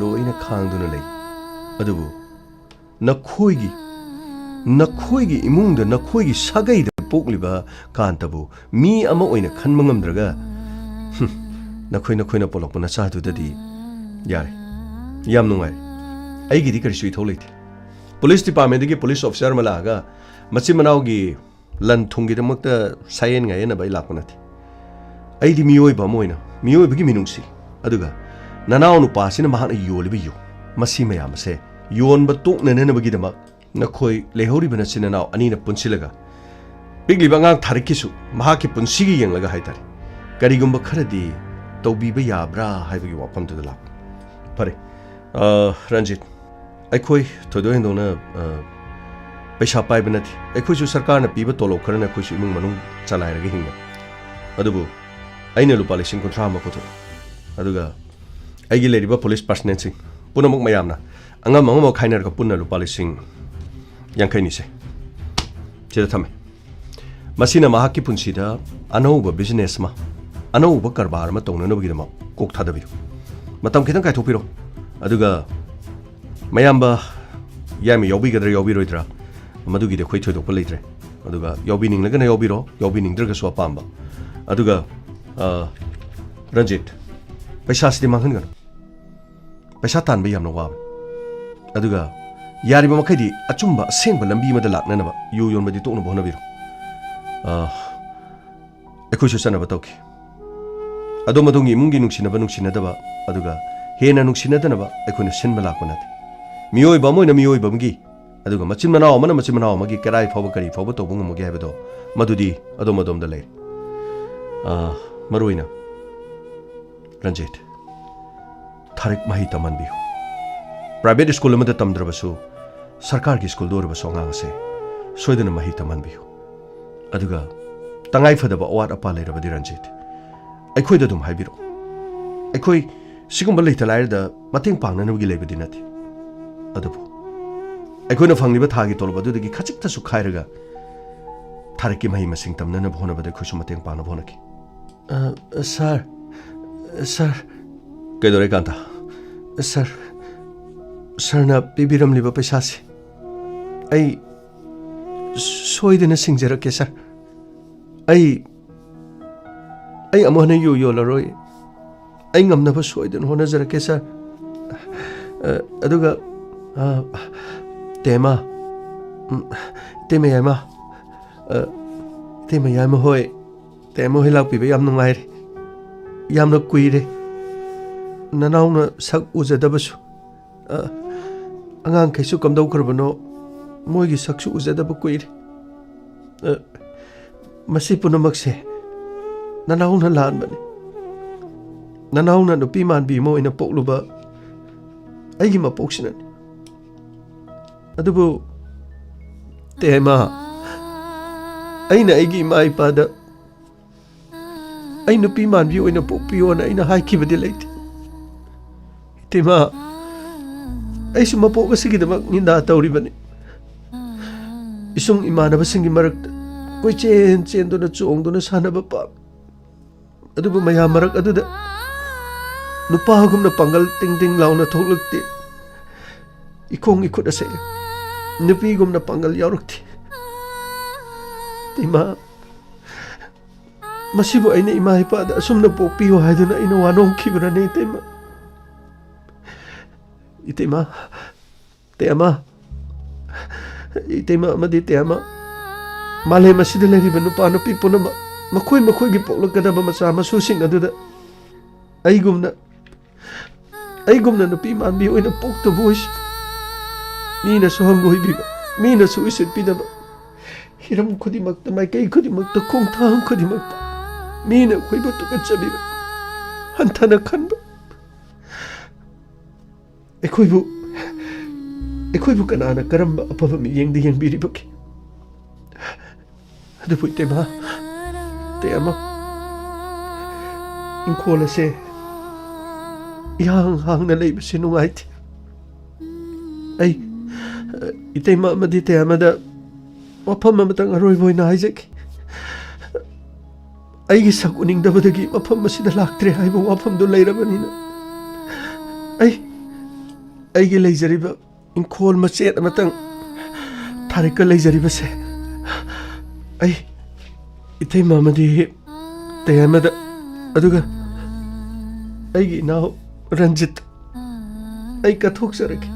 ꯂꯣꯏꯅ ꯈꯥꯡꯗꯨꯅ ꯂꯩ꯫ ꯑꯗꯨꯕꯨ ꯅꯈꯣꯏꯒꯤ ꯅꯈꯣꯏꯒꯤ ꯏꯃꯨꯡꯗ ꯅꯈꯣꯏꯒꯤ ꯁꯥꯒꯩꯗ ꯄꯣꯛꯂꯤꯕ ꯀꯥꯟꯇꯕꯨ ꯃꯤ ꯑꯃ ꯑꯣꯏꯅ ꯈꯟꯕ ꯉꯝꯗ꯭ꯔꯒ, ꯍꯨꯝ, ꯅꯈꯣꯏ ꯅꯈꯣꯏꯅ ꯄꯣꯛꯂꯛꯄ ꯅꯆꯥꯗꯨꯗꯗꯤ ꯌꯥꯔꯦ꯫ ꯌꯥꯝ ꯅꯨꯡꯉꯥꯏꯔꯦ꯫ ꯑꯩꯒꯤꯗꯤ ꯀꯔꯤꯁꯨ ꯏꯊꯧ ꯂꯩꯇꯦ꯫ ꯄꯨꯂꯤꯁ ꯗꯤꯄꯥꯔꯠꯃꯦꯟꯗꯒꯤ ꯄꯨꯂꯤꯁ ꯑꯣꯐꯤꯁꯥꯔ ꯑꯃ ꯂꯥꯛꯑꯒ ꯃꯆꯤꯟ ꯃꯅꯥꯎꯒꯤ ꯂꯟ ꯊꯨꯝꯒꯤꯗꯃꯛꯇ ꯁꯥꯌꯦꯟ ꯉꯥꯌꯦꯟꯅꯕ ꯑꯩ ꯂꯥꯛꯄ ꯅꯠꯇꯦ꯫ ꯑꯩꯗꯤ ꯃꯤꯑꯣꯏꯕ ꯑꯃ ꯑꯣꯏꯅ ꯃꯤꯑꯣꯏꯕꯒꯤ ꯃꯤꯅꯨꯡꯁꯤ, ꯑꯗꯨꯒ ꯅꯅꯥꯎ ꯅꯨꯄꯥꯁꯤꯅ ꯃꯍꯥꯛꯅ ꯌꯣꯜꯂꯤꯕ ꯌꯨ, ꯃꯁꯤ ꯃꯌꯥꯝ ꯑꯁꯦ ꯌꯣꯟꯕ ꯇꯣꯛꯅꯅꯅꯕꯒꯤꯗꯃꯛ ꯅꯈꯣꯏ ꯂꯩꯍꯧꯔꯤꯕ ꯅꯆꯤꯟ ꯅꯅꯥꯎ ꯑꯅꯤꯅ ꯄꯨꯟꯁꯤꯜꯂꯒ ꯄꯤꯛꯂꯤꯕ ꯑꯉꯥꯡ ꯊꯥꯔꯤꯛꯀꯤꯁꯨ ꯃꯍꯥꯛꯀꯤ ꯄꯨꯟꯁꯤꯒꯤ ꯌꯦꯡꯂꯒ ꯍꯥꯏꯇꯥꯔꯦ, ꯀꯔꯤꯒꯨꯝꯕ ꯈꯔꯗꯤ ꯇꯧꯕꯤꯕ ꯌꯥꯕ꯭ꯔꯥ ꯍꯥꯏꯕꯒꯤ ꯋꯥꯐꯝꯗꯨꯗ ꯂꯥꯛꯄ꯫ ꯐꯔꯦ, ꯑ, ꯔꯟꯖꯤꯠ, ꯑꯩꯈꯣꯏ ꯊꯣꯏꯗꯣꯛ ꯍꯦꯟꯗꯣꯛꯅ, ꯑ, ꯄꯩꯁꯥ ꯄꯥꯏꯕ ꯅꯠꯇꯦ꯫ ꯑꯩꯈꯣꯏꯁꯨ ꯁꯔꯀꯥꯔꯅ ꯄꯤꯕ ꯇꯣꯂꯣꯞ ꯈꯔꯅ ꯑꯩꯈꯣꯏꯁꯨ ꯏꯃꯨꯡ ꯃꯅꯨꯡ ꯆꯂꯥꯏꯔꯒ ꯍꯤꯡꯕ꯫ ꯑꯗꯨꯕꯨ ꯑꯩꯅ ꯂꯨꯄꯥ ꯂꯤꯁꯤꯡ ꯀꯨꯟꯊ꯭ꯔꯥ ꯑꯃ ꯄꯨꯊꯣꯛꯑꯦ꯫ ꯑꯗꯨꯒ ꯑꯩꯒꯤ ꯂꯩꯔꯤꯕ ꯄꯨꯂꯤꯁ ꯄꯥꯔꯁꯅꯦꯜꯁꯤꯡ ꯄꯨꯝꯅꯃꯛ ꯃꯌꯥꯝꯅ ꯑꯉꯝ ꯑꯉꯝꯕ ꯈꯥꯏꯅꯔꯒ ꯄꯨꯟꯅ ꯂꯨꯄꯥ ꯂꯤꯁꯤꯡ ꯌꯥꯡꯈꯩꯅꯤꯁꯦ ꯁꯤꯗ ꯊꯝꯃꯦ꯫ ꯃꯁꯤꯅ ꯃꯍꯥꯛꯀꯤ ꯄꯨꯟꯁꯤꯗ ꯑꯅꯧꯕ ꯕꯤꯖꯤꯅꯦꯁ ꯑꯃ, ꯑꯅꯧꯕ ꯀꯔꯕꯥꯔ ꯑꯃ ꯇꯧꯅꯅꯕꯒꯤꯗꯃꯛ ꯀꯣꯛ ꯊꯥꯗꯕꯤꯔꯣ꯫ ꯃꯇꯝ ꯈꯤꯇꯪ ꯀꯥꯏꯊꯣꯛꯄꯤꯔꯣ꯫ ꯑꯗꯨꯒ ꯃꯌꯥꯝꯕ ꯌꯥꯏꯃ ꯌꯥꯎꯕꯤꯒꯗ꯭ꯔꯥ ꯌꯥꯎꯕꯤꯔꯣꯏꯗ꯭ꯔꯥ, ꯃꯗꯨꯒꯤꯗꯤ ꯑꯩꯈꯣꯏ ꯊꯣꯏꯗꯣꯛꯄ ꯂꯩꯇ꯭ꯔꯦ꯫ ꯑꯗꯨꯒ ꯌꯥꯎꯕꯤꯅꯤꯡꯂꯒꯅ ꯌꯥꯎꯕꯤꯔꯣ, ꯌꯥꯎꯕꯤꯅꯤꯡꯗ꯭ꯔꯒꯁꯨ ꯑꯄꯥꯝꯕ꯫ ꯑꯗꯨꯒ, ꯑ, ꯔꯟꯖꯤꯠ, ꯄꯩꯁꯥꯁꯤꯗꯤ ꯃꯥꯡꯍꯟꯒꯅꯨ꯫ ꯄꯩꯁꯥ ꯇꯥꯟꯕ ꯌꯥꯝꯅ ꯋꯥꯕꯅꯤ꯫ ꯑꯗꯨꯒ ꯌꯥꯔꯤꯕ ꯃꯈꯩꯗꯤ ꯑꯆꯨꯝꯕ ꯑꯁꯦꯡꯕ ꯂꯝꯕꯤ ꯑꯃꯗ ꯂꯥꯛꯅꯅꯕ, ꯌꯨ ꯌꯣꯟꯕꯗꯤ ꯇꯣꯛꯅꯕ ꯍꯣꯠꯅꯕꯤꯔꯣ꯫ ꯑ, ꯑꯩꯈꯣꯏꯁꯨ ꯆꯠꯅꯕ ꯇꯧꯈꯤ꯫ ꯑꯗꯣꯝ ꯑꯗꯣꯝꯒꯤ ꯏꯃꯨꯡꯒꯤ ꯅꯨꯡꯁꯤꯅꯕ ꯅꯨꯡꯁꯤꯅꯗꯕ, ꯑꯗꯨꯒ ꯍꯦꯟꯅ ꯅꯨꯡꯁꯤꯅꯗꯅꯕ ꯑꯩꯈꯣꯏꯅ ꯁꯤꯟꯕ ꯂꯥꯛꯄ ꯅꯠꯇꯦ꯫ ꯃꯤꯑꯣꯏꯕ ꯑꯃ ꯑꯣꯏꯅ ꯃꯤꯑꯣꯏꯕ ꯑꯃꯒꯤ, ꯑꯗꯨꯒ ꯃꯆꯤꯟ ꯃꯅꯥꯎ ꯑꯃꯅ ꯃꯆꯤꯟ ꯃꯅꯥꯎ ꯑꯃꯒꯤ ꯀꯗꯥꯏ ꯐꯥꯎꯕ ꯀꯔꯤ ꯐꯥꯎꯕ ꯇꯧꯕ ꯉꯝꯃꯒꯦ ꯍꯥꯏꯕꯗꯣ, ꯃꯗꯨꯗꯤ ꯑꯗꯣꯝ ꯑꯗꯣꯝꯗ ꯂꯩꯔꯦ꯫ ꯑ, ꯃꯔꯨ ꯑꯣꯏꯅ ꯔꯟꯖꯤꯠ, ꯊꯥꯔꯤꯛ ꯃꯍꯩ ꯇꯝꯍꯟꯕꯤꯌꯨ꯫ ꯄ꯭ꯔꯥꯏꯚꯦꯠ ꯁ꯭ꯀꯨꯜ ꯑꯃꯗ ꯇꯝꯗ꯭ꯔꯕꯁꯨ, ꯁꯔꯀꯥꯔꯒꯤ ꯁ꯭ꯀꯨꯜꯗ ꯑꯣꯏꯔꯕꯁꯨ ꯑꯉꯥꯡ ꯑꯁꯦ ꯁꯣꯏꯗꯅ ꯃꯍꯩ ꯇꯝꯍꯟꯕꯤꯌꯨ꯫ ꯑꯗꯨꯒ ꯇꯉꯥꯏ ꯐꯗꯕ ꯑꯋꯥꯠ ꯑꯄꯥ ꯂꯩꯔꯕꯗꯤ, ꯔꯟꯖꯤꯠ, ꯑꯩꯈꯣꯏꯗ ꯑꯗꯨꯝ ꯍꯥꯏꯕꯤꯔꯛꯎ꯫ ꯑꯩꯈꯣꯏ ꯁꯤꯒꯨꯝꯕ ꯂꯩꯇ ꯂꯥꯏꯔꯗ ꯃꯇꯦꯡ ꯄꯥꯡꯅꯅꯕꯒꯤ ꯂꯩꯕꯗꯤ ꯅꯠꯇꯦ꯫ ꯑꯗꯨꯕꯨ ꯑꯩꯈꯣꯏꯅ ꯐꯪꯂꯤꯕ ꯊꯥꯒꯤ ꯇꯣꯂꯣꯞ ꯑꯗꯨꯗꯒꯤ ꯈꯖꯤꯛꯇꯁꯨ ꯈꯥꯏꯔꯒ ꯊꯥꯔꯤꯛꯀꯤ ꯃꯍꯩ ꯃꯁꯤꯡ ꯇꯝꯅꯅꯕ ꯍꯣꯠꯅꯕꯗ ꯑꯩꯈꯣꯏꯁꯨ ꯃꯇꯦꯡ ꯄꯥꯡꯅꯕ ꯍꯣꯠꯅꯈꯤ꯫ ꯑ, ꯁꯥꯔ, ꯁꯥꯔ꯫ ꯀꯩꯗꯧꯔꯦ, ꯀꯥꯟꯇ? ꯁꯥꯔ, ꯁꯥꯔꯅ ꯄꯤꯕꯤꯔꯝꯂꯤꯕ ꯄꯩꯁꯥꯁꯤ ꯑꯩ ꯁꯣꯏꯗꯅ ꯁꯤꯡꯖꯔꯛꯀꯦ, ꯁꯥꯔ꯫ ꯑꯩ, ꯑꯩ ꯑꯃꯨꯛ ꯍꯟꯅ ꯌꯨ ꯌꯣꯜꯂꯔꯣꯏ꯫ ꯑꯩ ꯉꯝꯅꯕ ꯁꯣꯏꯗꯅ ꯍꯣꯠꯅꯖꯔꯛꯀꯦ, ꯁꯥꯔ꯫ ꯑ, ꯑꯗꯨꯒ, ꯑ, ꯇꯦꯃꯥ, ꯎꯝ, ꯏꯇꯩꯃ ꯌꯥꯏꯃ, ꯑ, ꯏꯇꯩꯃ ꯌꯥꯏꯃ ꯍꯣꯏ, ꯇꯦꯃꯥ ꯍꯣꯏ ꯂꯥꯛꯄꯤꯕ ꯌꯥꯝ ꯅꯨꯡꯉꯥꯏꯔꯦ꯫ ꯌꯥꯝꯅ ꯀꯨꯏꯔꯦ ꯅꯅꯥꯎꯅ ꯁꯛ ꯎꯖꯗꯕꯁꯨ꯫ ꯑ, ꯑꯉꯥꯡꯈꯩꯁꯨ ꯀꯝꯗꯧꯈ꯭ꯔꯕꯅꯣ? ꯃꯣꯏꯒꯤ ꯁꯛꯁꯨ ꯎꯖꯗꯕ ꯀꯨꯏꯔꯦ꯫ ꯑ, ꯃꯁꯤ ꯄꯨꯝꯅꯃꯛꯁꯦ ꯅꯅꯥꯎꯅ ꯂꯥꯟꯕꯅꯤ꯫ ꯅꯅꯥꯎꯅ ꯅꯨꯄꯤ ꯃꯥꯟꯕꯤ ꯑꯃ ꯑꯣꯏꯅ ꯄꯣꯛꯂꯨꯕ ꯑꯩꯒꯤ ꯃꯄꯣꯛꯁꯤꯅꯅꯤ꯫ ꯑꯗꯨꯕꯨ ꯇꯦꯃꯥ, ꯑꯩꯅ ꯑꯩꯒꯤ ꯏꯃꯥ ꯏꯄꯥꯗ "ꯑꯩ ꯅꯨꯄꯤ ꯃꯥꯟꯕꯤ ꯑꯣꯏꯅ ꯄꯣꯛꯄꯤꯌꯣꯅ" ꯑꯩꯅ ꯍꯥꯏꯈꯤꯕꯗꯤ ꯂꯩꯇꯦ꯫ ꯏꯇꯩꯃ, ꯑꯩꯁꯨ ꯃꯄꯣꯛ ꯑꯁꯤꯒꯤꯗꯃꯛ ꯅꯤꯟꯗꯥ ꯇꯧꯔꯤꯕꯅꯤ꯫ ꯏꯁꯨꯡ ꯏꯃꯥꯟꯅꯕꯁꯤꯡꯒꯤ ꯃꯔꯛꯇ ꯀꯣꯏꯆꯦꯟ ꯆꯦꯟꯗꯨꯅ, ꯆꯣꯡꯗꯨꯅ ꯁꯥꯟꯅꯕ ꯄꯥꯝꯃꯤ꯫ ꯑꯗꯨꯕꯨ ꯃꯌꯥꯝ ꯃꯔꯛ ꯑꯗꯨꯗ ꯅꯨꯄꯥꯒꯨꯝꯅ ꯄꯥꯡꯒꯜ ꯇꯤꯡ ꯇꯤꯡ ꯂꯥꯎꯅ ꯊꯣꯛꯂꯛꯇꯦ꯫ ꯏꯈꯣꯡ ꯏꯈꯨꯠ ꯑꯁꯦ ꯅꯨꯄꯤꯒꯨꯝꯅ ꯄꯥꯡꯒꯜ ꯌꯥꯎꯔꯛꯇꯦ꯫ ꯏꯃꯥ, ꯃꯁꯤꯕꯨ ꯑꯩꯅ ꯏꯃꯥ ꯏꯄꯥꯗ ꯑꯁꯨꯝꯅ ꯄꯣꯛꯄꯤꯌꯨ ꯍꯥꯏꯗꯨꯅ ꯑꯩꯅ ꯋꯥꯅꯣꯝꯈꯤꯕ꯭ꯔꯅꯦ, ꯏꯇꯩꯃ? ꯏꯇꯩꯃ, ꯇꯦꯃꯥ, ꯏꯇꯩꯃ ꯑꯃꯗꯤ ꯇꯦꯃꯥ, ꯃꯥꯂꯦꯝ ꯑꯁꯤꯗ ꯂꯩꯔꯤꯕ ꯅꯨꯄꯥ ꯅꯨꯄꯤ ꯄꯨꯝꯅꯃꯛ ꯃꯈꯣꯏ ꯃꯈꯣꯏꯒꯤ ꯄꯣꯛꯂꯛꯀꯗꯕ ꯃꯆꯥ ꯃꯁꯨꯁꯤꯡ ꯑꯗꯨꯗ ꯑꯩꯒꯨꯝꯅ, ꯑꯩꯒꯨꯝꯅ ꯅꯨꯄꯤ ꯃꯥꯟꯕꯤ ꯑꯣꯏꯅ ꯄꯣꯛꯇꯕ ꯑꯣꯏꯁꯅꯨ꯫ ꯃꯤꯅꯁꯨ ꯍꯪꯒꯣꯏꯕꯤꯕ, ꯃꯤꯅꯁꯨ ꯎꯁꯤꯠꯄꯤꯗꯕ, ꯍꯤꯔꯝ ꯈꯨꯗꯤꯡꯃꯛꯇ, ꯃꯥꯏꯀꯩ ꯈꯨꯗꯤꯡꯃꯛꯇ, ꯈꯣꯡꯊꯥꯡ ꯈꯨꯗꯤꯡꯃꯛꯇ ꯃꯤꯅ ꯑꯩꯈꯣꯏꯕꯨ ꯇꯨꯀꯠꯆꯕꯤꯕ, ꯍꯟꯊꯅ ꯈꯟꯕ꯫ ꯑꯩꯈꯣꯏꯕꯨ, ꯑꯩꯈꯣꯏꯕꯨ ꯀꯅꯥꯅ ꯀꯔꯝꯕ ꯑꯐꯕ ꯃꯤꯠꯌꯦꯡꯗ ꯌꯦꯡꯕꯤꯔꯤꯕꯒꯦ? ꯑꯗꯨꯕꯨ ꯏꯇꯩꯃ, ꯏꯇꯩꯃ, ꯏꯪꯈꯣꯜ ꯑꯁꯦ ꯏꯍꯥꯡ ꯍꯥꯡꯅ ꯂꯩꯕꯁꯦ ꯅꯨꯡꯉꯥꯏꯇꯦ꯫ ꯑꯩ, ꯑ, ꯏꯇꯩꯃ ꯑꯃꯗꯤ ꯇꯌꯥꯃꯗ ꯋꯥꯐꯝ ꯑꯃꯇꯪ ꯑꯔꯣꯏꯕ ꯑꯣꯏꯅ ꯍꯥꯏꯖꯒꯦ꯫ ꯑꯩꯒꯤ ꯁꯛ ꯎꯅꯤꯡꯗꯕꯗꯒꯤ ꯃꯐꯝ ꯑꯁꯤꯗ ꯂꯥꯛꯇ꯭ꯔꯦ ꯍꯥꯏꯕ ꯋꯥꯐꯝꯗꯨ ꯂꯩꯔꯕꯅꯤꯅ, ꯑꯩ, ꯑꯩꯒꯤ ꯂꯩꯖꯔꯤꯕ ꯏꯪꯈꯣꯜ ꯃꯆꯦꯠ ꯑꯃꯇꯪ ꯊꯥꯔꯤꯛꯀ ꯂꯩꯖꯔꯤꯕꯁꯦ, ꯑꯩ ꯏꯇꯩꯃ ꯑꯃꯗꯤ ꯇꯌꯥꯃꯗ, ꯑꯗꯨꯒ ꯑꯩꯒꯤ ꯏꯅꯥꯎ ꯔꯟꯖꯤꯠ, ꯑꯩ ꯀꯠꯊꯣꯛꯆꯔꯒꯦ꯫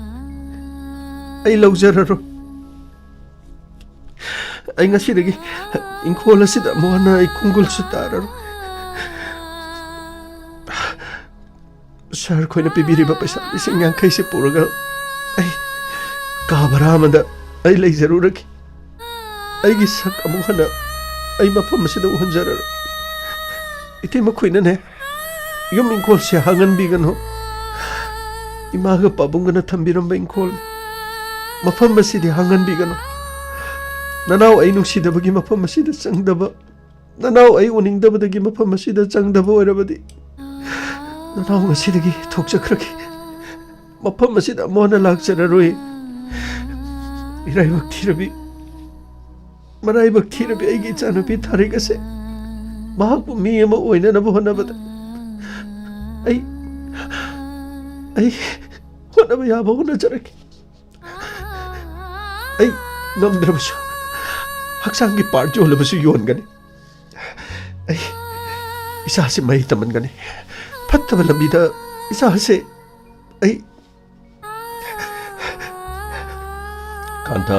ꯑꯩ ꯂꯧꯖꯔꯔꯣꯏ꯫ ꯑꯩ ꯉꯁꯤꯗꯒꯤ ꯏꯪꯈꯣꯜ ꯑꯁꯤꯗ ꯑꯃꯨꯛ ꯍꯟꯅ ꯑꯩ ꯈꯣꯡꯒꯨꯜꯁꯨ ꯇꯥꯔꯔꯣꯏ꯫ ꯁꯥꯔ ꯈꯣꯏꯅ ꯄꯤꯕꯤꯔꯤꯕ ꯄꯩꯁꯥ ꯂꯤꯁꯤꯡ ꯌꯥꯡꯈꯩꯁꯦ ꯄꯨꯔꯒ ꯑꯩ ꯀꯥ ꯚꯔꯥ ꯑꯃꯗ ꯑꯩ ꯂꯩꯖꯔꯨꯔꯒꯦ꯫ ꯑꯩꯒꯤ ꯁꯛ ꯑꯃꯨꯛ ꯍꯟꯅ ꯑꯩ ꯃꯐꯝ ꯑꯁꯤꯗ ꯎꯍꯟꯖꯔꯔꯣꯏ꯫ ꯏꯇꯩꯃ ꯈꯣꯏꯅꯅꯦ, ꯌꯨꯝ ꯏꯪꯈꯣꯜꯁꯦ ꯍꯥꯡꯍꯟꯕꯤꯒꯅꯨ꯫ ꯏꯃꯥꯒ ꯄꯥꯕꯨꯡꯒꯅ ꯊꯝꯕꯤꯔꯝꯕ ꯏꯪꯈꯣꯜ, ꯃꯐꯝ ꯑꯁꯤꯗꯤ ꯍꯥꯡꯍꯟꯕꯤꯒꯅꯨ꯫ ꯅꯅꯥꯎ ꯑꯩ ꯅꯨꯡꯁꯤꯗꯕꯒꯤ ꯃꯐꯝ ꯑꯁꯤꯗ ꯆꯪꯗꯕ, ꯅꯅꯥꯎ ꯑꯩ ꯎꯅꯤꯡꯗꯕꯗꯒꯤ ꯃꯐꯝ ꯑꯁꯤꯗ ꯆꯪꯗꯕ ꯑꯣꯏꯔꯕꯗꯤ, ꯅꯅꯥꯎ ꯉꯁꯤꯗꯒꯤ ꯊꯣꯛꯆꯈ꯭ꯔꯒꯦ꯫ ꯃꯐꯝ ꯑꯁꯤꯗ ꯑꯃꯨꯛ ꯍꯟꯅ ꯂꯥꯛꯆꯔꯔꯣꯏ꯫ ꯏꯔꯥꯏꯕꯛ ꯊꯤꯔꯕꯤ, ꯃꯔꯥꯏꯕꯛ ꯊꯤꯔꯕꯤ ꯑꯩꯒꯤ ꯏꯆꯥꯅꯨꯄꯤ ꯊꯥꯔꯤꯛ ꯑꯁꯦ, ꯃꯍꯥꯛꯄꯨ ꯃꯤ ꯑꯃ ꯑꯣꯏꯅꯅꯕ ꯍꯣꯠꯅꯕꯗ ꯑꯩ, ꯑꯩ ꯍꯣꯠꯅꯕ ꯌꯥꯕ ꯍꯣꯠꯅꯖꯔꯛꯀꯦ꯫ ꯑꯩ ꯉꯝꯗ꯭ꯔꯕꯁꯨ, ꯍꯛꯆꯥꯡꯒꯤ ꯄꯥꯔꯠ ꯌꯣꯜꯂꯕꯁꯨ ꯌꯣꯟꯒꯅꯤ꯫ ꯑꯩ ꯏꯁꯥꯁꯤ ꯃꯍꯩ ꯇꯝꯍꯟꯒꯅꯤ꯫ ꯐꯠꯇꯕ ꯂꯝꯕꯤꯗ ꯏꯁꯥꯁꯦ ꯑꯩ ꯀꯥꯟꯇ,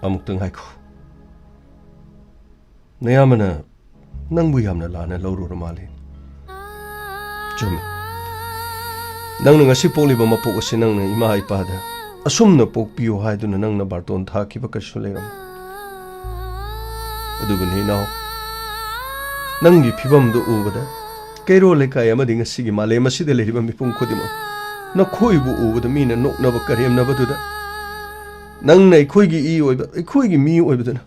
ꯑꯃꯨꯛꯇ ꯉꯥꯏꯈꯣ꯫ ꯅꯌꯥꯝꯕꯅ ꯅꯪꯕꯨ ꯌꯥꯝꯅ ꯂꯥꯟꯅ ꯂꯧꯔꯨꯔ ꯃꯥꯜꯂꯦ꯫ ꯆꯨꯝꯃꯤ꯫ ꯅꯪꯅ ꯉꯁꯤ ꯄꯣꯛꯂꯤꯕ ꯃꯄꯣꯛ ꯑꯁꯤ ꯅꯪꯅ ꯏꯃꯥ ꯏꯄꯥꯗ ꯑꯁꯨꯝꯅ ꯄꯣꯛꯄꯤꯌꯨ ꯍꯥꯏꯗꯨꯅ ꯅꯪꯅ ꯕꯥꯔꯇꯣꯟ ꯊꯥꯈꯤꯕ ꯀꯩꯁꯨ ꯂꯩꯔꯝꯃꯣꯏ꯫ ꯑꯗꯨꯕꯨꯅꯤ ꯏꯅꯥꯎ, ꯅꯪꯒꯤ ꯐꯤꯕꯝꯗꯨ ꯎꯕꯗ, ꯀꯩꯔꯣꯜ ꯂꯩꯀꯥꯏ ꯑꯃꯗꯤ ꯉꯁꯤꯒꯤ ꯃꯥꯂꯦꯝ ꯑꯁꯤꯗ ꯂꯩꯔꯤꯕ ꯃꯤꯄꯨꯝ ꯈꯨꯗꯤꯡꯃꯛ ꯅꯈꯣꯏꯕꯨ ꯎꯕꯗ ꯃꯤꯅ ꯅꯣꯛꯅꯕ ꯀꯔꯦꯝꯅꯕꯗꯨꯗ, ꯅꯪꯅ ꯑꯩꯈꯣꯏꯒꯤ ꯏ ꯑꯣꯏꯕ, ꯑꯩꯈꯣꯏꯒꯤ ꯃꯤ ꯑꯣꯏꯕꯗꯨꯅ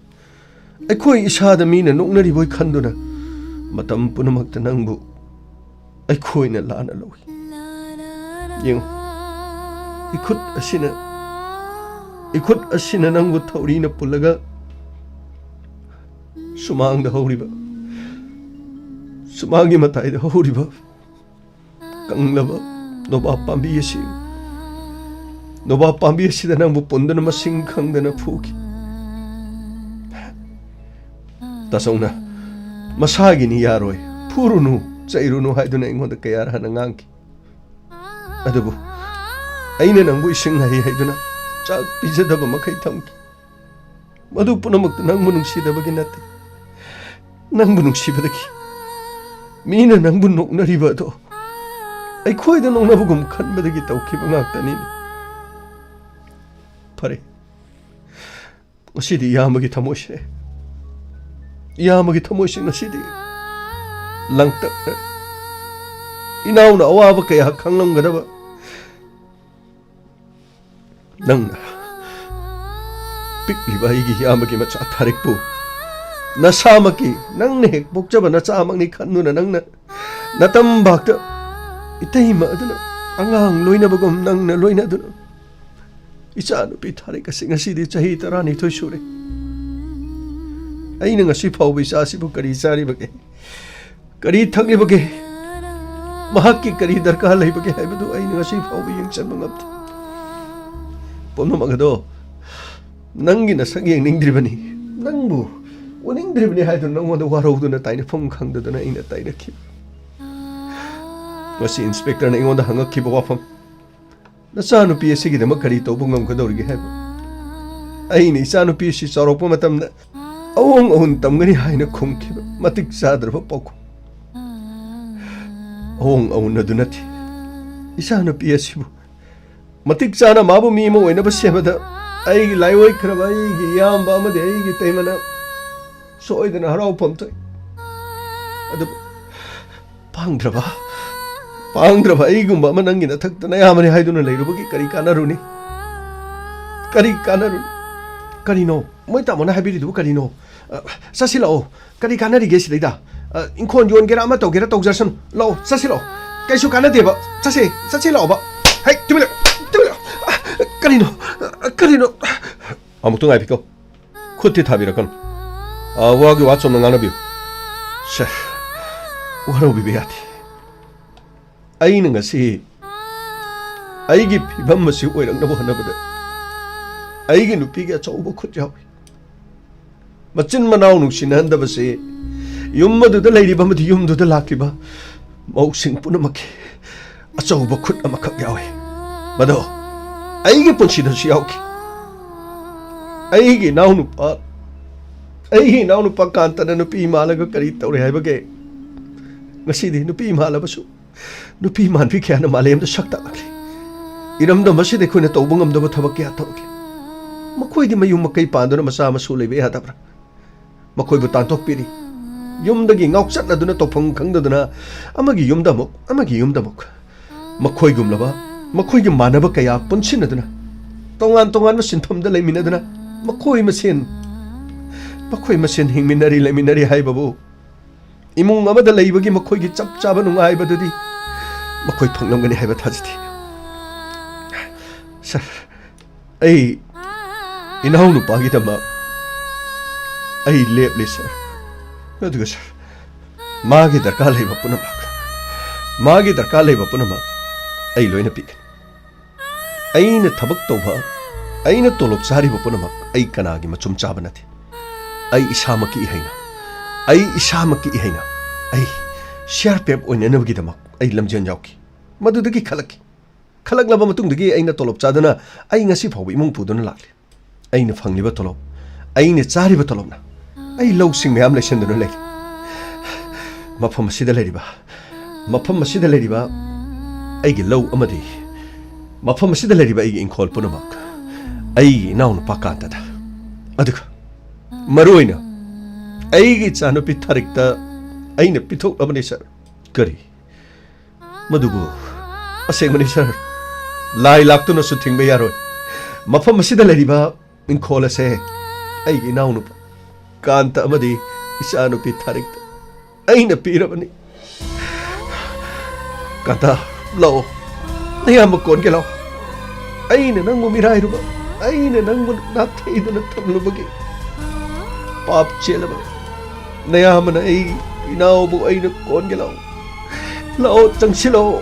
ꯑꯩꯈꯣꯏ ꯏꯁꯥꯗ ꯃꯤꯅ ꯅꯣꯛꯅꯔꯤꯕꯣꯏ ꯈꯟꯗꯨꯅ ꯃꯇꯝ ꯄꯨꯝꯅꯃꯛꯇ ꯅꯪꯕꯨ ꯑꯩꯈꯣꯏꯅ ꯂꯥꯟꯅ ꯂꯧꯏ꯫ ꯌꯦꯡꯉꯨ, ꯏꯈꯨꯠ ꯑꯁꯤꯅ, ꯏꯈꯨꯠ ꯑꯁꯤꯅ ꯅꯪꯕꯨ ꯊꯧꯔꯤꯅ ꯄꯨꯜꯂꯒ ꯁꯨꯃꯥꯡꯗ ꯍꯧꯔꯤꯕ, ꯁꯨꯃꯥꯡꯒꯤ ꯃꯇꯥꯏꯗ ꯍꯧꯔꯤꯕ ꯀꯪꯂꯕ ꯅꯣꯕꯥꯞ ꯄꯥꯝꯕꯤ ꯑꯁꯤ, ꯅꯣꯕꯥꯞ ꯄꯥꯝꯕꯤ ꯑꯁꯤꯗ ꯅꯪꯕꯨ ꯄꯨꯟꯗꯨꯅ ꯃꯁꯤꯡ ꯈꯪꯗꯅ ꯐꯨꯈꯤ꯫ ꯇꯥꯆꯧꯅ, "ꯃꯁꯥꯒꯤꯅꯤ, ꯌꯥꯔꯣꯏ, ꯐꯨꯔꯨꯅꯨ, ꯆꯩꯔꯨꯅꯨ" ꯍꯥꯏꯗꯨꯅ ꯑꯩꯉꯣꯟꯗ ꯀꯌꯥꯔ ꯍꯟꯅ ꯉꯥꯡꯈꯤ꯫ ꯑꯗꯨꯕꯨ ꯑꯩꯅ ꯅꯪꯕꯨ ꯏꯁꯤꯡ ꯍꯩ ꯍꯩꯗꯨꯅ ꯆꯥꯛ ꯄꯤꯖꯗꯕ ꯃꯈꯩ ꯊꯝꯈꯤ꯫ ꯃꯗꯨ ꯄꯨꯝꯅꯃꯛꯇꯨ ꯅꯪꯕꯨ ꯅꯨꯡꯁꯤꯗꯕꯒꯤ ꯅꯠꯇꯦ꯫ ꯅꯪꯕꯨ ꯅꯨꯡꯁꯤꯕꯗꯒꯤ, ꯃꯤꯅ ꯅꯪꯕꯨ ꯅꯣꯛꯅꯔꯤꯕ ꯑꯗꯣ ꯑꯩꯈꯣꯏꯗ ꯅꯣꯛꯅꯕꯒꯨꯝ ꯈꯟꯕꯗꯒꯤ ꯇꯧꯈꯤꯕ ꯉꯥꯛꯇꯅꯤ꯫ ꯐꯔꯦ, ꯉꯁꯤꯗꯤ ꯏꯌꯥꯝꯕꯒꯤ ꯊꯃꯣꯏꯁꯦ, ꯏꯌꯥꯝꯕꯒꯤ ꯊꯃꯣꯏꯁꯦ ꯉꯁꯤꯗꯤ ꯂꯥꯡꯇꯛꯅ, ꯏꯅꯥꯎꯅ ꯑꯋꯥꯕ ꯀꯌꯥ ꯈꯪꯂꯝꯒꯗꯕ ꯅꯪꯅ ꯄꯤꯛꯂꯤꯕ ꯑꯩꯒꯤ ꯏꯌꯥꯝꯕꯒꯤ ꯃꯆꯥ ꯊꯥꯔꯤꯛꯄꯨ ꯅꯁꯥꯃꯛꯀꯤ, ꯅꯪꯅ ꯍꯦꯛ ꯄꯣꯛꯆꯕ ꯅꯆꯥꯃꯛꯅꯤ ꯈꯟꯗꯨꯅ ꯅꯪꯅ ꯅꯇꯝꯕꯥꯛꯇ ꯏꯇꯩꯃ ꯑꯗꯨꯅ ꯑꯉꯥꯡ ꯂꯣꯏꯅꯕꯒꯨꯝ ꯅꯪꯅ ꯂꯣꯏꯅꯗꯨꯅ ꯏꯆꯥꯅꯨꯄꯤ ꯊꯥꯔꯤꯛ ꯑꯁꯤ ꯉꯁꯤꯗꯤ ꯆꯍꯤ ꯇꯔꯥꯅꯤꯊꯣꯏ ꯁꯨꯔꯦ꯫ ꯑꯩꯅ ꯉꯁꯤ ꯐꯥꯎꯕ ꯏꯆꯥꯁꯤꯕꯨ ꯀꯔꯤ ꯆꯥꯔꯤꯕꯒꯦ, ꯀꯔꯤ ꯊꯛꯂꯤꯕꯒꯦ, ꯃꯍꯥꯛꯀꯤ ꯀꯔꯤ ꯗꯔꯀꯥꯔ ꯂꯩꯕꯒꯦ ꯍꯥꯏꯕꯗꯨ ꯑꯩꯅ ꯉꯁꯤ ꯐꯥꯎꯕ ꯌꯦꯡꯁꯤꯟꯕ ꯉꯝꯗꯦ꯫ ꯄꯨꯝꯅꯃꯛ ꯑꯗꯣ ꯅꯪꯒꯤ ꯅꯁꯛ ꯌꯦꯡꯅꯤꯡꯗ꯭ꯔꯤꯕꯅꯤ, ꯅꯪꯕꯨ ꯎꯅꯤꯡꯗ꯭ꯔꯤꯕꯅꯤ ꯍꯥꯏꯗꯨꯅ ꯅꯪꯉꯣꯟꯗ ꯋꯥꯔꯧꯗꯨꯅ ꯇꯥꯏꯅꯐꯝ ꯈꯪꯗꯗꯨꯅ ꯑꯩꯅ ꯇꯥꯏꯅꯈꯤꯕ꯫ ꯉꯁꯤ ꯏꯟꯁꯄꯦꯛꯇꯔꯅ ꯑꯩꯉꯣꯟꯗ ꯍꯪꯉꯛꯈꯤꯕ ꯋꯥꯐꯝ, "ꯅꯆꯥꯅꯨꯄꯤ ꯑꯁꯤꯒꯤꯗꯃꯛ ꯀꯔꯤ ꯇꯧꯕ ꯉꯝꯒꯗꯧꯔꯤꯒꯦ?" ꯍꯥꯏꯕ꯫ ꯑꯩꯅ ꯏꯆꯥꯅꯨꯄꯤ ꯑꯁꯤ ꯆꯥꯎꯔꯛꯄ ꯃꯇꯝꯗ ꯑꯑꯣꯡ ꯑꯑꯣꯟ ꯇꯝꯒꯅꯤ ꯍꯥꯏꯅ ꯈꯨꯝꯈꯤꯕ ꯃꯇꯤꯛ ꯆꯥꯗ꯭ꯔꯕ ꯄꯥꯎꯈꯨꯝ꯫ ꯑꯑꯣꯡ ꯑꯑꯣꯟ ꯑꯗꯨ ꯅꯠꯇꯦ, ꯏꯆꯥꯅꯨꯄꯤ ꯑꯁꯤꯕꯨ ꯃꯇꯤꯛ ꯆꯥꯅ ꯃꯥꯕꯨ ꯃꯤ ꯑꯃ ꯑꯣꯏꯅꯕ ꯁꯦꯝꯕꯗ ꯑꯩꯒꯤ ꯂꯥꯏꯑꯣꯏꯈ꯭ꯔꯕ ꯑꯩꯒꯤ ꯏꯌꯥꯝꯕ ꯑꯃꯗꯤ ꯑꯩꯒꯤ ꯇꯩꯃꯅ ꯁꯣꯏꯗꯅ ꯍꯔꯥꯎꯐꯝ ꯊꯣꯛꯏ꯫ ꯑꯗꯨꯕꯨ ꯄꯥꯡꯗ꯭ꯔꯕ, ꯄꯥꯡꯗ꯭ꯔꯕ ꯑꯩꯒꯨꯝꯕ ꯑꯃ ꯅꯪꯒꯤ ꯅꯊꯛꯇ ꯅꯌꯥꯝꯕꯅꯤ ꯍꯥꯏꯗꯨꯅ ꯂꯩꯔꯨꯕꯒꯤ ꯀꯔꯤ ꯀꯥꯟꯅꯔꯨꯅꯤ? ꯀꯔꯤ ꯀꯥꯟꯅꯔꯨꯅꯤ? ꯀꯔꯤꯅꯣ? ꯃꯣꯏ ꯇꯥꯃꯣꯅ ꯍꯥꯏꯕꯤꯔꯤꯗꯨꯕꯨ ꯀꯔꯤꯅꯣ? ꯑ, ꯆꯠꯁꯤ ꯂꯥꯛꯑꯣ꯫ ꯀꯔꯤ ꯀꯥꯟꯅꯔꯤꯒꯦ ꯁꯤꯗꯩꯗ? ꯑ, ꯏꯪꯈꯣꯜ ꯌꯣꯟꯒꯦꯔꯥ ꯑꯃ ꯇꯧꯒꯦꯔꯥ ꯇꯧꯖꯔꯁꯅꯨ꯫ ꯂꯥꯛꯑꯣ, ꯆꯠꯁꯤ ꯂꯥꯛꯑꯣ꯫ ꯀꯩꯁꯨ ꯀꯥꯟꯅꯗꯦꯕ꯫ ꯆꯠꯁꯦ, ꯆꯠꯁꯤ ꯂꯥꯛꯑꯣꯕ꯫ ꯍꯩ, ꯇꯨꯃꯤꯟ ꯂꯩꯌꯨ, ꯇꯨꯃꯤꯟ ꯂꯩꯌꯨ꯫ ꯀꯔꯤꯅꯣ? ꯀꯔꯤꯅꯣ? ꯑꯃꯨꯛꯇ ꯉꯥꯏꯕꯤꯈꯣ꯫ ꯈꯨꯠꯇꯤ ꯊꯥꯕꯤꯔꯛꯀꯅꯨ꯫ ꯑ, ꯋꯥꯒꯤ ꯋꯥ ꯆꯨꯝꯅ ꯉꯥꯡꯅꯕꯤꯌꯨ꯫ ꯁꯥꯔ, ꯋꯥꯔꯧꯕꯤꯕ ꯌꯥꯗꯦ꯫ ꯑꯩꯅ ꯉꯁꯤ ꯑꯩꯒꯤ ꯐꯤꯕꯝ ꯑꯁꯤ ꯑꯣꯏꯔꯛꯅꯕ ꯍꯣꯠꯅꯕꯗ ꯑꯩꯒꯤ ꯅꯨꯄꯤꯒꯤ ꯑꯆꯧꯕ ꯈꯨꯠ ꯌꯥꯎꯏ꯫ ꯃꯆꯤꯟ ꯃꯅꯥꯎ ꯅꯨꯡꯁꯤꯅꯍꯟꯗꯕꯁꯤ ꯌꯨꯝ ꯑꯗꯨꯗ ꯂꯩꯔꯤꯕ ꯑꯃꯗꯤ ꯌꯨꯝꯗꯨꯗ ꯂꯥꯛꯂꯤꯕ ꯃꯧꯁꯤꯡ ꯄꯨꯝꯅꯃꯛꯀꯤ ꯑꯆꯧꯕ ꯈꯨꯠ ꯑꯃꯈꯛ ꯌꯥꯎꯏ꯫ ꯃꯗꯣ ꯑꯩꯒꯤ ꯄꯨꯟꯁꯤꯗꯁꯨ ꯌꯥꯎꯈꯤ꯫ ꯑꯩꯒꯤ ꯏꯅꯥꯎꯅꯨꯄꯥ, ꯑꯩꯒꯤ ꯏꯅꯥꯎꯅꯨꯄꯥ ꯀꯥꯟꯇꯅ ꯅꯨꯄꯤ ꯃꯥꯜꯂꯒ ꯀꯔꯤ ꯇꯧꯔꯦ ꯍꯥꯏꯕꯒꯦ? ꯉꯁꯤꯗꯤ ꯅꯨꯄꯤ ꯃꯥꯜꯂꯕꯁꯨ ꯅꯨꯄꯤ ꯃꯥꯟꯕꯤ ꯀꯌꯥꯅ ꯃꯥꯂꯦꯝꯗ ꯁꯛ ꯇꯥꯛꯂꯛꯂꯤ꯫ ꯏꯔꯝꯗꯝ ꯑꯁꯤꯗ ꯑꯩꯈꯣꯏꯅ ꯇꯧꯕ ꯉꯝꯗꯕ ꯊꯕꯛ ꯀꯌꯥ ꯇꯧꯔꯛꯂꯤ꯫ ꯃꯈꯣꯏꯗꯤ ꯃꯌꯨꯝ ꯃꯀꯩ ꯄꯥꯟꯗꯨꯅ ꯃꯆꯥ ꯃꯁꯨ ꯂꯩꯕ ꯌꯥꯗꯕ꯭ꯔꯥ? ꯃꯈꯣꯏꯕꯨ ꯇꯥꯟꯊꯣꯛꯄꯤꯔꯤ꯫ ꯌꯨꯝꯗꯒꯤ ꯉꯥꯎꯆꯠꯅꯗꯨꯅ ꯇꯧꯐꯝ ꯈꯪꯗꯗꯨꯅ ꯑꯃꯒꯤ ꯌꯨꯝꯗ ꯑꯃꯨꯛ, ꯑꯃꯒꯤ ꯌꯨꯝꯗ ꯑꯃꯨꯛ꯫ ꯃꯈꯣꯏꯒꯨꯝꯂꯕ, ꯃꯈꯣꯏꯒꯤ ꯃꯥꯟꯅꯕ ꯀꯌꯥ ꯄꯨꯟꯁꯤꯟꯅꯗꯨꯅ, ꯇꯣꯉꯥꯟ ꯇꯣꯉꯥꯟꯕ ꯁꯤꯟꯐꯝꯗ ꯂꯩꯃꯤꯟꯅꯗꯨꯅ, ꯃꯈꯣꯏ ꯃꯁꯦꯟ, ꯃꯈꯣꯏ ꯃꯁꯦꯟ ꯍꯤꯡꯃꯤꯟꯅꯔꯤ, ꯂꯩꯃꯤꯟꯅꯔꯤ ꯍꯥꯏꯕꯕꯨ ꯏꯃꯨꯡ ꯑꯃꯗ ꯂꯩꯕꯒꯤ ꯃꯈꯣꯏꯒꯤ ꯆꯞ ꯆꯥꯕ ꯅꯨꯡꯉꯥꯏꯕꯗꯨꯗꯤ ꯃꯈꯣꯏ ꯐꯪꯂꯝꯒꯅꯤ ꯍꯥꯏꯕ ꯊꯥꯖꯗꯦ꯫ ꯁꯥꯔ, ꯑꯩ ꯏꯅꯥꯎꯅꯨꯄꯥꯒꯤꯗꯃꯛ ꯑꯩ ꯂꯦꯞꯂꯤ, ꯁꯥꯔ꯫ ꯑꯗꯨꯒ, ꯁꯥꯔ, ꯃꯥꯒꯤ ꯗꯔꯀꯥꯔ ꯂꯩꯕ ꯄꯨꯝꯅꯃꯛ, ꯃꯥꯒꯤ ꯗꯔꯀꯥꯔ ꯂꯩꯕ ꯄꯨꯝꯅꯃꯛ ꯑꯩ ꯂꯣꯏꯅ ꯄꯤꯒꯅꯤ꯫ ꯑꯩꯅ ꯊꯕꯛ ꯇꯧꯕ, ꯑꯩꯅ ꯇꯣꯂꯣꯞ ꯆꯥꯔꯤꯕ ꯄꯨꯝꯅꯃꯛ ꯑꯩ ꯀꯅꯥꯒꯤ ꯃꯆꯨꯝ ꯆꯥꯕ ꯅꯠꯇꯦ꯫ ꯑꯩ ꯏꯁꯥꯃꯛꯀꯤ ꯏꯍꯩꯅ, ꯑꯩ ꯏꯁꯥꯃꯛꯀꯤ ꯏꯍꯩꯅ ꯑꯩ ꯁꯤ ꯑꯥꯔ ꯄꯤ ꯑꯦꯐ ꯑꯣꯏꯅꯅꯕꯒꯤꯗꯃꯛ ꯑꯩ ꯂꯝꯖꯦꯟ ꯌꯥꯎꯈꯤ꯫ ꯃꯗꯨꯗꯒꯤ ꯈꯜꯂꯛꯈꯤ꯫ ꯈꯜꯂꯛꯂꯕ ꯃꯇꯨꯡꯗꯒꯤ ꯑꯩꯅ ꯇꯣꯂꯣꯞ ꯆꯥꯗꯨꯅ ꯑꯩ ꯉꯁꯤ ꯐꯥꯎꯕ ꯏꯃꯨꯡ ꯄꯨꯗꯨꯅ ꯂꯥꯛꯂꯤ꯫ ꯑꯩꯅ ꯐꯪꯂꯤꯕ ꯇꯣꯂꯣꯞ, ꯑꯩꯅ ꯆꯥꯔꯤꯕ ꯇꯣꯂꯣꯞꯅ ꯑꯩ ꯂꯧꯁꯤꯡ ꯃꯌꯥꯝ ꯂꯩꯁꯟꯗꯨꯅ ꯂꯩ꯫ ꯃꯐꯝ ꯑꯁꯤꯗ ꯂꯩꯔꯤꯕ, ꯃꯐꯝ ꯑꯁꯤꯗ ꯂꯩꯔꯤꯕ ꯑꯩꯒꯤ ꯂꯧ ꯑꯃꯗꯤ ꯃꯐꯝ ꯑꯁꯤꯗ ꯂꯩꯔꯤꯕ ꯑꯩꯒꯤ ꯏꯪꯈꯣꯜ ꯄꯨꯝꯅꯃꯛ ꯑꯩꯒꯤ ꯏꯅꯥꯎꯅꯨꯄꯥ ꯀꯥꯟꯇꯗ, ꯑꯗꯨꯒ ꯃꯔꯨꯑꯣꯏꯅ ꯑꯩꯒꯤ ꯏꯆꯥꯅꯨꯄꯤ ꯊꯥꯔꯤꯛꯇ ꯑꯩꯅ ꯄꯤꯊꯣꯛꯂꯕꯅꯤ, ꯁꯥꯔ꯫ ꯀꯔꯤ? ꯃꯗꯨꯕꯨ ꯑꯁꯦꯡꯕꯅꯤ, ꯁꯥꯔ꯫ ꯂꯥꯏ ꯂꯥꯛꯇꯨꯅꯁꯨ ꯊꯤꯡꯕ ꯌꯥꯔꯣꯏ꯫ ꯃꯐꯝ ꯑꯁꯤꯗ ꯂꯩꯔꯤꯕ ꯏꯪꯈꯣꯜ ꯑꯁꯦ ꯑꯩꯒꯤ ꯏꯅꯥꯎꯅꯨꯄꯥ ꯀꯥꯟꯇ ꯑꯃꯗꯤ ꯏꯆꯥꯅꯨꯄꯤ ꯊꯥꯔꯤꯛꯇ ꯑꯩꯅ ꯄꯤꯔꯕꯅꯤ꯫ ꯀꯥꯟꯇ, ꯂꯥꯛꯑꯣ꯫ ꯅꯌꯥꯝꯕ ꯀꯣꯟꯒꯦ ꯂꯥꯛꯑꯣ꯫ ꯑꯩꯅ ꯅꯪꯕꯨ ꯃꯤꯔꯥꯏꯔꯨꯕ, ꯑꯩꯅ ꯅꯪꯕꯨ ꯅꯥꯊꯩꯗꯨꯅ ꯊꯝꯂꯨꯕꯒꯤ ꯄꯥꯞ ꯆꯦꯜꯂꯕ ꯅꯌꯥꯝꯕꯅ ꯑꯩ ꯏꯅꯥꯎꯕꯨ ꯑꯩꯅ ꯀꯣꯟꯒꯦ ꯂꯥꯎ꯫ ꯂꯥꯛꯑꯣ, ꯆꯪꯁꯤꯜꯂꯛꯑꯣ꯫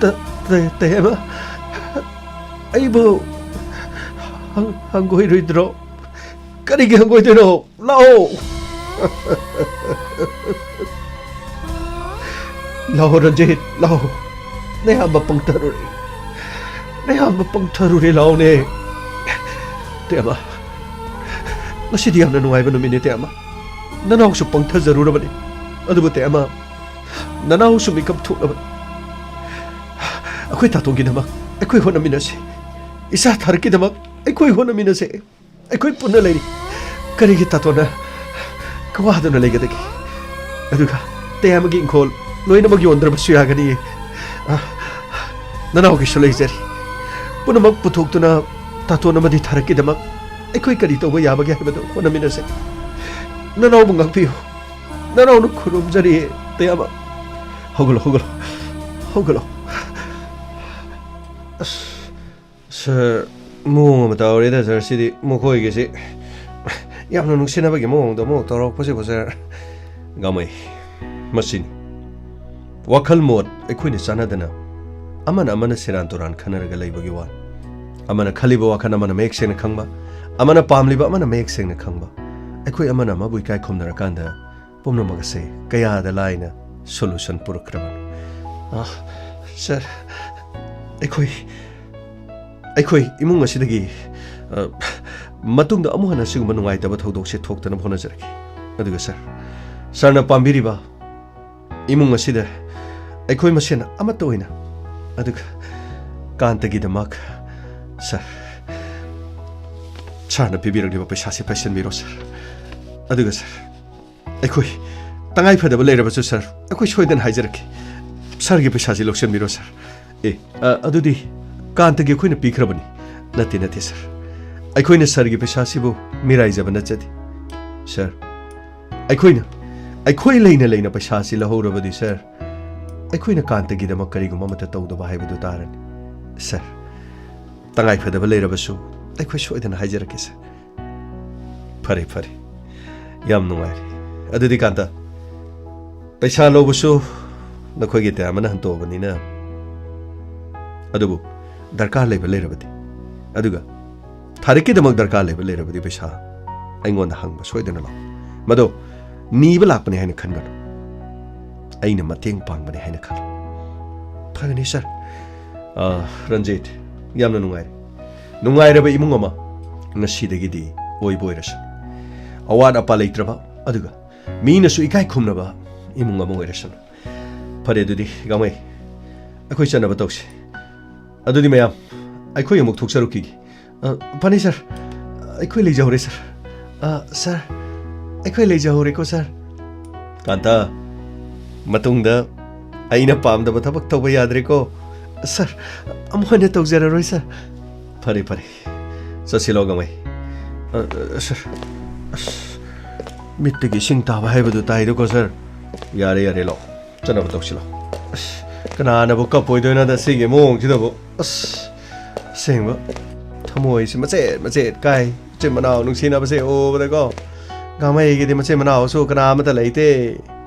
ꯇ-, ꯇ-, ꯇꯌꯥꯏꯃ, ꯑꯩꯕꯨ ꯍꯪ-, ꯍꯪꯒꯣꯏꯔꯣꯏꯗ꯭ꯔꯣ? ꯀꯔꯤꯒꯤ ꯍꯪꯒꯣꯏꯗꯣꯏꯅꯣ? ꯂꯥꯛꯑꯣ꯫ ꯂꯥꯛꯑꯣ ꯔꯟꯖꯤꯠ, ꯂꯥꯛꯑꯣ꯫ ꯅꯌꯥꯝꯕ ꯄꯪꯊꯔꯨꯔꯦ꯫ ꯅꯌꯥꯝꯕ ꯄꯪꯊꯔꯨꯔꯦ, ꯂꯥꯛꯑꯣꯅꯦ꯫ ꯇꯌꯥꯏꯃ, ꯉꯁꯤꯗꯤ ꯌꯥꯝꯅ ꯅꯨꯡꯉꯥꯏꯕ ꯅꯨꯃꯤꯠꯅꯦ, ꯇꯌꯥꯏꯃ꯫ ꯅꯅꯥꯎꯁꯨ ꯄꯪꯊꯖꯔꯨꯔꯕꯅꯤ꯫ ꯑꯗꯨꯕꯨ ꯇꯌꯥꯏꯃ, ꯅꯅꯥꯎꯁꯨ ꯃꯤꯀꯞ ꯊꯣꯛꯂꯕꯅꯤ꯫ ꯑꯩꯈꯣꯏ ꯇꯥꯇꯣꯟꯒꯤꯗꯃꯛ ꯑꯩꯈꯣꯏ ꯍꯣꯠꯅꯃꯤꯟꯅꯁꯤ꯫ ꯏꯆꯥ ꯊꯥꯔꯛꯀꯤꯗꯃꯛ ꯑꯩꯈꯣꯏ ꯍꯣꯠꯅꯃꯤꯟꯅꯁꯦ꯫ ꯑꯩꯈꯣꯏ ꯄꯨꯟꯅ ꯂꯩꯔꯤ꯫ ꯀꯔꯤꯒꯤ ꯇꯥꯇꯣꯟꯅ ꯋꯥꯗꯨꯅ ꯂꯩꯒꯗꯒꯦ? ꯑꯗꯨꯒ ꯇꯌꯥꯏꯃꯒꯤ ꯏꯪꯈꯣꯜ ꯂꯣꯏꯅꯃꯛ ꯌꯣꯟꯗ꯭ꯔꯕꯁꯨ ꯌꯥꯒꯅꯤ꯫ ꯑ, ꯅꯅꯥꯎꯒꯤꯁꯨ ꯂꯩꯖꯔꯤ꯫ ꯄꯨꯝꯅꯃꯛ ꯄꯨꯊꯣꯛꯇꯨꯅ ꯇꯥꯇꯣꯟ ꯑꯃꯗꯤ ꯊꯥꯔꯛꯀꯤꯗꯃꯛ ꯑꯩꯈꯣꯏ ꯀꯔꯤ ꯇꯧꯕ ꯌꯥꯕꯒꯦ ꯍꯥꯏꯕꯗꯨ ꯍꯣꯠꯅꯃꯤꯟꯅꯁꯦ꯫ ꯅꯅꯥꯎꯕꯨ ꯉꯥꯛꯄꯤꯌꯨ꯫ ꯅꯅꯥꯎꯅ ꯈꯨꯔꯨꯝꯖꯔꯤ, ꯇꯌꯥꯏꯃ꯫ ꯍꯧꯒꯠꯂꯣ, ꯍꯧꯒꯠꯂꯣ, ꯍꯧꯒꯠꯂꯣ꯫ ꯑꯁ, ꯁꯥꯔ, ꯃꯑꯣꯡ ꯑꯃ ꯇꯧꯔꯦꯗ, ꯁꯥꯔ, ꯁꯤꯗꯤ ꯃꯈꯣꯏꯒꯤꯁꯤ ꯌꯥꯝꯅ ꯅꯨꯡꯁꯤꯅꯕꯒꯤ ꯃꯑꯣꯡꯗ ꯑꯃꯨꯛ ꯇꯧꯔꯛꯄꯁꯤꯕꯨ, ꯁꯥꯔ꯫ ꯒꯥꯃꯩ, ꯃꯁꯤꯅꯤ꯫ ꯋꯥꯈꯜ ꯃꯣꯠ ꯑꯩꯈꯣꯏꯅ ꯆꯥꯟꯅꯗꯅ ꯑꯃꯅ ꯑꯃꯅ ꯁꯦꯔꯥꯟ ꯇꯨꯔꯥꯟ ꯈꯟꯅꯔꯒ ꯂꯩꯕꯒꯤ ꯋꯥꯅꯤ꯫ ꯑꯃꯅ ꯈꯜꯂꯤꯕ ꯋꯥꯈꯜ ꯑꯃꯅ ꯃꯌꯦꯛ ꯁꯦꯡꯅ ꯈꯪꯕ, ꯑꯃꯅ ꯄꯥꯝꯂꯤꯕ ꯑꯃꯅ ꯃꯌꯦꯛ ꯁꯦꯡꯅ ꯈꯪꯕ, ꯑꯩꯈꯣꯏ ꯑꯃꯅ ꯑꯃꯕꯨ ꯏꯀꯥꯏ ꯈꯨꯝꯅꯔꯀꯥꯟꯗ ꯄꯨꯝꯅꯃꯛ ꯑꯁꯦ ꯀꯌꯥꯗ ꯂꯥꯏꯅ ꯁꯣꯂꯨꯁꯟ ꯄꯨꯔꯛꯈ꯭ꯔꯕꯅꯤ꯫ ꯑꯥ, ꯁꯥꯔ, ꯑꯩꯈꯣꯏ, ꯑꯩꯈꯣꯏ ꯏꯃꯨꯡ ꯑꯁꯤꯗꯒꯤ, ꯑ, ꯃꯇꯨꯡꯗ ꯑꯃꯨꯛ ꯍꯟꯅ ꯑꯁꯤꯒꯨꯝꯕ ꯅꯨꯡꯉꯥꯏꯇꯕ ꯊꯧꯗꯣꯛꯁꯦ ꯊꯣꯛꯇꯅꯕ ꯍꯣꯠꯅꯖꯔꯛꯀꯦ꯫ ꯑꯗꯨꯒ ꯁꯥꯔ, ꯁꯥꯔꯅ ꯄꯥꯝꯕꯤꯔꯤꯕ ꯏꯃꯨꯡ ꯑꯁꯤꯗ ꯑꯩꯈꯣꯏ ꯃꯁꯦꯟ ꯑꯃꯠꯇ ꯑꯣꯏꯅ, ꯑꯗꯨꯒ ꯀꯥꯟꯇꯒꯤꯗꯃꯛ, ꯁꯥꯔ, ꯁꯥꯔꯅ ꯄꯤꯕꯤꯔꯛꯂꯤꯕ ꯄꯩꯁꯥꯁꯤ ꯄꯥꯏꯁꯟꯕꯤꯔꯣ, ꯁꯥꯔ꯫ ꯑꯗꯨꯒ ꯁꯥꯔ, ꯑꯩꯈꯣꯏ ꯇꯉꯥꯏ ꯐꯗꯕ ꯂꯩꯔꯕꯁꯨ, ꯁꯥꯔ, ꯑꯩꯈꯣꯏ ꯁꯣꯏꯗꯅ ꯍꯥꯏꯖꯔꯛꯀꯦ꯫ ꯁꯥꯔꯒꯤ ꯄꯩꯁꯥꯁꯤ ꯂꯧꯁꯤꯟꯕꯤꯔꯣ, ꯁꯥꯔ꯫ ꯑꯦ, ꯑ, ꯑꯗꯨꯗꯤ ꯀꯥꯟꯇꯒꯤ ꯑꯩꯈꯣꯏꯅ ꯄꯤꯈ꯭ꯔꯕꯅꯤ꯫ ꯅꯠꯇꯦ, ꯅꯠꯇꯦ, ꯁꯥꯔ꯫ ꯑꯩꯈꯣꯏꯅ ꯁꯥꯔꯒꯤ ꯄꯩꯁꯥꯁꯤꯕꯨ ꯃꯤꯔꯥꯏꯖꯕ ꯅꯠꯆꯗꯦ꯫ ꯁꯥꯔ, ꯑꯩꯈꯣꯏꯅ, ꯑꯩꯈꯣꯏ ꯂꯩꯅ ꯂꯩꯅ ꯄꯩꯁꯥꯁꯤ ꯂꯧꯍꯧꯔꯕꯗꯤ, ꯁꯥꯔ, ꯑꯩꯈꯣꯏꯅ ꯀꯥꯟꯇꯒꯤꯗꯃꯛ ꯀꯔꯤꯒꯨꯝꯕ ꯑꯃꯠꯇ ꯇꯧꯗꯕ ꯍꯥꯏꯕꯗꯨ ꯇꯥꯔꯅꯤ꯫ ꯁꯥꯔ, ꯇꯉꯥꯏ ꯐꯗꯕ ꯂꯩꯔꯕꯁꯨ ꯑꯩꯈꯣꯏ ꯁꯣꯏꯗꯅ ꯍꯥꯏꯖꯔꯛꯀꯦ, ꯁꯥꯔ꯫ ꯐꯔꯦ, ꯐꯔꯦ꯫ ꯌꯥꯝ ꯅꯨꯡꯉꯥꯏꯔꯦ꯫ ꯑꯗꯨꯗꯤ ꯀꯥꯟꯇ, ꯄꯩꯁꯥ ꯂꯧꯕꯁꯨ ꯅꯈꯣꯏꯒꯤ ꯇꯌꯥꯝꯕꯅ ꯍꯟꯇꯣꯛꯑꯕꯅꯤꯅ, ꯑꯗꯨꯕꯨ ꯗꯔꯀꯥꯔ ꯂꯩꯕ ꯂꯩꯔꯕꯗꯤ, ꯑꯗꯨꯒ ꯊꯥꯔꯤꯛꯀꯤꯗꯃꯛ ꯗꯔꯀꯥꯔ ꯂꯩꯕ ꯂꯩꯔꯕꯗꯤ ꯄꯩꯁꯥ ꯑꯩꯉꯣꯟꯗ ꯍꯪꯕ ꯁꯣꯏꯗꯅ ꯂꯥꯛꯎ꯫ ꯃꯗꯣ ꯅꯤꯕ ꯂꯥꯛꯄꯅꯤ ꯍꯥꯏꯅ ꯈꯟꯒꯅꯨ꯫ ꯑꯩꯅ ꯃꯇꯦꯡ ꯄꯥꯡꯕꯅꯤ ꯍꯥꯏꯅ ꯈꯜꯂꯨ꯫ ꯐꯒꯅꯤ, ꯁꯥꯔ꯫ ꯑꯥ, ꯔꯟꯖꯤꯠ, ꯌꯥꯝꯅ ꯅꯨꯡꯉꯥꯏꯔꯦ꯫ ꯅꯨꯡꯉꯥꯏꯔꯕ ꯏꯃꯨꯡ ꯑꯃ ꯉꯁꯤꯗꯒꯤꯗꯤ ꯑꯣꯏꯕ ꯑꯣꯏꯔꯁꯅꯨ꯫ ꯑꯋꯥꯠ ꯑꯄꯥ ꯂꯩꯇ꯭ꯔꯕ, ꯑꯗꯨꯒ ꯃꯤꯅꯁꯨ ꯏꯀꯥꯏ ꯈꯨꯝꯅꯕ ꯏꯃꯨꯡ ꯑꯃ ꯑꯣꯏꯔꯁꯅꯨ꯫ ꯐꯔꯦ, ꯑꯗꯨꯗꯤ ꯒꯥꯡꯃꯩ, ꯑꯩꯈꯣꯏ ꯆꯠꯅꯕ ꯇꯧꯁꯤ꯫ ꯑꯗꯨꯗꯤ ꯃꯌꯥꯝ, ꯑꯩꯈꯣꯏ ꯑꯃꯨꯛ ꯊꯣꯛꯆꯔꯨꯈꯤꯒꯦ꯫ ꯑ, ꯐꯅꯤ, ꯁꯥꯔ꯫ ꯑꯩꯈꯣꯏ ꯂꯩꯖꯍꯧꯔꯦ, ꯁꯥꯔ꯫ ꯑ, ꯁꯥꯔ, ꯑꯩꯈꯣꯏ ꯂꯩꯖꯍꯧꯔꯦꯀꯣ, ꯁꯥꯔ꯫ ꯀꯥꯟꯇ, ꯃꯇꯨꯡꯗ ꯑꯩꯅ ꯄꯥꯝꯗꯕ ꯊꯕꯛ ꯇꯧꯕ ꯌꯥꯗ꯭ꯔꯦꯀꯣ꯫ ꯁꯥꯔ, ꯑꯃꯨꯛ ꯍꯟꯅ ꯇꯧꯖꯔꯔꯣꯏ, ꯁꯥꯔ꯫ ꯐꯔꯦ, ꯐꯔꯦ꯫ ꯆꯠꯁꯤꯂꯣ, ꯒꯥꯡꯃꯩ꯫ ꯑ, ꯑ, ꯁꯥꯔ, ꯑꯁ, ꯃꯤꯠꯇꯒꯤ ꯏꯁꯤꯡ ꯇꯥꯕ ꯍꯥꯏꯕꯗꯨ ꯇꯥꯏꯗꯀꯣ, ꯁꯥꯔ꯫ ꯌꯥꯔꯦ, ꯌꯥꯔꯦ, ꯂꯥꯛꯑꯣ꯫ ꯆꯠꯅꯕ ꯇꯧꯁꯤꯂꯣ꯫ ꯑꯁ, ꯀꯅꯥꯅꯕꯨ ꯀꯞꯄꯣꯏꯗꯣꯏꯅꯣꯗ ꯁꯤꯒꯤ ꯃꯑꯣꯡꯁꯤꯗꯕꯨ? ꯑꯁ, ꯑꯁꯦꯡꯕ ꯊꯃꯣꯏꯁꯤ ꯃꯆꯦꯠ ꯃꯆꯦꯠ ꯀꯥꯏ꯫ ꯃꯆꯤꯟ ꯃꯅꯥꯎ ꯅꯨꯡꯁꯤꯅꯕꯁꯦ ꯎꯕꯗꯀꯣ꯫ ꯒꯥꯡꯃꯩꯒꯤꯗꯤ ꯃꯆꯤꯟ ꯃꯅꯥꯎꯁꯨ ꯀꯅꯥ ꯑꯃꯠꯇ ꯂꯩꯇꯦ꯫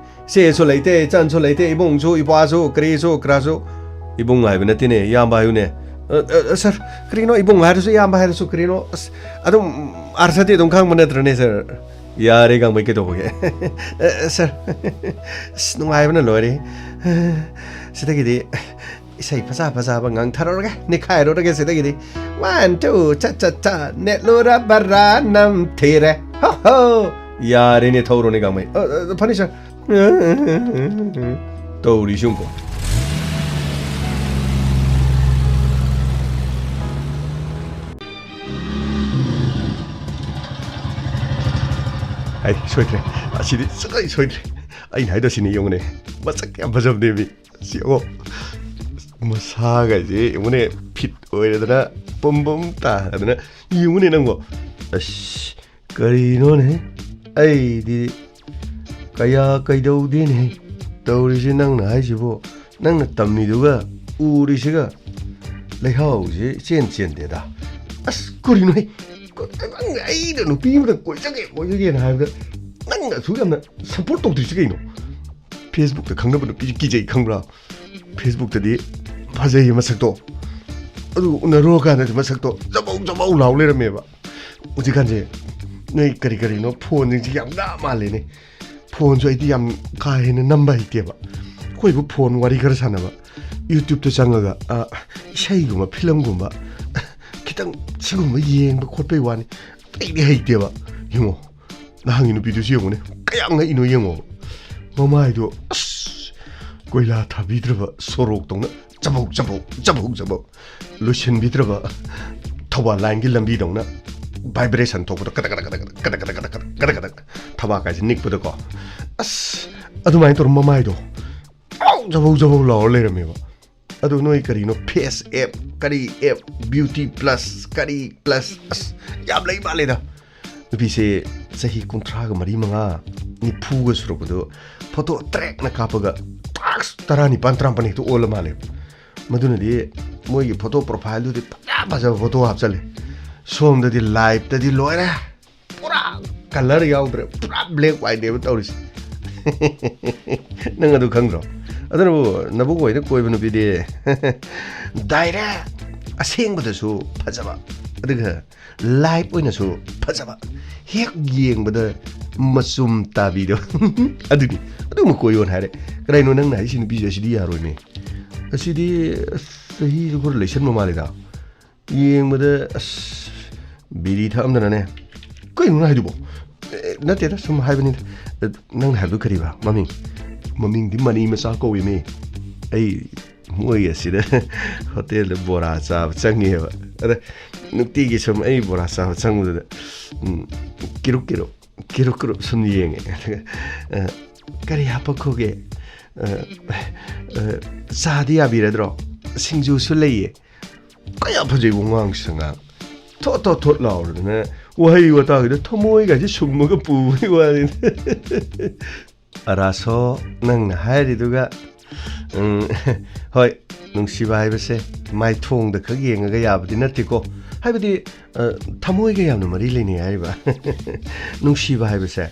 ꯏꯆꯦꯁꯨ ꯂꯩꯇꯦ, ꯏꯆꯟꯁꯨ ꯂꯩꯇꯦ, ꯏꯕꯨꯡꯁꯨ, ꯏꯄ꯭ꯋꯥꯁꯨ, ꯀꯔꯤꯁꯨ, ꯀꯔꯥꯁꯨ꯫ ꯏꯕꯨꯡ ꯍꯥꯏꯕ ꯅꯠꯇꯦꯅꯦ, ꯏꯌꯥꯝꯕ ꯍꯥꯏꯌꯨꯅꯦ꯫ ꯑ, ꯑ, ꯑ, ꯁꯥꯔ, ꯀꯔꯤꯅꯣ ꯏꯕꯨꯡ ꯍꯥꯏꯔꯁꯨ, ꯏꯌꯥꯝꯕ ꯍꯥꯏꯔꯁꯨ, ꯀꯔꯤꯅꯣ? ꯑꯁ, ꯑꯗꯨꯝ ꯑꯔꯊꯗꯤ ꯑꯗꯨꯝ ꯈꯪꯕ ꯅꯠꯇ꯭ꯔꯅꯦ, ꯁꯥꯔ? ꯌꯥꯔꯦ, ꯒꯥꯡꯃꯩ, ꯀꯩꯗꯧꯕꯒꯦ? ꯑ, ꯑ, ꯁꯥꯔ, ꯑꯁ, ꯅꯨꯡꯉꯥꯏꯕꯅ ꯂꯣꯏꯔꯦ꯫ ꯁꯤꯗꯒꯤꯗꯤ ꯏꯁꯩ ꯐꯖ ꯐꯖꯕ ꯉꯥꯡꯊꯔꯨꯔꯒꯦ, ꯅꯤꯛꯈꯥꯏꯔꯨꯔꯒꯦ ꯁꯤꯗꯒꯤꯗꯤ꯫ One, two, ꯆꯠ, ꯆꯠ, ꯆꯠ, ꯅꯦꯠꯂꯨꯔꯕꯔꯥ ꯅꯝꯊꯤꯔꯦ꯫ ꯍꯣ, ꯍꯣ꯫ ꯌꯥꯔꯦꯅꯦ, ꯊꯧꯔꯣꯅꯦ, ꯒꯥꯡꯃꯩ꯫ ꯑ, ꯑ, ꯐꯅꯤ, ꯁꯥꯔ꯫ ꯇꯧꯔꯤꯁꯤ ꯌꯦꯡꯉꯨꯀꯣ꯫ ꯑꯩ ꯁꯣꯏꯗ꯭ꯔꯦ꯫ ꯑꯁꯤꯗꯤ ꯁꯨꯡꯁꯣꯏ ꯁꯣꯏꯗ꯭ꯔꯦ꯫ ꯑꯩꯅ ꯍꯥꯏꯗꯣꯏꯁꯤꯅꯤ, ꯌꯦꯡꯉꯨꯅꯦ꯫ ꯃꯁꯛ ꯌꯥꯝ ꯐꯖꯕꯅꯦꯃꯤ꯫ ꯁꯤ ꯌꯦꯡꯉꯣ꯫ ꯃꯁꯥꯒꯁꯦ ꯌꯦꯡꯉꯨꯅꯦ, ꯐꯤꯠ ꯑꯣꯏꯔꯗꯅ ꯄꯨꯝ ꯄꯨꯝ ꯇꯥꯗꯅ꯫ ꯌꯦꯡꯉꯨꯅꯦ ꯅꯪꯕꯣ꯫ ꯑꯁ, ꯀꯔꯤꯅꯣꯅꯦ? ꯑꯩꯗꯤ ꯀꯌꯥ ꯀꯩꯗꯧꯗꯦꯅꯦ ꯇꯧꯔꯤꯁꯦ꯫ ꯅꯪꯅ ꯍꯥꯏꯁꯤꯕꯨ, ꯅꯪꯅ ꯇꯝꯃꯤꯗꯨꯒ ꯎꯔꯤꯁꯤꯒ ꯂꯩꯍꯥꯎꯁꯦ ꯏꯆꯦꯟ ꯆꯦꯟꯗꯦꯗ꯫ ꯑꯁ, ꯀꯔꯤꯅꯣꯍꯦ? ꯅꯪ ꯑꯩꯅ ꯅꯨꯄꯤ ꯑꯃꯗ ꯀꯣꯏꯖꯒꯦ, ꯀꯣꯏꯖꯒꯦꯅ ꯍꯥꯏꯕꯗ ꯅꯪꯅ ꯑꯁꯨꯛ ꯌꯥꯝꯅ ꯁꯞꯄꯣꯔꯠ ꯇꯧꯗ꯭ꯔꯤꯁꯤ ꯀꯩꯅꯣ? Facebookꯇ ꯈꯪꯅꯕ ꯅꯨꯄꯤꯁꯤ ꯀꯤꯖꯩ, ꯈꯪꯕ꯭ꯔꯥ? Facebookꯇꯗꯤ ꯐꯖꯩꯌꯦ ꯃꯁꯛꯇꯣ, ꯑꯗꯨ ꯎꯅꯔꯨꯔꯀꯥꯟꯗꯗꯤ ꯃꯁꯛꯇꯣ ꯖꯕꯧ ꯖꯕꯧ ꯂꯥꯎ ꯂꯩꯔꯝꯃꯦꯕ꯫ ꯍꯧꯖꯤꯛꯀꯥꯟꯁꯦ ꯅꯣꯏ ꯀꯔꯤ ꯀꯔꯤꯅꯣ ꯐꯣꯟꯁꯤꯡꯁꯤ ꯌꯥꯝ ꯉꯥ ꯃꯥꯜꯂꯦꯅꯦ꯫ ꯐꯣꯟꯁꯨ ꯑꯩꯗꯤ ꯌꯥꯝ ꯀꯥ ꯍꯦꯟꯅ ꯅꯝꯕ ꯍꯩꯇꯦꯕ꯫ ꯑꯩꯈꯣꯏꯕꯨ ꯐꯣꯟ ꯋꯥꯔꯤ ꯈꯔ ꯁꯥꯟꯅꯕ, YouTubeꯇ ꯆꯪꯉꯒ, ꯑ, ꯏꯁꯩꯒꯨꯝꯕ, ꯐꯤꯂꯝꯒꯨꯝꯕ, ꯈꯤꯇꯪ ꯁꯤꯒꯨꯝꯕ ꯌꯦꯡꯕ ꯈꯣꯠꯄꯩ ꯋꯥꯅꯤ꯫ ꯑꯇꯩꯗꯤ ꯍꯩꯇꯦꯕ꯫ ꯌꯦꯡꯉꯣ, ꯅꯍꯥꯟꯒꯤ ꯅꯨꯄꯤꯗꯨꯁꯨ ꯌꯦꯡꯉꯨꯅꯦ, ꯀꯌꯥꯝ ꯉꯛꯏꯅꯣ ꯌꯦꯡꯉꯣ꯫ ꯃꯃꯥꯏꯗꯣ, ꯑꯁ, ꯀꯣꯏꯂꯥ ꯊꯥꯕꯤꯗ꯭ꯔꯕ ꯁꯣꯔꯣꯛꯇꯧꯅ ꯆꯕꯧ ꯆꯕꯧ, ꯆꯕꯧ ꯆꯕꯧ꯫ ꯂꯣꯏꯁꯤꯟꯕꯤꯗ꯭ꯔꯕ ꯊꯧꯕꯥꯜ ꯂꯥꯏꯟꯒꯤ ꯂꯝꯕꯤꯗꯧꯅ vibration ꯊꯣꯛꯄꯗꯣ, ꯀꯗꯛ ꯀꯗꯛ ꯀꯗꯛ ꯀꯗꯛ, ꯊꯕꯥꯛ ꯀꯥꯏꯁꯦ ꯅꯤꯛꯄꯗꯀꯣ꯫ ꯑꯁ, ꯑꯗꯨꯃꯥꯏꯅ ꯇꯧꯔ ꯃꯃꯥꯏꯗꯣ ꯖꯕꯧ ꯖꯕꯧ ꯖꯕꯧ ꯂꯥꯎꯔ ꯂꯩꯔꯝꯃꯦꯕ꯫ ꯑꯗꯨ ꯅꯣꯏ ꯀꯔꯤꯅꯣ, face app, ꯀꯔꯤ app, beauty plus, ꯀꯔꯤ plus, ꯑꯁ, ꯌꯥꯝ ꯂꯩ ꯃꯥꯜꯂꯦꯗ꯫ ꯅꯨꯄꯤꯁꯦ ꯆꯍꯤ ꯀꯨꯟꯊ꯭ꯔꯥꯒ ꯃꯔꯤ, ꯃꯉꯥ, ꯅꯤꯐꯨꯒ ꯁꯨꯔꯛꯄꯗꯣ ꯐꯣꯇꯣ ꯇꯔꯦꯠꯅ ꯀꯥꯞꯄꯒ ꯇꯥꯛꯁ ꯇꯔꯥꯅꯤꯄꯥꯟ, ꯇꯔꯥꯃꯥꯄꯟ ꯍꯦꯛꯇ ꯑꯣꯜꯂ ꯃꯥꯜꯂꯦ꯫ ꯃꯗꯨꯅꯗꯤ ꯃꯣꯏꯒꯤ ꯐꯣꯇꯣ profileꯗꯨꯗꯤ ꯐꯖ ꯐꯖꯕ ꯐꯣꯇꯣ ꯍꯥꯞꯆꯜꯂꯦ꯫ ꯁꯣꯝꯗꯗꯤ liveꯇꯗꯤ ꯂꯣꯏꯔꯦ, ꯄꯨꯔꯥ colour ꯌꯥꯎꯗ꯭ꯔꯦ, ꯄꯨꯔꯥ black whiteꯅꯦꯕ ꯇꯧꯔꯤꯁꯦ꯫ ꯅꯪ ꯑꯗꯨ ꯈꯪꯗ꯭ꯔꯣ? ꯑꯗꯨꯅꯕꯨ ꯅꯕꯨꯡ ꯑꯣꯏꯅ ꯀꯣꯏꯕ ꯅꯨꯄꯤꯗꯤ direct ꯑꯁꯦꯡꯕꯗꯁꯨ ꯐꯖꯕ, ꯑꯗꯨꯒ live ꯑꯣꯏꯅꯁꯨ ꯐꯖꯕ, ꯍꯦꯛ ꯌꯦꯡꯕꯗ ꯃꯆꯨꯝ ꯇꯥꯕꯤꯗꯣ꯫ ꯑꯗꯨꯅꯤ, ꯑꯗꯨꯝꯕ ꯀꯣꯏꯌꯣꯅ ꯍꯥꯏꯔꯦ꯫ ꯀꯔꯤꯅꯣ ꯅꯪꯅ ꯍꯥꯏꯁꯤ? ꯅꯨꯄꯤꯁꯦ ꯑꯁꯤꯗꯤ ꯌꯥꯔꯣꯏꯅꯦ꯫ ꯑꯁꯤꯗꯤ, ꯑꯁ, ꯆꯍꯤꯁꯨ ꯈꯔ ꯂꯩꯁꯟꯕ ꯃꯥꯜꯂꯤꯗ꯫ ꯌꯦꯡꯕꯗ, ꯑꯁ, ꯕꯤꯔꯤ ꯊꯛꯑꯝꯗꯅꯅꯦ꯫ ꯀꯩꯅꯣ ꯅꯪ ꯍꯥꯏꯗꯨꯕꯣ? ꯑꯦ, ꯅꯠꯇꯦꯗ, ꯁꯨꯝ ꯍꯥꯏꯕꯅꯤꯗ꯫ ꯑꯦ, ꯅꯪ ꯍꯥꯏꯕꯗꯨ ꯀꯔꯤꯕ? ꯃꯃꯤꯡ? ꯃꯃꯤꯡꯗꯤ ꯃꯅꯤ ꯃꯆꯥ ꯀꯧꯏꯃꯤ꯫ ꯑꯩ ꯃꯣꯏ ꯑꯁꯤꯗ ꯍꯣꯇꯦꯜꯗ ꯕꯣꯔꯥ ꯆꯥꯕ ꯆꯪꯉꯦꯕ꯫ ꯑꯗ ꯅꯨꯡꯇꯤꯒꯤ ꯁꯨꯝ ꯑꯩ ꯕꯣꯔꯥ ꯆꯥꯕ ꯆꯪꯕꯗꯨꯗ, ꯎꯝ, ꯀꯤꯔꯨꯛ ꯀꯤꯔꯨꯛ, ꯀꯤꯔꯨꯛ ꯀꯤꯔꯨꯛ ꯁꯨꯝ ꯌꯦꯡꯉꯦ꯫ ꯑꯗꯨꯒ, ꯑ, "ꯀꯔꯤ ꯍꯥꯄꯛꯈꯣꯒꯦ? ꯑ, ꯑ, ꯆꯥꯗꯤ ꯌꯥꯕꯤꯔꯗ꯭ꯔꯣ? ꯁꯤꯡꯖꯨꯁꯨ ꯂꯩꯌꯦ꯫" ꯀꯌꯥ ꯐꯖꯩꯕ ꯋꯥꯉꯥꯡ ꯁꯉꯥꯡ꯫ ꯊꯣꯠ ꯊꯣꯠ ꯊꯣꯠ ꯂꯥꯎꯔꯗꯅ ꯋꯥꯍꯩ ꯋꯥꯇꯥꯒꯤꯗ ꯊꯃꯣꯏꯒꯁꯦ ꯁꯨꯝꯃꯒ ꯄꯨꯕꯒꯤ ꯋꯥꯅꯤꯗ꯫ ꯑꯔꯥꯁꯣ, ꯅꯪꯅ ꯍꯥꯏꯔꯤꯗꯨꯒ, ꯎꯝ, ꯍꯣꯏ, ꯅꯨꯡꯁꯤꯕ ꯍꯥꯏꯕꯁꯦ ꯃꯥꯏꯊꯣꯡꯗ ꯈꯛ ꯌꯦꯡꯉꯒ ꯌꯥꯕꯗꯤ ꯅꯠꯇꯦꯀꯣ꯫ ꯍꯥꯏꯕꯗꯤ, ꯑ, ꯊꯃꯣꯏꯒ ꯌꯥꯝꯅ ꯃꯔꯤ ꯂꯩꯅꯩ ꯍꯥꯏꯔꯤꯕ꯫ ꯅꯨꯡꯁꯤꯕ ꯍꯥꯏꯕꯁꯦ,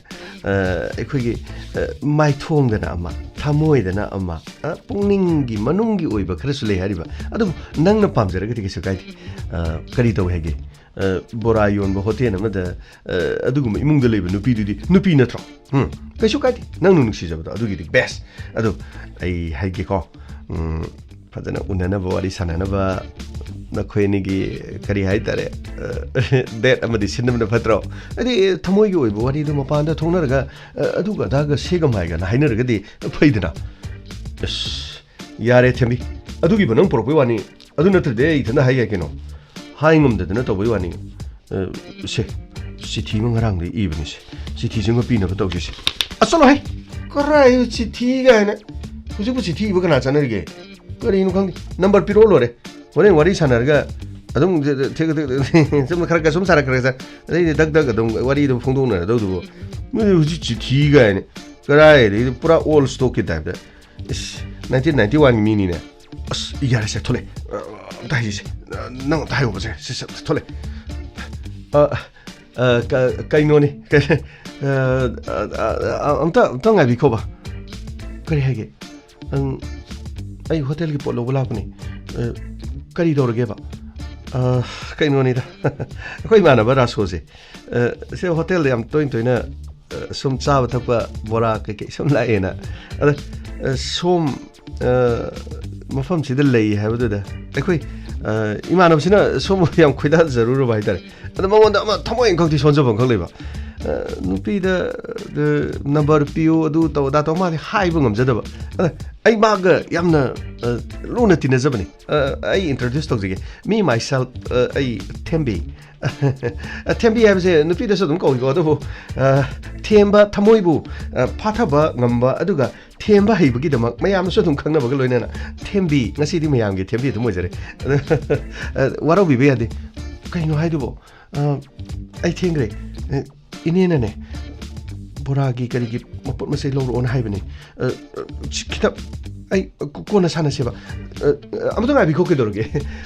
ꯑ, ꯑꯩꯈꯣꯏꯒꯤ, ꯑ, ꯃꯥꯏꯊꯣꯡꯗꯅ ꯑꯃ, ꯊꯃꯣꯏꯗꯅ ꯑꯃ, ꯑ, ꯄꯨꯛꯅꯤꯡꯒꯤ ꯃꯅꯨꯡꯒꯤ ꯑꯣꯏꯕ ꯈꯔꯁꯨ ꯂꯩ ꯍꯥꯏꯔꯤꯕ꯫ ꯑꯗꯨꯕꯨ ꯅꯪꯅ ꯄꯥꯝꯖꯔꯒꯗꯤ ꯀꯩꯁꯨ ꯀꯥꯏꯗꯦ꯫ ꯑ, ꯀꯔꯤ ꯇꯧꯏ ꯍꯥꯏꯒꯦ? ꯑ, ꯕꯣꯔꯥ ꯌꯣꯟꯕ ꯍꯣꯇꯦꯜ ꯑꯃꯗ, ꯑ, ꯑꯗꯨꯒꯨꯝꯕ ꯏꯃꯨꯡꯗ ꯂꯩꯕ ꯅꯨꯄꯤꯗꯨꯗꯤ ꯅꯨꯄꯤ ꯅꯠꯇ꯭ꯔꯣ? ꯎꯝ, ꯀꯩꯁꯨ ꯀꯥꯏꯗꯦ꯫ ꯅꯪꯅ ꯅꯨꯡꯁꯤꯖꯕꯗꯣ ꯑꯗꯨꯒꯤꯗꯤ best꯫ ꯑꯗꯣ ꯑꯩ ꯍꯥꯏꯒꯦꯀꯣ, ꯎꯝ, ꯐꯖꯅ ꯎꯅꯅꯕ, ꯋꯥꯔꯤ ꯁꯥꯟꯅꯅꯕ ꯅꯈꯣꯏ ꯑꯅꯤꯒꯤ, ꯀꯔꯤ ꯍꯥꯏꯇꯥꯔꯦ, ꯑ, date ꯑꯃꯗꯤ ꯁꯤꯟꯕꯅ ꯐꯠꯇ꯭ꯔꯣ? ꯍꯥꯏꯗꯤ ꯊꯃꯣꯏꯒꯤ ꯑꯣꯏꯕ ꯋꯥꯔꯤꯗꯣ ꯃꯄꯥꯟꯗ ꯊꯣꯛꯅꯔꯒ, ꯑ, ꯑꯗꯨꯒ ꯑꯗꯥꯒ ꯁꯦꯒꯝ ꯍꯥꯏꯒꯅ ꯍꯥꯏꯅꯔꯒꯗꯤ ꯐꯩꯗꯅ꯫ ꯑꯁ, ꯌꯥꯔꯦ ꯊꯦꯝꯕꯤ, ꯑꯗꯨꯒꯤꯕꯨ ꯅꯪ ꯄꯨꯔꯛꯄꯩ ꯋꯥꯅꯤ꯫ ꯑꯗꯨ ꯅꯠꯇ꯭ꯔꯗꯤ ꯑꯩ ꯏꯊꯟꯗ ꯍꯥꯏ ꯌꯥꯏ ꯀꯩꯅꯣ꯫ ꯍꯥꯏ ꯉꯝꯗꯗꯅ ꯇꯧꯕꯩ ꯋꯥꯅꯤ꯫ ꯑ, ꯁꯦ, ꯆꯤꯊꯤ ꯑꯃ ꯉꯔꯥꯡꯗꯩ ꯏꯕꯅꯤꯁꯦ꯫ ꯆꯤꯊꯤꯁꯦ ꯑꯃ ꯄꯤꯅꯕ ꯇꯧꯁꯤꯁꯦ꯫ ꯑꯁ, ꯆꯠꯂꯣꯍꯦ! ꯀꯔꯥꯏ ꯆꯤꯊꯤ ꯀꯥꯏꯅ? ꯍꯧꯖꯤꯛꯄꯨ ꯆꯤꯊꯤ ꯏꯕ ꯀꯅꯥ ꯆꯠꯅꯔꯤꯒꯦ? ꯀꯔꯤꯅꯣ ꯈꯪꯗꯦ꯫ ꯅꯝꯕꯔ ꯄꯤꯔꯛꯑꯣ ꯂꯣꯏꯔꯦ꯫ ꯍꯣꯔꯦꯟ ꯋꯥꯔꯤ ꯁꯥꯟꯅꯔꯒ ꯑꯗꯨꯝ ꯊꯦꯛ-, ꯊꯦꯛ-, ꯊꯦꯛ-, ꯁꯨꯝ ꯈꯔ ꯈꯔ ꯁꯨꯝ ꯁꯥꯔꯛꯈ꯭ꯔꯦ꯫ ꯑꯗꯩꯗꯤ ꯗꯛ ꯗꯛ ꯑꯗꯨꯝ ꯋꯥꯔꯤꯗꯣ ꯐꯣꯡꯗꯣꯛꯅꯔꯗꯧꯗꯨꯕꯨ꯫ ꯅꯣꯏ ꯍꯧꯖꯤꯛ ꯆꯤꯊꯤ ꯀꯥꯏꯅ꯫ ꯀꯔꯥꯏꯗꯒꯤ ꯄꯨꯔꯥ old stockꯀꯤ typeꯇ꯫ ꯏꯁ, nineteen ninety oneꯒꯤ ꯃꯤꯅꯤꯅꯦ꯫ ꯑꯁ, ꯌꯥꯔꯦꯁꯦ, ꯊꯣꯛꯂꯛꯑꯦ꯫ ꯑ, ꯑꯝꯇ ꯍꯥꯏꯁꯤꯁꯦ꯫ ꯑ, ꯅꯪ ꯑꯝꯇ ꯍꯥꯏꯌꯣꯕꯁꯦ꯫ ꯁꯦ, ꯁꯦ, ꯊꯣꯛꯂꯛꯑꯦ꯫ ꯑ, ꯑ, ꯀ-, ꯀꯩꯅꯣꯅꯤ꯫ ꯑ, ꯑ, ꯑ, ꯑ, ꯑꯝꯇ, ꯑꯝꯇ ꯉꯥꯏꯕꯤꯈꯣꯕ꯫ ꯀꯔꯤ ꯍꯥꯏꯒꯦ? ꯑꯪ, ꯑꯩ ꯍꯣꯇꯦꯜꯒꯤ ꯄꯣꯠ ꯂꯧꯕ ꯂꯥꯛꯄꯅꯤ꯫ ꯑ, ꯀꯔꯤ ꯇꯧꯔꯒꯦꯕ? ꯑ, ꯀꯩꯅꯣꯅꯤꯗ꯫ ꯑꯩꯈꯣꯏ ꯏꯃꯥꯟꯅꯕ ꯔꯥꯁꯣꯁꯦ꯫ ꯑ, ꯁꯤ ꯍꯣꯇꯦꯜꯗ ꯌꯥꯝ ꯇꯣꯏꯅ ꯇꯣꯏꯅ, ꯑ, ꯁꯨꯝ ꯆꯥꯕ ꯊꯛꯄ, ꯕꯣꯔꯥ ꯀꯩꯀꯩ ꯁꯨꯝ ꯂꯥꯛꯑꯦꯅ꯫ ꯑꯗ, ꯑ, ꯁꯣꯝ, ꯑ, ꯃꯐꯝꯁꯤꯗ ꯂꯩ ꯍꯥꯏꯕꯗꯨꯗ ꯑꯩꯈꯣꯏ, ꯑ, ꯏꯃꯥꯟꯅꯕꯁꯤꯅ ꯁꯣꯝꯕꯨ ꯌꯥꯝ ꯈꯣꯏꯗꯥꯖꯔꯨꯔꯕ ꯍꯥꯏꯇꯥꯔꯦ꯫ ꯑꯗ ꯃꯉꯣꯟꯗ ꯑꯃ ꯊꯃꯣꯏ ꯑꯃꯈꯛꯇꯤ ꯁꯣꯟꯖꯕ ꯑꯃꯈꯛ ꯂꯩꯕ꯫ ꯑ, ꯅꯨꯄꯤꯗ, ꯑ, ꯅꯝꯕꯔ ꯄꯤꯌꯨ, ꯑꯗꯨ ꯇꯧ, ꯑꯗꯥ ꯇꯧ, ꯃꯥꯗꯤ ꯍꯥꯏꯕ ꯉꯝꯖꯗꯕ꯫ ꯑꯗ ꯑꯩ ꯃꯥꯒ ꯌꯥꯝꯅ, ꯑ, ꯂꯨꯅ ꯇꯤꯟꯅꯖꯕꯅꯤ꯫ ꯑ, ꯑꯩ introduce ꯇꯧꯖꯒꯦ꯫ Me, myself, ꯑ, ꯑꯩ ꯊꯦꯝꯕꯤ꯫ ꯑ, ꯊꯦꯝꯕꯤ ꯍꯥꯏꯕꯁꯦ ꯅꯨꯄꯤꯗꯁꯨ ꯑꯗꯨꯝ ꯀꯧꯏꯀꯣ, ꯑꯗꯨꯕꯨ, ꯑ, ꯊꯦꯝꯕ, ꯊꯃꯣꯏꯕꯨ, ꯑ, ꯐꯥꯊꯕ ꯉꯝꯕ, ꯑꯗꯨꯒ ꯊꯦꯝꯕ ꯍꯩꯕꯒꯤꯗꯃꯛ ꯃꯌꯥꯝꯅꯁꯨ ꯑꯗꯨꯝ ꯈꯪꯅꯕꯒ ꯂꯣꯏꯅꯅ ꯊꯦꯝꯕꯤ, ꯉꯁꯤꯗꯤ ꯃꯌꯥꯝꯒꯤ ꯊꯦꯝꯕꯤ ꯑꯗꯨꯝ ꯑꯣꯏꯖꯔꯦ꯫ ꯑꯗ, ꯑ, ꯋꯥꯔꯧꯕꯤꯕ ꯌꯥꯗꯦ꯫ "ꯀꯩꯅꯣ ꯍꯥꯏꯗꯨꯕꯣ? ꯑ, ꯑꯩ ꯊꯦꯡꯈ꯭ꯔꯦ꯫ ꯑ, ꯏꯅꯦꯅꯅꯦ, ꯕꯣꯔꯥꯒꯤ ꯀꯔꯤꯒꯤ ꯃꯄꯣꯠ ꯃꯆꯩ ꯂꯧꯔꯛꯑꯣꯅ ꯍꯥꯏꯕꯅꯦ꯫ ꯑ, ꯑ, ꯁꯤ ꯈꯤꯇꯪ, ꯑꯩ ꯀꯣ-, ꯀꯣꯟꯅ ꯁꯥꯟꯅꯁꯦꯕ꯫ ꯑ, ꯑ, ꯑꯃꯨꯛꯇ ꯉꯥꯏꯕꯤꯈꯣ, ꯀꯩꯗꯧꯔꯒꯦ?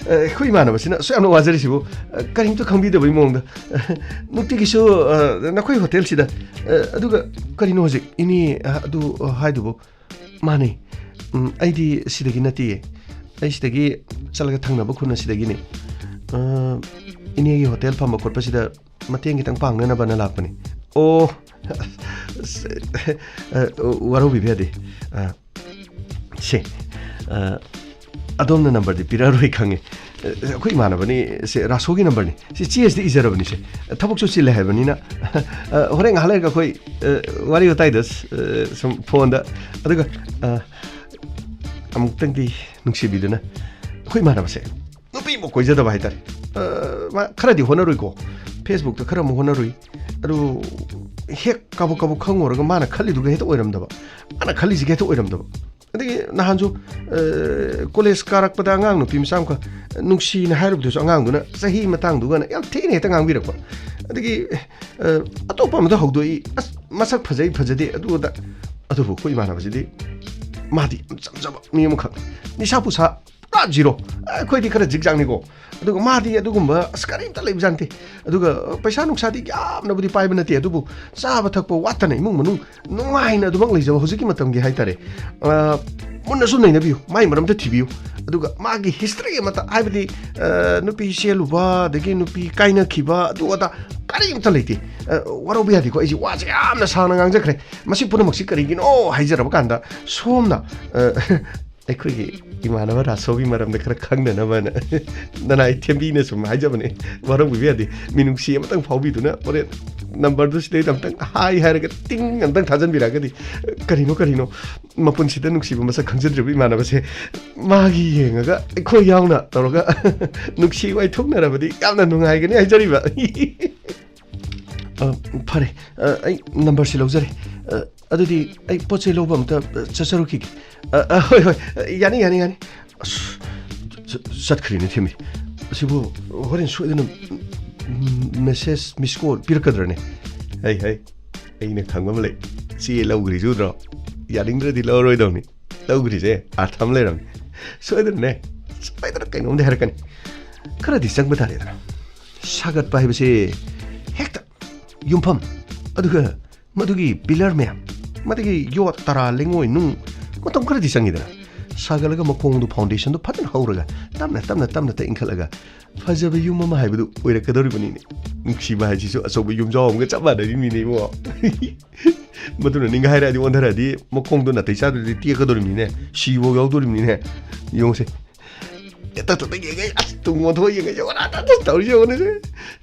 ꯑ, ꯑꯩꯈꯣꯏ ꯏꯃꯥꯟꯅꯕꯁꯤꯅ ꯑꯁꯨꯛ ꯌꯥꯝꯅ ꯋꯥꯖꯔꯤꯁꯤꯕꯨ, ꯑ, ꯀꯔꯤꯝꯇ ꯈꯪꯕꯤꯗꯕꯩ ꯃꯑꯣꯡꯗ꯫ ꯑ, ꯅꯨꯡꯇꯤꯒꯤꯁꯨ, ꯑ, ꯅꯈꯣꯏ ꯍꯣꯇꯦꯜꯁꯤꯗ, ꯑ, ꯑꯗꯨꯒ ꯀꯔꯤꯅꯣ ꯍꯧꯖꯤꯛ ꯏꯅꯦ, ꯑ, ꯑꯗꯨ, ꯑ, ꯍꯥꯏꯗꯨꯕꯨ? ꯃꯥꯅꯦ꯫ ꯎꯝ, ꯑꯩꯗꯤ ꯁꯤꯗꯒꯤ ꯅꯠꯇꯤꯌꯦ꯫ ꯑꯩ ꯁꯤꯗꯒꯤ ꯆꯠꯂꯒ ꯊꯪꯅꯕ ꯈꯨꯟ ꯑꯁꯤꯗꯒꯤꯅꯦ꯫ ꯑ, ꯏꯅꯦꯒꯤ ꯍꯣꯇꯦꯜ ꯐꯝꯕ ꯈꯣꯠꯄꯁꯤꯗ ꯃꯇꯦꯡ ꯈꯤꯇꯪ ꯄꯥꯡꯅꯅꯕꯅ ꯂꯥꯛꯄꯅꯤ꯫ ꯑꯣ, ꯑ, ꯋꯥꯔꯧꯕꯤꯕ ꯌꯥꯗꯦ꯫ ꯑ, ꯁꯦ, ꯑ, ꯑꯗꯣꯝꯅ ꯅꯝꯕꯔꯗꯤ ꯄꯤꯔꯛꯑꯔꯣꯏ ꯈꯪꯉꯦ꯫ ꯑ, ꯑꯩꯈꯣꯏ ꯏꯃꯥꯟꯅꯕꯅꯤ, ꯁꯦ, ꯔꯥꯁꯣꯒꯤ ꯅꯝꯕꯔꯅꯤ꯫ ꯁꯤ ꯆꯦꯁꯤꯗ ꯏꯖꯔꯕꯅꯤ, ꯁꯦ꯫ ꯊꯕꯛꯁꯨ ꯆꯤꯜꯂꯦ ꯍꯥꯏꯕꯅꯤꯅ, ꯑ, ꯍꯣꯔꯦꯟ ꯉꯥꯏꯍꯥꯛ ꯂꯩꯔꯒ ꯑꯩꯈꯣꯏ, ꯑ, ꯋꯥꯔꯤ ꯋꯥꯇꯥꯏꯗ, ꯑ, ꯁꯨꯝ ꯐꯣꯟꯗ, ꯑꯗꯨꯒ, ꯑ, ꯑꯃꯨꯛꯇꯪꯗꯤ ꯅꯨꯡꯁꯤꯕꯤꯗꯨꯅ, ꯑꯩꯈꯣꯏ ꯏꯃꯥꯟꯅꯕꯁꯦ ꯅꯨꯄꯤ ꯑꯃ ꯀꯣꯏꯖꯗꯕ ꯍꯥꯏꯇꯥꯔꯦ꯫ ꯑ, ꯃꯥ ꯈꯔꯗꯤ ꯍꯣꯠꯅꯔꯨꯏꯀꯣ, Facebook-ꯇ ꯈꯔ ꯑꯃꯨꯛ ꯍꯣꯠꯅꯔꯨꯏ, ꯑꯗꯨ ꯍꯦꯛ ꯀꯥꯕꯛ ꯀꯥꯕꯛ ꯈꯪꯉꯨꯔꯒ ꯃꯥꯅ ꯈꯜꯂꯤꯗꯨꯒ ꯍꯦꯛꯇ ꯑꯣꯏꯔꯝꯗꯕ, ꯃꯥꯅ ꯈꯜꯂꯤꯁꯤꯒ ꯍꯦꯛꯇ ꯑꯣꯏꯔꯝꯗꯕ꯫ ꯑꯗꯒꯤ ꯅꯍꯥꯟꯁꯨ, ꯑ, ꯀꯣꯂꯦꯖ ꯀꯥꯔꯛꯄꯗ ꯑꯉꯥꯡ ꯅꯨꯄꯤ ꯃꯆꯥ ꯑꯃꯈꯛ ꯅꯨꯡꯁꯤꯅ ꯍꯥꯏꯔꯨꯕꯗꯨꯁꯨ, ꯑꯉꯥꯡꯗꯨꯅ ꯆꯍꯤ ꯃꯇꯥꯡꯗꯨꯒꯅ ꯌꯥꯝ ꯊꯤꯅ ꯍꯦꯛꯇ ꯉꯥꯡꯕꯤꯔꯛꯄ꯫ ꯑꯗꯒꯤ, ꯑ, ꯑꯇꯣꯞꯄ ꯑꯃꯗ ꯍꯧꯗꯣꯛꯏ, "ꯑꯁ, ꯃꯁꯛ ꯐꯖꯩ, ꯐꯖꯗꯦ, ꯑꯗꯨ ꯑꯗꯥ"꯫ ꯑꯗꯨꯕꯨ ꯑꯩꯈꯣꯏ ꯏꯃꯥꯟꯅꯕꯁꯤꯗꯤ, ꯃꯥꯗꯤ ꯌꯥꯝ ꯆꯝꯖꯕ ꯃꯤ ꯑꯃꯈꯛ, ꯅꯤꯁꯥ ꯄꯨꯁꯥ ꯄꯨꯔꯥ zero꯫ ꯑꯩꯈꯣꯏꯗꯤ ꯈꯔ ꯖꯤꯛꯖꯥꯛꯅꯤꯀꯣ꯫ ꯑꯗꯨꯒ ꯃꯥꯗꯤ ꯑꯗꯨꯒꯨꯝꯕ ꯑꯁ ꯀꯔꯤꯝꯇ ꯂꯩꯕꯖꯥꯠ ꯅꯠꯇꯦ꯫ ꯑꯗꯨꯒ ꯄꯩꯁꯥ ꯅꯨꯡꯁꯥꯗꯤ ꯌꯥꯝꯅꯕꯨꯗꯤ ꯄꯥꯏꯕ ꯅꯠꯇꯦ, ꯑꯗꯨꯕꯨ ꯆꯥꯕ ꯊꯛꯄ ꯋꯥꯠꯇꯅ ꯏꯃꯨꯡ ꯃꯅꯨꯡ ꯅꯨꯡꯉꯥꯏꯅ ꯑꯗꯨꯃꯛ ꯂꯩꯖꯕ ꯍꯧꯖꯤꯛꯀꯤ ꯃꯇꯝꯒꯤ ꯍꯥꯏꯇꯥꯔꯦ꯫ ꯑ, ꯃꯨꯟꯅꯁꯨ ꯅꯩꯅꯕꯤꯌꯨ, ꯃꯥꯏ ꯃꯔꯝꯗ ꯊꯤꯕꯤꯌꯨ꯫ ꯑꯗꯨꯒ ꯃꯥꯒꯤ history ꯑꯃꯠꯇ, ꯍꯥꯏꯕꯗꯤ, ꯑ, ꯅꯨꯄꯤ ꯆꯦꯜꯂꯨꯕ, ꯑꯗꯒꯤ ꯅꯨꯄꯤ ꯀꯥꯏꯅꯈꯤꯕ, ꯑꯗꯨ ꯑꯗꯥ ꯀꯔꯤꯝꯇ ꯂꯩꯇꯦ꯫ ꯑ, ꯋꯥꯔꯧꯕ ꯌꯥꯗꯦꯀꯣ, ꯑꯩꯁꯦ ꯋꯥꯁꯦ ꯌꯥꯝꯅ ꯁꯥꯡꯅ ꯉꯥꯡꯖꯈ꯭ꯔꯦ꯫ ꯃꯁꯤ ꯄꯨꯝꯅꯃꯛꯁꯤ ꯀꯔꯤꯒꯤꯅꯣ ꯍꯥꯏꯖꯔꯕ ꯀꯥꯟꯗ, ꯁꯣꯝꯅ, ꯑ, ꯑꯩꯈꯣꯏꯒꯤ ꯏꯃꯥꯟꯅꯕ ꯔꯥꯁꯣꯒꯤ ꯃꯔꯝꯗ ꯈꯔ ꯈꯪꯅꯅꯕꯅ ꯅꯅꯥꯏ ꯊꯦꯝꯕꯤꯅ ꯁꯨꯝ ꯍꯥꯏꯖꯕꯅꯦ꯫ ꯋꯥꯔꯧꯕꯤꯕ ꯌꯥꯗꯦ꯫ ꯃꯤꯅꯨꯡꯁꯤ ꯑꯃꯇꯪ ꯐꯥꯎꯕꯤꯗꯨꯅ ꯍꯣꯔꯦꯟ ꯅꯝꯕꯔꯗꯨ ꯁꯤꯗꯩꯗ ꯑꯝꯇꯪ ꯍꯥꯏ ꯍꯥꯏꯔꯒ ꯇꯤꯡ ꯑꯝꯇꯪ ꯊꯥꯖꯟꯕꯤꯔꯛꯑꯒꯗꯤ, ꯀꯔꯤꯅꯣ, ꯀꯔꯤꯅꯣ, ꯃꯄꯨꯟꯁꯤꯗ ꯅꯨꯡꯁꯤꯕ ꯃꯁꯛ ꯈꯪꯖꯗ꯭ꯔꯤꯕ ꯏꯃꯥꯟꯅꯕꯁꯦ ꯃꯥꯒꯤ ꯌꯦꯡꯉꯒ ꯑꯩꯈꯣꯏ ꯌꯥꯎꯅ ꯇꯧꯔꯒ ꯅꯨꯡꯁꯤ ꯋꯥꯏꯊꯣꯛꯅꯔꯕꯗꯤ ꯌꯥꯝꯅ ꯅꯨꯡꯉꯥꯏꯒꯅꯤ ꯍꯥꯏꯖꯔꯤꯕ꯫ ꯑ, ꯐꯔꯦ꯫ ꯑ, ꯑꯩ ꯅꯝꯕꯔꯁꯤ ꯂꯧꯖꯔꯦ꯫ ꯑ, ꯑꯗꯨꯗꯤ ꯑꯩ ꯄꯣꯠ ꯆꯩ ꯂꯧꯕ ꯑꯝꯇ, ꯑ, ꯆꯠꯆꯔꯨꯈꯤꯒꯦ꯫ ꯑ, ꯑ, ꯍꯣꯏ, ꯍꯣꯏ꯫ ꯑ, ꯌꯥꯅꯤ, ꯌꯥꯅꯤ, ꯌꯥꯅꯤ꯫ ꯑꯁ, ꯆ-, ꯆꯠꯈ꯭ꯔꯦꯅꯦ ꯊꯦꯝꯃꯤ꯫ ꯑꯁꯤꯕꯨ ꯍꯣꯔꯦꯟ ꯁꯣꯏꯗꯅ, ꯎꯝ, message, miss call ꯄꯤꯔꯛꯀꯗ꯭ꯔꯅꯦ? ꯍꯩ, ꯍꯩ, ꯑꯩꯅ ꯈꯪꯕ ꯑꯃ ꯂꯩ꯫ ꯆꯦ ꯂꯧꯈ꯭ꯔꯤꯁꯤ ꯎꯗ꯭ꯔꯣ? ꯌꯥꯅꯤꯡꯗ꯭ꯔꯗꯤ ꯂꯧꯔꯔꯣꯏꯗꯧꯅꯤ꯫ ꯇꯧꯈ꯭ꯔꯤꯁꯦ ꯑꯥꯔꯊ ꯑꯃ ꯂꯩꯔꯝꯃꯤ꯫ ꯁꯣꯏꯗꯅꯅꯦ, ꯁꯣꯏꯗꯅ ꯀꯩꯅꯣꯝꯗꯤ ꯍꯥꯏꯔꯛꯀꯅꯤ꯫ ꯈꯔꯗꯤ ꯆꯪꯕ ꯇꯥꯔꯦꯗꯅ꯫ ꯁꯥꯒꯠꯄ ꯍꯥꯏꯕꯁꯤ ꯍꯦꯛꯇ ꯌꯨꯝꯐꯝ, ꯑꯗꯨꯒ ꯃꯗꯨꯒꯤ ꯄꯤꯂꯔ ꯃꯌꯥꯝ, ꯃꯗꯨꯒꯤ ꯌꯣꯠ ꯇꯔꯥ, ꯂꯩꯉꯣꯏ, ꯅꯨꯡ, ꯃꯇꯝ ꯈꯔꯗꯤ ꯆꯪꯉꯤꯗꯅ꯫ ꯁꯥꯒꯠꯂꯒ ꯃꯈꯣꯡꯗꯨ, ꯐꯥꯎꯟꯗꯦꯁꯟꯗꯨ ꯐꯖꯅ ꯍꯧꯔꯒ ꯇꯞꯅ, ꯇꯞꯅ, ꯇꯞꯅ, ꯇꯞꯅ ꯏꯟꯈꯠꯂꯒ ꯐꯖꯕ ꯌꯨꯝ ꯑꯃ ꯍꯥꯏꯕꯗꯨ ꯑꯣꯏꯔꯛꯀꯗꯧꯔꯤꯕꯅꯤꯅꯦ꯫ ꯅꯨꯡꯁꯤꯕ ꯍꯥꯏꯁꯤꯁꯨ ꯑꯆꯧꯕ ꯌꯨꯝꯖꯥꯎ ꯑꯃꯒ ꯆꯞ ꯃꯥꯟꯅꯔꯤꯕꯅꯤꯅꯦ ꯏꯕꯨꯡꯉꯣ꯫ ꯃꯗꯨꯅ ꯅꯤꯡꯒꯥꯏꯔꯛꯑꯗꯤ, ꯑꯣꯟꯊꯔꯛꯑꯗꯤ, ꯃꯈꯣꯡꯗꯣ ꯅꯥꯇꯩ ꯆꯥꯗ꯭ꯔꯗꯤ ꯇꯦꯛꯀꯗꯧꯔꯤꯕꯅꯤꯅꯦ, ꯁꯤꯕꯐꯥꯎ ꯌꯥꯎꯗꯧꯔꯤꯕꯅꯤꯅꯦ꯫ ꯌꯦꯡꯉꯨꯁꯦ꯫ ꯇꯠ ꯇꯠ ꯌꯦꯡꯉꯦ, ꯑꯁ, ꯇꯨꯡ ꯑꯣꯟꯊꯣꯛꯑ ꯌꯦꯡꯉꯦ, ꯌꯦꯡꯉꯣ, ꯑꯁ, ꯑꯁ, ꯇꯧꯔꯤꯁꯦ ꯌꯦꯡꯉꯨꯅꯦ꯫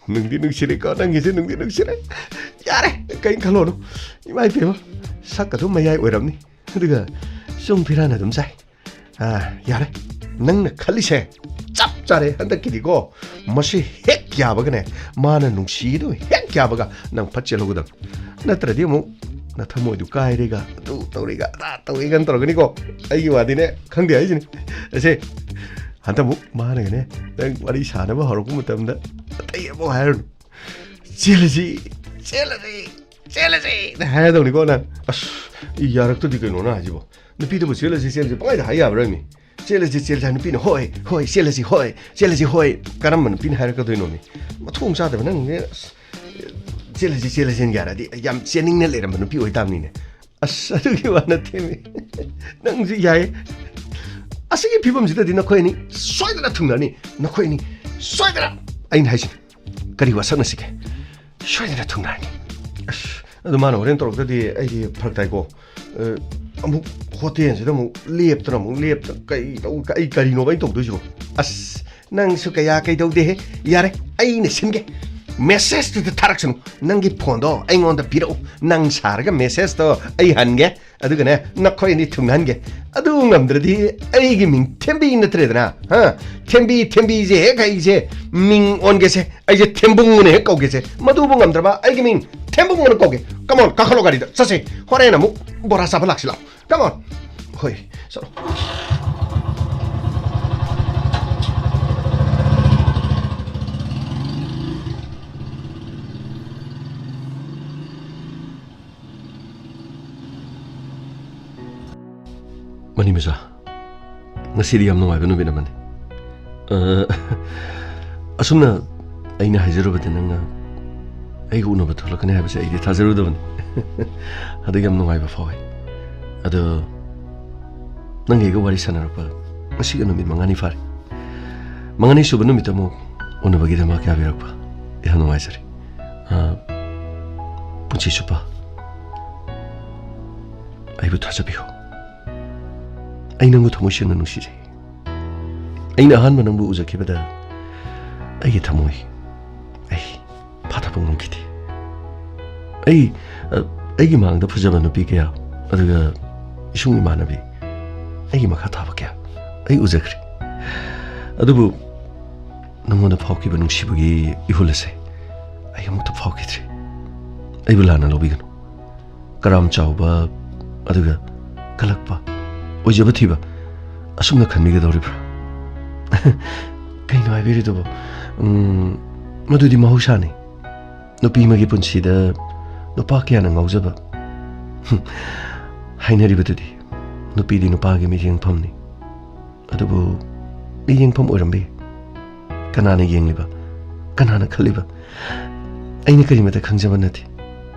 ꯅꯨꯡꯗꯤ ꯅꯨꯡꯁꯤꯔꯦꯀꯣ, ꯅꯪꯒꯤꯁꯦ ꯅꯨꯡꯗꯤ ꯅꯨꯡꯁꯤꯔꯦ꯫ ꯌꯥꯔꯦ, ꯀꯔꯤꯝ ꯈꯜꯂꯣꯅꯨ꯫ ꯏꯃꯥ ꯏꯕꯦꯝꯃ, ꯁꯛ ꯑꯗꯨꯝ ꯃꯌꯥꯏ ꯑꯣꯏꯔꯝꯅꯤ, ꯑꯗꯨꯒ ꯆꯨꯡ ꯐꯤꯔꯥꯟ ꯑꯗꯨꯝ ꯆꯥꯏ꯫ ꯑꯥ, ꯌꯥꯔꯦ, ꯅꯪꯅ ꯈꯜꯂꯤꯁꯦ ꯆꯞ ꯆꯥꯔꯦ꯫ ꯍꯟꯗꯛꯀꯤꯗꯤꯀꯣ, ꯃꯁꯤ ꯍꯦꯛ ꯌꯥꯕꯒꯅꯦ, ꯃꯥꯅ ꯅꯨꯡꯁꯤꯗꯨ ꯍꯦꯛ ꯌꯥꯕꯒ ꯅꯪ ꯐꯠ ꯆꯦꯜꯍꯧꯒꯗꯕ꯫ ꯅꯠꯇ꯭ꯔꯗꯤ ꯑꯃꯨꯛ ꯅꯊꯃꯣꯏꯗꯨ ꯀꯥꯏꯔꯦꯒ, ꯑꯗꯨ ꯇꯧꯔꯦꯒ, ꯑꯗꯥ ꯇꯧꯔꯦꯒꯅ ꯇꯧꯔꯒꯅꯤꯀꯣ꯫ ꯑꯩꯒꯤ ꯋꯥꯗꯤꯅꯦ, ꯈꯪꯗꯦ ꯍꯥꯏꯁꯤꯅꯤ꯫ ꯑꯁꯦ, ꯍꯟꯗꯛꯃꯨꯛ ꯃꯥꯅꯒꯅꯦ, ꯅꯪ ꯋꯥꯔꯤ ꯁꯥꯟꯅꯕ ꯍꯧꯔꯛꯄ ꯃꯇꯝꯗ ꯑꯇꯩ ꯑꯃꯨꯛ ꯍꯥꯏꯔꯨꯅꯨ꯫ "ꯆꯦꯜꯂꯁꯤ, ꯆꯦꯜꯂꯁꯤ, ꯆꯦꯜꯂꯁꯤ" ꯍꯥꯏꯔꯗꯧꯅꯤꯀꯣ ꯅꯪ꯫ ꯑꯁ, ꯌꯥꯔꯛꯇꯗꯤ ꯀꯩꯅꯣ ꯅꯪ ꯍꯥꯏꯁꯤꯕꯣ? ꯅꯨꯄꯤꯗꯕꯨ "ꯆꯦꯜꯂꯁꯤ, ꯆꯦꯜꯂꯁꯤ" ꯄꯪꯍꯥꯏꯗ ꯍꯥꯏ ꯌꯥꯕ꯭ꯔꯥ ꯃꯤ? "ꯆꯦꯜꯂꯁꯤ, ꯆꯦꯜꯂꯁꯤ" ꯍꯥꯏ ꯅꯨꯄꯤꯅ "ꯍꯣꯏ, ꯍꯣꯏ, ꯆꯦꯜꯂꯁꯤ, ꯍꯣꯏ, ꯆꯦꯜꯂꯁꯤ, ꯍꯣꯏ"꯫ ꯀꯔꯝꯕ ꯅꯨꯄꯤꯅ ꯍꯥꯏꯔꯛꯀꯗꯣꯏꯅꯣ ꯃꯤ? ꯃꯊꯣꯡ ꯆꯥꯗꯕ ꯅꯪꯁꯦ꯫ ꯑꯁ, "ꯆꯦꯜꯂꯁꯤ, ꯆꯦꯜꯂꯁꯤ" ꯌꯥꯔꯗꯤ ꯌꯥꯝ ꯆꯦꯟꯅꯤꯡꯅ ꯂꯩꯔꯝꯕ ꯅꯨꯄꯤ ꯑꯣꯏꯇꯥꯕꯅꯤꯅꯦ꯫ ꯑꯁ, ꯑꯗꯨꯒꯤ ꯋꯥ ꯅꯠꯇꯦꯃꯤ꯫ ꯅꯪꯁꯨ ꯌꯥꯏ꯫ ꯑꯁꯤꯒꯤ ꯐꯤꯕꯝꯁꯤꯗꯗꯤ ꯅꯈꯣꯏ ꯑꯅꯤ ꯁꯣꯏꯗꯅ ꯊꯨꯡꯅꯔꯅꯤ꯫ ꯅꯈꯣꯏ ꯑꯅꯤ ꯁꯣꯏꯗꯅ, ꯑꯩꯅ ꯍꯥꯏꯁꯤꯅꯤ, ꯀꯔꯤ ꯋꯥꯁꯛꯅꯁꯤꯒꯦ? ꯁꯣꯏꯗꯅ ꯊꯨꯡꯅꯔꯅꯤ꯫ ꯑꯁ, ꯑꯗꯨ ꯃꯥꯅ ꯍꯣꯔꯦꯟ ꯇꯧꯔꯛꯇ꯭ꯔꯗꯤ ꯑꯩꯗꯤ ꯐꯔꯛ ꯇꯥꯏꯀꯣ꯫ ꯑ, ꯑꯃꯨꯛ ꯍꯣꯇꯦꯜꯁꯤꯗ ꯑꯃꯨꯛ ꯂꯦꯞꯇꯅ ꯑꯃꯨꯛ ꯂꯦꯞꯇ-, ꯀꯩ ꯇꯧ-, ꯑꯩ ꯀꯔꯤꯅꯣꯕ ꯑꯩꯅ ꯇꯧꯗꯣꯏꯁꯤꯕꯣ? ꯑꯁ, ꯅꯪꯁꯨ ꯀꯌꯥ ꯀꯩꯗꯧꯗꯦꯍꯦ꯫ ꯌꯥꯔꯦ, ꯑꯩꯅ ꯁꯤꯟꯒꯦ꯫ ꯃꯦꯁꯦꯖꯇꯨꯗ ꯊꯥꯔꯛꯁꯅꯨ꯫ ꯅꯪꯒꯤ ꯐꯣꯟꯗꯣ ꯑꯩꯉꯣꯟꯗ ꯄꯤꯔꯛꯎ꯫ ꯅꯪ ꯁꯥꯔꯒ ꯃꯦꯁꯦꯖꯇꯣ ꯑꯩ ꯍꯟꯒꯦ꯫ ꯑꯗꯨꯒꯅꯦ, ꯅꯈꯣꯏ ꯑꯅꯤ ꯊꯨꯡꯅꯍꯟꯒꯦ꯫ ꯑꯗꯨ ꯉꯝꯗ꯭ꯔꯗꯤ ꯑꯩꯒꯤ ꯃꯤꯡ ꯊꯦꯝꯕꯤ ꯅꯠꯇ꯭ꯔꯦꯗꯅ, ꯍꯥ? ꯊꯦꯝꯕꯤ, ꯊꯦꯝꯕꯤꯁꯦ ꯍꯦꯛ ꯑꯩꯁꯦ ꯃꯤꯡ ꯑꯣꯟꯒꯦꯁꯦ, ꯑꯩꯁꯦ ꯊꯦꯝꯕꯨꯡ ꯑꯅ ꯍꯦꯛ ꯀꯧꯒꯦꯁꯦ꯫ ꯃꯗꯨꯕꯨ ꯉꯝꯗ꯭ꯔꯕ ꯑꯩꯒꯤ ꯃꯤꯡ ꯊꯦꯝꯕꯨꯡ ꯑꯅ ꯀꯧꯒꯦ꯫ Come on, ꯀꯥꯈꯠꯂꯣ ꯒꯥꯔꯤꯗ, ꯆꯠꯁꯦ꯫ ꯍꯣꯔꯦꯟ ꯑꯃꯨꯛ ꯕꯣꯔꯥ ꯆꯥꯕ ꯂꯥꯛꯁꯤ ꯂꯥꯛꯑꯣ꯫ Come on. ꯍꯣꯏ, ꯆꯠꯂꯣ꯫ ꯃꯤꯖꯥ, ꯉꯁꯤꯗꯤ ꯌꯥꯝ ꯅꯨꯡꯉꯥꯏꯕ ꯅꯨꯃꯤꯠ ꯑꯃꯅꯤ꯫ ꯑ, ꯑꯁꯨꯝꯅ ꯑꯩꯅ ꯍꯥꯏꯖꯔꯨꯕꯗ ꯅꯪꯅ ꯑꯩꯒ ꯎꯅꯕ ꯊꯣꯛꯂꯛꯀꯅꯤ ꯍꯥꯏꯕꯁꯦ ꯑꯩꯗꯤ ꯊꯥꯖꯔꯨꯗꯕꯅꯤ꯫ ꯑꯗꯨ ꯌꯥꯝ ꯅꯨꯡꯉꯥꯏꯕ ꯐꯥꯎꯋꯦ꯫ ꯑꯗꯣ ꯅꯪꯒ ꯑꯩꯒ ꯋꯥꯔꯤ ꯁꯥꯟꯅꯔꯛꯄ ꯉꯁꯤꯒ ꯅꯨꯃꯤꯠ ꯃꯉꯥꯅꯤ ꯐꯥꯔꯦ꯫ ꯃꯉꯥꯅꯤ ꯁꯨꯕ ꯅꯨꯃꯤꯠꯇ ꯑꯃꯨꯛ ꯎꯅꯕꯒꯤꯗꯃꯛ ꯌꯥꯕꯤꯔꯛꯄ ꯌꯥꯝ ꯅꯨꯡꯉꯥꯏꯖꯔꯦ꯫ ꯑ, ꯄꯨꯟꯁꯤ ꯆꯨꯞꯄ ꯑꯩꯕꯨ ꯊꯥꯖꯕꯤꯌꯨ꯫ ꯑꯩ ꯅꯪꯕꯨ ꯊꯃꯣꯏ ꯁꯦꯡꯅ ꯅꯨꯡꯁꯤꯖꯩ꯫ ꯑꯩꯅ ꯑꯍꯥꯟꯕ ꯅꯪꯕꯨ ꯎꯖꯈꯤꯕꯗ ꯑꯩꯒꯤ ꯊꯃꯣꯏ ꯑꯩ ꯐꯥꯊꯕ ꯉꯝꯈꯤꯗꯦ꯫ ꯑꯩ, ꯑ, ꯑꯩꯒꯤ ꯃꯥꯡꯗ ꯐꯖꯕ ꯅꯨꯄꯤ ꯀꯌꯥ, ꯑꯗꯨꯒ ꯏꯁꯨꯡ ꯏꯃꯥꯟꯅꯕꯤ, ꯑꯩꯒꯤ ꯃꯈꯥ ꯊꯥꯕ ꯀꯌꯥ ꯑꯩ ꯎꯖꯈ꯭ꯔꯦ꯫ ꯑꯗꯨꯕꯨ ꯅꯪꯉꯣꯟꯗ ꯐꯥꯎꯈꯤꯕ ꯅꯨꯡꯁꯤꯕꯒꯤ ꯏꯍꯨꯜ ꯑꯁꯦ ꯑꯩ ꯑꯃꯨꯛꯇ ꯐꯥꯎꯈꯤꯗ꯭ꯔꯤ꯫ ꯑꯩꯕꯨ ꯂꯥꯟꯅ ꯂꯧꯕꯤꯒꯅꯨ꯫ ꯀꯔꯥꯝ ꯆꯥꯎꯕ, ꯑꯗꯨꯒ ꯀꯜꯂꯛꯄ, ꯑꯣꯏꯖꯕ ꯊꯤꯕ, ꯑꯁꯨꯝꯅ ꯈꯟꯕꯤꯒꯗꯧꯔꯤꯕ꯭ꯔꯥ? ꯀꯩꯅꯣ ꯍꯥꯏꯕꯤꯔꯤꯗꯨꯕꯣ? ꯎꯝ, ꯃꯗꯨꯗꯤ ꯃꯍꯧꯁꯥꯅꯤ꯫ ꯅꯨꯄꯤ ꯑꯃꯒꯤ ꯄꯨꯟꯁꯤꯗ ꯅꯨꯄꯥ ꯀꯌꯥꯅ ꯉꯥꯎꯖꯕ꯫ ꯍꯨꯝ, ꯍꯥꯏꯅꯔꯤꯕꯗꯨꯗꯤ, ꯅꯨꯄꯤꯗꯤ ꯅꯨꯄꯥꯒꯤ ꯃꯤꯠꯌꯦꯡꯐꯝꯅꯤ꯫ ꯑꯗꯨꯕꯨ ꯃꯤꯠꯌꯦꯡꯐꯝ ꯑꯣꯏꯔꯝꯕ ꯌꯥꯏ꯫ ꯀꯅꯥꯅ ꯌꯦꯡꯂꯤꯕ? ꯀꯅꯥꯅ ꯈꯜꯂꯤꯕ? ꯑꯩꯅ ꯀꯔꯤꯃꯇ ꯈꯪꯖꯕ ꯅꯠꯇꯦ꯫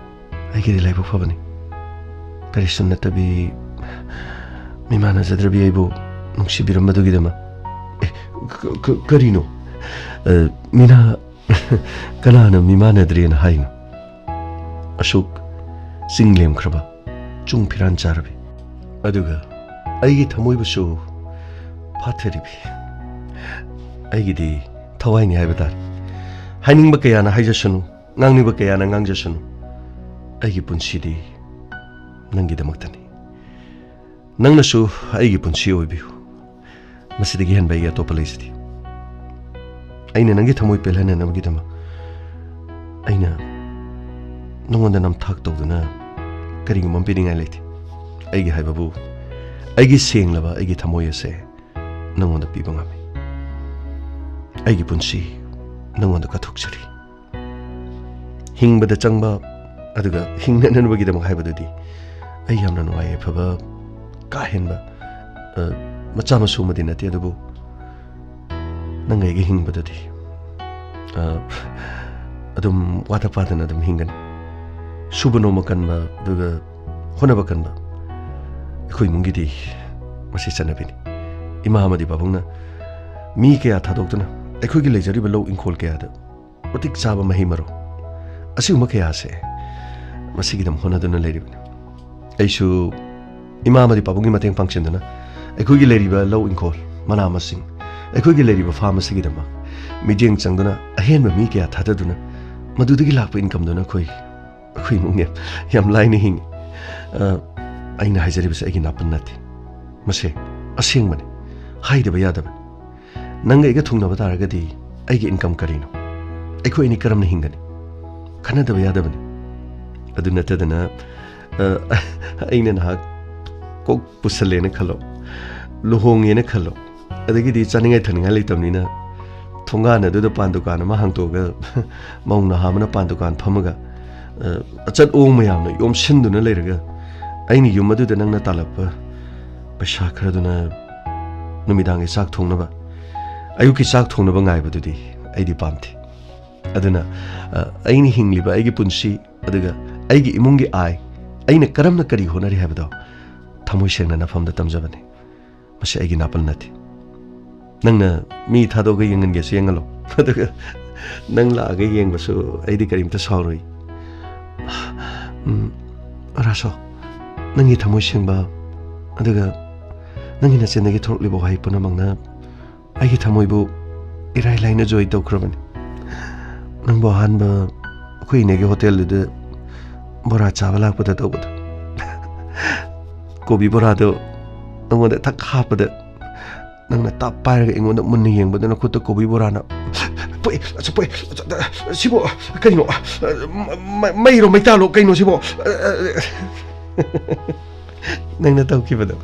ꯑꯩꯒꯤꯗꯤ ꯂꯥꯏꯕꯛ ꯐꯕꯅꯤ꯫ ꯀꯔꯤꯁꯨ ꯅꯠꯇꯕꯤ, ꯃꯤꯃꯥꯟꯅꯖꯗ꯭ꯔꯕꯤ ꯑꯩꯕꯨ ꯅꯨꯡꯁꯤꯕꯤꯔꯝꯕꯗꯨꯒꯤꯗꯃꯛ꯫ ꯑꯦ, ꯀ-, ꯀ-, ꯀꯔꯤꯅꯣ? ꯑ, ꯃꯤꯅ ꯀꯅꯥꯅ ꯃꯤꯃꯥꯟꯅꯗ꯭ꯔꯦꯅ ꯍꯥꯏꯅꯣ? ꯑꯁꯨꯛ ꯆꯤꯡ ꯂꯦꯝꯈ꯭ꯔꯕ, ꯆꯨꯡ ꯐꯤꯔꯥꯟ ꯆꯥꯔꯕꯤ, ꯑꯗꯨꯒ ꯑꯩꯒꯤ ꯊꯃꯣꯏꯕꯨꯁꯨ ꯐꯥꯊꯔꯤꯕꯤ꯫ ꯑꯩꯒꯤꯗꯤ ꯊꯋꯥꯏꯅꯤ ꯍꯥꯏꯕ ꯇꯥꯔꯦ꯫ ꯍꯥꯏꯅꯤꯡꯕ ꯀꯌꯥꯅ ꯍꯥꯏꯖꯁꯅꯨ, ꯉꯥꯡꯅꯤꯡꯕ ꯀꯌꯥꯅ ꯉꯥꯡꯖꯁꯅꯨ, ꯑꯩꯒꯤ ꯄꯨꯟꯁꯤꯗꯤ ꯅꯪꯒꯤꯗꯃꯛꯇꯅꯤ꯫ ꯅꯪꯅꯁꯨ ꯑꯩꯒꯤ ꯄꯨꯟꯁꯤ ꯑꯣꯏꯕꯤꯌꯨ꯫ ꯃꯁꯤꯗꯒꯤ ꯍꯦꯟꯕ ꯑꯩꯒꯤ ꯑꯇꯣꯞꯄ ꯂꯩꯖꯗꯦ꯫ ꯑꯩꯅ ꯅꯪꯒꯤ ꯊꯃꯣꯏ ꯄꯦꯜꯍꯟꯅꯅꯕꯒꯤꯗꯃꯛ ꯑꯩꯅ ꯅꯉꯣꯟꯗ ꯅꯝꯊꯥꯛ ꯇꯧꯗꯨꯅ ꯀꯔꯤꯒꯨꯝꯕ ꯑꯃ ꯄꯤꯅꯤꯡꯉꯥꯏ ꯂꯩꯇꯦ꯫ ꯑꯩꯒꯤ ꯍꯥꯏꯕꯕꯨ, ꯑꯩꯒꯤ ꯁꯦꯡꯂꯕ ꯑꯩꯒꯤ ꯊꯃꯣꯏ ꯑꯁꯦ ꯅꯉꯣꯟꯗ ꯄꯤꯕ ꯉꯝꯃꯤ꯫ ꯑꯩꯒꯤ ꯄꯨꯟꯁꯤ ꯅꯉꯣꯟꯗ ꯀꯠꯊꯣꯛꯆꯔꯤ꯫ ꯍꯤꯡꯕꯗ ꯆꯪꯕ, ꯑꯗꯨꯒ ꯍꯤꯡꯅꯅꯕꯒꯤꯗꯃꯛ ꯍꯥꯏꯕꯗꯨꯗꯤ ꯑꯩ ꯌꯥꯝꯅ ꯅꯨꯡꯉꯥꯏ ꯌꯥꯏꯐꯕ, ꯀꯥ ꯍꯦꯟꯕ, ꯑ, ꯃꯆꯥ ꯃꯁꯨ ꯑꯃꯗꯤ ꯅꯠꯇꯦ, ꯑꯗꯨꯕꯨ ꯅꯪ ꯑꯩꯒ ꯍꯤꯡꯕꯗꯗꯤ, ꯑ, ꯑꯗꯨꯝ ꯋꯥꯗ ꯄꯥꯗꯅ ꯑꯗꯨꯝ ꯍꯤꯡꯒꯅꯤ꯫ ꯁꯨꯕ ꯅꯣꯝꯕ ꯀꯟꯕ, ꯑꯗꯨꯒ ꯍꯣꯠꯅꯕ ꯀꯟꯕ ꯑꯩꯈꯣꯏ ꯏꯃꯨꯡꯒꯤꯗꯤ ꯃꯁꯤ ꯆꯠꯅꯕꯤꯅꯤ꯫ ꯏꯃꯥ ꯑꯃꯗꯤ ꯄꯥꯕꯨꯡꯅ ꯃꯤ ꯀꯌꯥ ꯊꯥꯗꯣꯛꯇꯨꯅ ꯑꯩꯈꯣꯏꯒꯤ ꯂꯩꯖꯔꯤꯕ ꯂꯧ ꯏꯪꯈꯣꯜ ꯀꯌꯥꯗ ꯃꯇꯤꯛ ꯆꯥꯕ ꯃꯍꯩ ꯃꯔꯣꯡ ꯑꯁꯤꯒꯨꯝꯕ ꯀꯌꯥꯁꯦ ꯃꯁꯤꯒꯤꯗꯃꯛ ꯍꯣꯠꯅꯗꯨꯅ ꯂꯩꯔꯤꯕꯅꯤ꯫ ꯑꯩꯁꯨ ꯏꯃꯥ ꯑꯃꯗꯤ ꯄꯥꯕꯨꯡꯒꯤ ꯃꯇꯦꯡ ꯄꯥꯡꯁꯤꯟꯗꯨꯅ ꯑꯩꯈꯣꯏꯒꯤ ꯂꯩꯔꯤꯕ ꯂꯧ ꯏꯪꯈꯣꯜ, ꯃꯅꯥ ꯃꯁꯤꯡ, ꯑꯩꯈꯣꯏꯒꯤ ꯂꯩꯔꯤꯕ ꯐꯥꯝ ꯑꯁꯤꯒꯤꯗꯃꯛ ꯃꯤꯠꯌꯦꯡ ꯆꯪꯗꯨꯅ ꯑꯍꯦꯟꯕ ꯃꯤ ꯀꯌꯥ ꯊꯥꯗꯗꯨꯅ ꯃꯗꯨꯗꯒꯤ ꯂꯥꯛꯄ ꯏꯟꯀꯝꯗꯨꯅ ꯑꯩꯈꯣꯏ, ꯑꯩꯈꯣꯏ ꯏꯃꯨꯡꯅꯦ ꯌꯥꯝ ꯂꯥꯏꯅ ꯍꯤꯡꯉꯤ꯫ ꯑ, ꯑꯩꯅ ꯍꯥꯏꯖꯔꯤꯕꯁꯦ ꯑꯩꯒꯤ ꯅꯥꯄꯟ ꯅꯠꯇꯦ, ꯃꯁꯦ ꯑꯁꯦꯡꯕꯅꯤ, ꯍꯥꯏꯗꯕ ꯌꯥꯗꯕꯅꯤ꯫ ꯅꯪꯒ ꯑꯩꯒ ꯊꯨꯡꯅꯕ ꯇꯥꯔꯒꯗꯤ ꯑꯩꯒꯤ ꯏꯟꯀꯝ ꯀꯔꯤꯅꯣ? ꯑꯩꯈꯣꯏ ꯑꯅꯤ ꯀꯔꯝꯅ ꯍꯤꯡꯒꯅꯤ? ꯈꯟꯅꯗꯕ ꯌꯥꯗꯕꯅꯤ꯫ ꯑꯗꯨ ꯅꯠꯇꯗꯅ, ꯑ, ꯑꯩꯅ ꯅꯍꯥꯛ ꯀꯣꯛ ꯄꯨꯁꯜꯂꯦꯅ ꯈꯜꯂꯣ, ꯂꯨꯍꯣꯡꯉꯦꯅ ꯈꯜꯂꯣ, ꯑꯗꯒꯤꯗꯤ ꯆꯥꯅꯤꯡꯉꯥꯏ ꯊꯛꯅꯤꯡꯉꯥꯏ ꯂꯩꯇꯕꯅꯤꯅ ꯊꯣꯡꯒꯥꯟ ꯑꯗꯨꯗ ꯄꯥꯟ ꯗꯨꯀꯥꯟ ꯑꯃ ꯍꯥꯡꯇꯣꯛꯑꯒ ꯃꯧ ꯅꯍꯥ ꯑꯃꯅ ꯄꯥꯟ ꯗꯨꯀꯥꯟ ꯐꯝꯃꯒ, ꯑ, ꯑꯆꯠ ꯑꯣꯡ ꯃꯌꯥꯝꯅ ꯌꯣꯝꯁꯤꯟꯗꯨꯅ ꯂꯩꯔꯒ ꯑꯩꯅ ꯌꯨꯝ ꯑꯗꯨꯗ ꯅꯪꯅ ꯇꯥꯜꯂꯛꯄ ꯄꯩꯁꯥ ꯈꯔꯗꯨꯅ ꯅꯨꯃꯤꯗꯥꯡꯒꯤ ꯆꯥꯛ ꯊꯣꯡꯅꯕ, ꯑꯌꯨꯛꯀꯤ ꯆꯥꯛ ꯊꯣꯡꯅꯕ ꯉꯥꯏꯕꯗꯨꯗꯤ ꯑꯩꯗꯤ ꯄꯥꯝꯗꯦ꯫ ꯑꯗꯨꯅ, ꯑ, ꯑꯩꯅ ꯍꯤꯡꯂꯤꯕ ꯑꯩꯒꯤ ꯄꯨꯟꯁꯤ, ꯑꯗꯨꯒ ꯑꯩꯒꯤ ꯏꯃꯨꯡꯒꯤ ꯑꯥꯏ, ꯑꯩꯅ ꯀꯔꯝꯅ ꯀꯔꯤ ꯍꯣꯠꯅꯔꯤ ꯍꯥꯏꯕꯗꯣ ꯊꯃꯣꯏ ꯁꯦꯡꯅ ꯅꯐꯝꯗ ꯇꯝꯖꯕꯅꯤ꯫ ꯃꯁꯤ ꯑꯩꯒꯤ ꯅꯥꯄꯜ ꯅꯠꯇꯦ꯫ ꯅꯪꯅ ꯃꯤ ꯊꯥꯗꯣꯛꯑꯒ ꯌꯦꯡꯍꯟꯒꯦꯁꯨ ꯌꯦꯡꯍꯜꯂꯣ꯫ ꯑꯗꯨꯒ ꯅꯪ ꯂꯥꯛꯑꯒ ꯌꯦꯡꯕꯁꯨ ꯑꯩꯗꯤ ꯀꯔꯤꯝꯇ ꯁꯥꯎꯔꯣꯏ꯫ ꯎꯝ, ꯔꯥꯁꯣ, ꯅꯪꯒꯤ ꯊꯃꯣꯏ ꯁꯦꯡꯕ, ꯑꯗꯨꯒ ꯅꯪꯒꯤ ꯅꯆꯤꯟꯗꯒꯤ ꯊꯣꯔꯛꯂꯤꯕ ꯋꯥꯍꯩ ꯄꯨꯝꯅꯃꯛꯅ ꯑꯩꯒꯤ ꯊꯃꯣꯏꯕꯨ ꯏꯔꯥꯏ ꯂꯥꯏꯅ ꯖꯣꯏ ꯇꯧꯈ꯭ꯔꯕꯅꯤ꯫ ꯅꯪꯕꯨ ꯑꯍꯥꯟꯕ ꯑꯩꯈꯣꯏ ꯏꯅꯦꯒꯤ ꯍꯣꯇꯦꯜꯗꯨꯗ ꯕꯣꯔꯥ ꯆꯥꯕ ꯂꯥꯛꯄꯗ ꯇꯧꯕꯗꯣ꯫ ꯀꯣꯕꯤ ꯕꯣꯔꯥꯗꯣ ꯅꯪꯉꯣꯟꯗ ꯊꯛ ꯍꯥꯞꯄꯗ, ꯅꯪꯅ ꯇꯥꯞ ꯄꯥꯏꯔꯒ ꯑꯩꯉꯣꯟꯗ ꯃꯨꯟꯅ ꯌꯦꯡꯕꯗ, ꯅꯈꯨꯠꯇ ꯀꯣꯕꯤ ꯕꯣꯔꯥꯅ ꯄꯣꯛꯑꯦ, ꯑꯁ, ꯄꯣꯛꯑꯦ, ꯑꯁ, ꯑ, ꯁꯤꯕꯨ ꯀꯩꯅꯣ? ꯑ, ꯃ-, ꯃ-, ꯃꯩꯔꯣ ꯃꯩꯇꯥꯜꯂꯣ ꯀꯩꯅꯣ ꯁꯤꯕꯣ? ꯑ, ꯑ, ꯑ꯫ ꯅꯪꯅ ꯇꯧꯈꯤꯕꯗꯣ꯫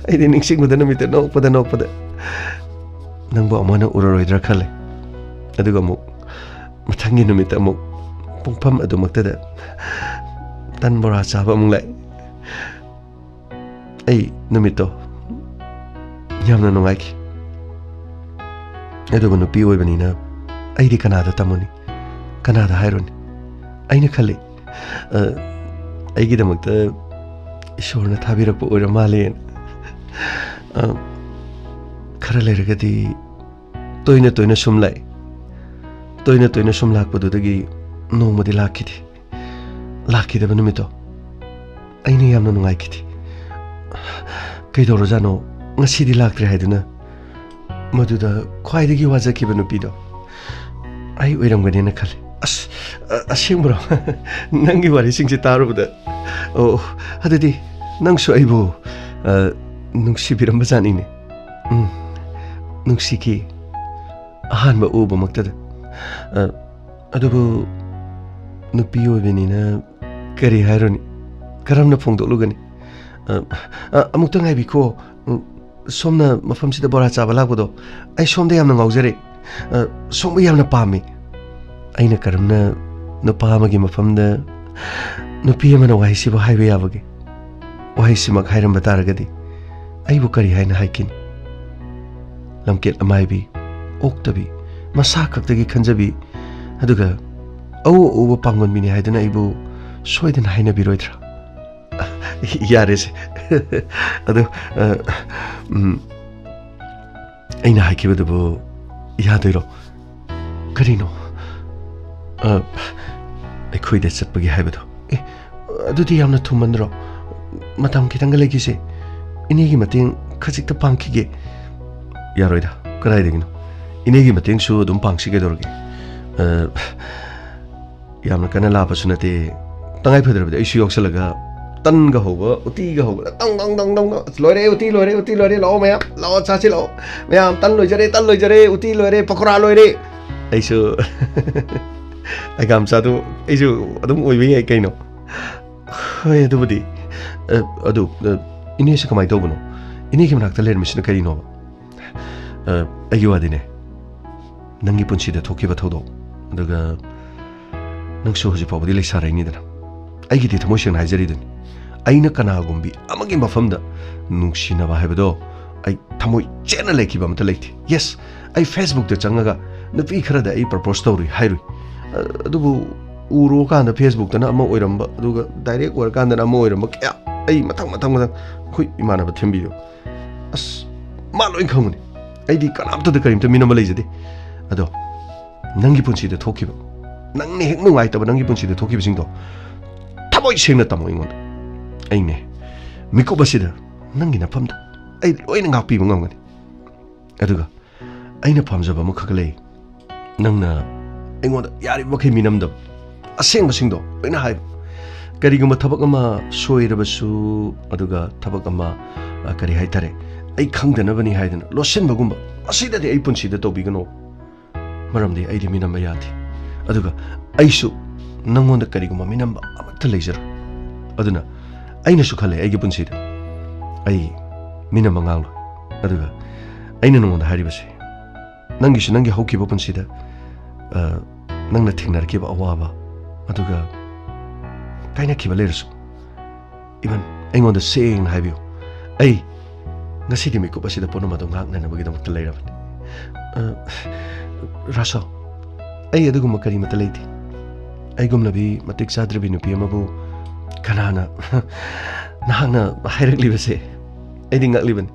ꯑꯩꯗꯤ ꯅꯤꯡꯁꯤꯡꯕꯗ ꯅꯨꯃꯤꯠꯇ ꯅꯣꯛꯄꯗ ꯅꯣꯛꯄꯗ꯫ ꯅꯪꯕꯨ ꯑꯃꯨꯛ ꯍꯟꯅ ꯎꯔꯔꯣꯏꯗ꯭ꯔꯥ ꯈꯜꯂꯦ꯫ ꯑꯗꯨꯒ ꯑꯃꯨꯛ ꯃꯊꯪꯒꯤ ꯅꯨꯃꯤꯠꯇ ꯑꯃꯨꯛ ꯄꯨꯡꯐꯝ ꯑꯗꯨꯃꯛꯇꯗ ꯇꯟ ꯕꯣꯔꯥ ꯆꯥꯕ ꯑꯃꯨꯛ ꯂꯥꯛꯏ꯫ ꯑꯩ ꯅꯨꯃꯤꯠꯇꯣ ꯌꯥꯝꯅ ꯅꯨꯡꯉꯥꯏꯈꯤ꯫ ꯑꯗꯨꯕꯨ ꯅꯨꯄꯤ ꯑꯣꯏꯕꯅꯤꯅ ꯑꯩꯗꯤ ꯀꯅꯥꯗ ꯇꯝꯃꯨꯅꯤ? ꯀꯅꯥꯗ ꯍꯥꯏꯔꯨꯅꯤ? ꯑꯩꯅ ꯈꯜꯂꯤ, "ꯑ, ꯑꯩꯒꯤꯗꯃꯛꯇ ꯏꯁꯣꯔꯅ ꯊꯥꯕꯤꯔꯛꯄ ꯑꯣꯏꯔ ꯃꯥꯜꯂꯦꯅ"꯫ ꯑ, ꯈꯔ ꯂꯩꯔꯒꯗꯤ ꯇꯣꯏꯅ ꯇꯣꯏꯅ ꯁꯨꯝ ꯂꯥꯛꯏ꯫ ꯇꯣꯏꯅ ꯇꯣꯏꯅ ꯁꯨꯝ ꯂꯥꯛꯄꯗꯨꯗꯒꯤ ꯅꯣꯡꯃꯗꯤ ꯂꯥꯛꯈꯤꯗꯦ꯫ ꯂꯥꯛꯈꯤꯗꯕ ꯅꯨꯃꯤꯠꯇꯣ ꯑꯩꯅ ꯌꯥꯝꯅ ꯅꯨꯡꯉꯥꯏꯈꯤꯗꯦ꯫ "ꯀꯩꯗꯧꯔꯖꯥꯠꯅꯣ? ꯉꯁꯤꯗꯤ ꯂꯥꯛꯇ꯭ꯔꯦ" ꯍꯥꯏꯗꯨꯅ ꯃꯗꯨꯗ ꯈ꯭ꯋꯥꯏꯗꯒꯤ ꯋꯥꯖꯈꯤꯕ ꯅꯨꯄꯤꯗꯣ ꯑꯩ ꯑꯣꯏꯔꯝꯒꯅꯦꯅ ꯈꯜꯂꯤ꯫ "ꯑꯁ, ꯑ-, ꯑꯁꯦꯡꯕ꯭ꯔꯣ?" ꯅꯪꯒꯤ ꯋꯥꯔꯤꯁꯤꯡꯁꯦ ꯇꯥꯔꯨꯕꯗ, ꯑꯣ, ꯑꯗꯨꯗꯤ ꯅꯪꯁꯨ ꯑꯩꯕꯨ, ꯑ, ꯅꯨꯡꯁꯤꯕꯤꯔꯝꯕ ꯖꯥꯠꯅꯤꯅꯦ꯫ ꯎꯝ, ꯅꯨꯡꯁꯤꯈꯤ꯫ ꯑꯍꯥꯟꯕ ꯎꯕꯃꯛꯇꯗ꯫ ꯑ, ꯑꯗꯨꯕꯨ ꯅꯨꯄꯤ ꯑꯣꯏꯕꯅꯤꯅ ꯀꯔꯤ ꯍꯥꯏꯔꯨꯅꯤ? ꯀꯔꯝꯅ ꯐꯣꯡꯗꯣꯛꯂꯨꯒꯅꯤ? ꯑ, ꯑ, ꯑꯃꯨꯛꯇ ꯉꯥꯏꯕꯤꯈꯣ꯫ ꯎꯝ, ꯁꯣꯝꯅ ꯃꯐꯝꯁꯤꯗ ꯕꯣꯔꯥ ꯆꯥꯕ ꯂꯥꯛꯄꯗꯣ ꯑꯩ ꯁꯣꯝꯗ ꯌꯥꯝꯅ ꯉꯥꯎꯖꯔꯦ꯫ ꯑ, ꯁꯣꯝꯕꯨ ꯌꯥꯝꯅ ꯄꯥꯝꯃꯤ꯫ ꯑꯩꯅ ꯀꯔꯝꯅ ꯅꯨꯄꯥ ꯑꯃꯒꯤ ꯃꯐꯝꯗ ꯅꯨꯄꯤ ꯑꯃꯅ ꯋꯥꯍꯩꯁꯤꯕꯨ ꯍꯥꯏꯕ ꯌꯥꯕꯒꯦ? ꯋꯥꯍꯩꯁꯤꯃꯛ ꯍꯥꯏꯔꯝꯕ ꯇꯥꯔꯒꯗꯤ ꯑꯩꯕꯨ ꯀꯔꯤ ꯍꯥꯏꯅ ꯍꯥꯏꯈꯤꯅꯤ? ꯂꯝꯀꯦꯠ ꯑꯃꯥꯏꯕꯤ, ꯑꯣꯛꯇꯕꯤ, ꯃꯁꯥ ꯈꯛꯇꯒꯤ ꯈꯟꯖꯕꯤ, ꯑꯗꯨꯒ ꯑꯎ ꯑꯎꯕ ꯄꯥꯡꯒꯟꯕꯤꯅꯤ ꯍꯥꯏꯗꯨꯅ ꯑꯩꯕꯨ ꯁꯣꯏꯗꯅ ꯍꯥꯏꯅꯕꯤꯔꯣꯏꯗ꯭ꯔꯥ? ꯌꯥꯔꯦꯁꯦ꯫ ꯑꯗꯨ, ꯑ, ꯎꯝ, ꯑꯩꯅ ꯍꯥꯏꯈꯤꯕꯗꯨꯕꯨ ꯌꯥꯗꯣꯏꯔꯣ? ꯀꯔꯤꯅꯣ? ꯑ, ꯑꯩꯈꯣꯏꯗ ꯆꯠꯄꯒꯤ ꯍꯥꯏꯕꯗꯣ? ꯑꯦ, ꯑꯗꯨꯗꯤ ꯌꯥꯝꯅ ꯊꯨꯃꯟꯗ꯭ꯔꯣ? ꯃꯇꯝ ꯈꯤꯇꯪꯒ ꯂꯩꯈꯤꯁꯦ꯫ ꯏꯅꯦꯒꯤ ꯃꯇꯦꯡ ꯈꯖꯤꯛꯇ ꯄꯥꯡꯈꯤꯒꯦ꯫ ꯌꯥꯔꯣꯏꯗ, ꯀꯗꯥꯏꯗꯒꯤꯅꯣ? ꯏꯅꯦꯒꯤ ꯃꯇꯦꯡꯁꯨ ꯑꯗꯨꯝ ꯄꯥꯡꯁꯤ ꯀꯩꯗꯧꯔꯒꯦ? ꯑ, ꯌꯥꯝꯅ ꯀꯟꯅ ꯂꯥꯞꯄꯁꯨ ꯅꯠꯇꯦ꯫ ꯇꯉꯥꯏ ꯐꯗ꯭ꯔꯕꯗꯤ ꯑꯩꯁꯨ ꯌꯥꯎꯁꯜꯂꯒ ꯇꯟꯒ ꯍꯧꯕ, ꯎꯇꯤꯒ ꯍꯧꯕꯗ ꯇꯪ, ꯇꯪ, ꯇꯪ, ꯇꯪ, "ꯑꯁ, ꯂꯣꯏꯔꯦ, ꯎꯇꯤ ꯂꯣꯏꯔꯦ, ꯎꯇꯤ ꯂꯣꯏꯔꯦ, ꯂꯥꯛꯑꯣ ꯃꯌꯥꯝ, ꯂꯥꯛꯑꯣ ꯆꯥꯁꯤ ꯂꯥꯛꯑꯣ꯫ ꯃꯌꯥꯝ, ꯇꯟ ꯂꯣꯏꯖꯔꯦ, ꯇꯟ ꯂꯣꯏꯖꯔꯦ, ꯎꯇꯤ ꯂꯣꯏꯔꯦ, ꯄꯀꯣꯔꯥ ꯂꯣꯏꯔꯦ"꯫ ꯑꯩꯁꯨ ꯑꯩꯒꯥꯝꯆꯥꯗꯨ ꯑꯩꯁꯨ ꯑꯗꯨꯝ ꯑꯣꯏꯕ ꯌꯥꯏ ꯀꯩꯅꯣ꯫ ꯍꯣꯏ, ꯑꯗꯨꯕꯨꯗꯤ꯫ ꯑ, ꯑꯗꯨ, ꯑ, ꯏꯅꯦꯁꯦ ꯀꯃꯥꯏꯅ ꯇꯧꯕꯅꯣ? ꯏꯅꯦꯒꯤ ꯃꯅꯥꯛꯇ ꯂꯩꯔꯝꯃꯤꯁꯤꯅ ꯀꯔꯤꯅꯣꯕ? ꯑ, ꯑꯩꯒꯤ ꯋꯥꯗꯤꯅꯦ, ꯅꯪꯒꯤ ꯄꯨꯟꯁꯤꯗ ꯊꯣꯛꯈꯤꯕ ꯊꯧꯗꯣꯛ, ꯑꯗꯨꯒ ꯅꯪꯁꯨ ꯍꯧꯖꯤꯛ ꯐꯥꯎꯕꯗꯤ ꯂꯩꯁꯥꯔꯩꯅꯤꯗꯅ, ꯑꯩꯒꯤꯗꯤ ꯊꯃꯣꯏ ꯁꯦꯡꯅ ꯍꯥꯏꯖꯔꯤꯗꯨꯅꯤ, ꯑꯩꯅ ꯀꯅꯥꯒꯨꯝꯕꯤ ꯑꯃꯒꯤ ꯃꯐꯝꯗ ꯅꯨꯡꯁꯤꯅꯕ ꯍꯥꯏꯕꯗꯣ ꯑꯩ ꯊꯃꯣꯏ ꯆꯦꯠꯅ ꯂꯩꯈꯤꯕ ꯑꯃꯠꯇ ꯂꯩꯇꯦ꯫ ꯌꯦꯁ, ꯑꯩ ꯐꯦꯁꯕꯨꯛꯇ ꯆꯪꯉꯒ ꯅꯨꯄꯤ ꯈꯔꯗ ꯑꯩ ꯄ꯭ꯔꯄꯣꯁ ꯇꯧꯔꯨꯏ ꯍꯥꯏꯔꯨꯏ꯫ ꯑ-, ꯑꯗꯨꯕꯨ ꯎꯔꯨꯀꯥꯟꯗ ꯐꯦꯁꯕꯨꯛꯇꯅ ꯑꯃ ꯑꯣꯏꯔꯝꯕ, ꯑꯗꯨꯒ ꯗꯥꯏꯔꯦꯛ ꯑꯣꯏꯔꯀꯥꯟꯗꯅ ꯑꯃ ꯑꯣꯏꯔꯝꯕ ꯀꯌꯥ ꯑꯩ ꯃꯊꯪ ꯃꯊꯪ ꯃꯊꯪ ꯑꯩꯈꯣꯏ ꯏꯃꯥꯟꯅꯕ ꯊꯦꯝꯕꯤꯌꯨ꯫ ꯑꯁ, ꯃꯥ ꯂꯣꯏ ꯈꯪꯕꯅꯤ꯫ ꯑꯩꯗꯤ ꯀꯅꯥꯝꯇꯗ ꯀꯔꯤꯝꯇ ꯃꯤꯅꯝꯕ ꯂꯩꯖꯗꯦ꯫ ꯑꯗꯣ ꯅꯪꯒꯤ ꯄꯨꯟꯁꯤꯗ ꯊꯣꯛꯈꯤꯕ, ꯅꯪꯅ ꯍꯦꯛ ꯅꯨꯡꯉꯥꯏꯇꯕ ꯅꯪꯒꯤ ꯄꯨꯟꯁꯤꯗ ꯊꯣꯛꯈꯤꯕꯁꯤꯡꯗꯣ ꯊꯃꯣꯏ ꯁꯦꯡꯅ ꯇꯝꯃꯣ ꯑꯩꯉꯣꯟꯗ꯫ ꯑꯩꯅꯦ, ꯃꯤꯀꯨꯞ ꯑꯁꯤꯗ ꯅꯪꯒꯤ ꯅꯐꯝꯗ ꯑꯩ ꯂꯣꯏꯅ ꯉꯥꯛꯄꯤꯕ ꯉꯝꯒꯅꯤ꯫ ꯑꯗꯨꯒ ꯑꯩꯅ ꯄꯥꯝꯖꯕ ꯑꯃꯈꯛ ꯂꯩ, ꯅꯪꯅ ꯑꯩꯉꯣꯟꯗ ꯌꯥꯔꯤꯕ ꯃꯈꯩ ꯃꯤꯅꯝꯗꯕ, ꯑꯁꯦꯡꯕꯁꯤꯡꯗꯣ ꯂꯣꯏꯅ ꯍꯥꯏꯕ꯫ ꯀꯔꯤꯒꯨꯝꯕ ꯊꯕꯛ ꯑꯃ ꯁꯣꯏꯔꯕꯁꯨ, ꯑꯗꯨꯒ ꯊꯕꯛ ꯑꯃ, ꯑ, ꯀꯔꯤ ꯍꯥꯏꯇꯥꯔꯦ, ꯑꯩ ꯈꯪꯗꯅꯕꯅꯤ ꯍꯥꯏꯗꯅ ꯂꯣꯠꯁꯤꯟꯕꯒꯨꯝꯕ, ꯃꯁꯤꯗꯗꯤ ꯑꯩ ꯄꯨꯟꯁꯤꯗ ꯇꯧꯕꯤꯒꯅꯨ꯫ ꯃꯔꯝꯗꯤ ꯑꯩꯗꯤ ꯃꯤꯅꯝꯕ ꯌꯥꯗꯦ꯫ ꯑꯗꯨꯒ ꯑꯩꯁꯨ ꯅꯪꯉꯣꯟꯗ ꯀꯔꯤꯒꯨꯝꯕ ꯃꯤꯅꯝꯕ ꯑꯃꯠꯇ ꯂꯩꯖꯔꯣꯏ꯫ ꯑꯗꯨꯅ ꯑꯩꯅꯁꯨ ꯈꯜꯂꯦ ꯑꯩꯒꯤ ꯄꯨꯟꯁꯤꯗ ꯑꯩ ꯃꯤꯅꯝꯕ ꯉꯥꯡꯂꯣꯏ꯫ ꯑꯗꯨꯒ ꯑꯩꯅ ꯅꯉꯣꯟꯗ ꯍꯥꯏꯔꯤꯕꯁꯦ, ꯅꯪꯒꯤꯁꯨ ꯅꯪꯒꯤ ꯍꯧꯈꯤꯕ ꯄꯨꯟꯁꯤꯗ, ꯑ, ꯅꯪꯅ ꯊꯦꯡꯅꯔꯛꯈꯤꯕ ꯑꯋꯥꯕ, ꯑꯗꯨꯒ ꯀꯥꯏꯅꯈꯤꯕ ꯂꯩꯔꯁꯨ, ꯏꯚꯟ ꯑꯩꯉꯣꯟꯗ ꯁꯦꯡꯅ ꯍꯥꯏꯕꯤꯌꯨ꯫ ꯑꯩ ꯉꯁꯤꯗꯤ ꯃꯤꯀꯨꯞ ꯑꯁꯤꯗ ꯄꯨꯝꯅꯃꯛ ꯑꯗꯨ ꯉꯥꯛꯅꯅꯕꯒꯤꯗꯃꯛꯇ ꯂꯩꯔꯕꯅꯤ꯫ ꯑ, ꯔꯥꯁꯣ, ꯑꯩ ꯑꯗꯨꯒꯨꯝꯕ ꯀꯔꯤꯃꯠꯇ ꯂꯩꯇꯦ꯫ ꯑꯩꯒꯨꯝꯂꯕꯤ ꯃꯇꯤꯛ ꯆꯥꯗ꯭ꯔꯕꯤ ꯅꯨꯄꯤ ꯑꯃꯕꯨ ꯀꯅꯥꯅ ꯅꯍꯥꯛꯅ ꯍꯥꯏꯔꯛꯂꯤꯕꯁꯦ? ꯑꯩꯗꯤ ꯉꯛꯂꯤꯕꯅꯤ꯫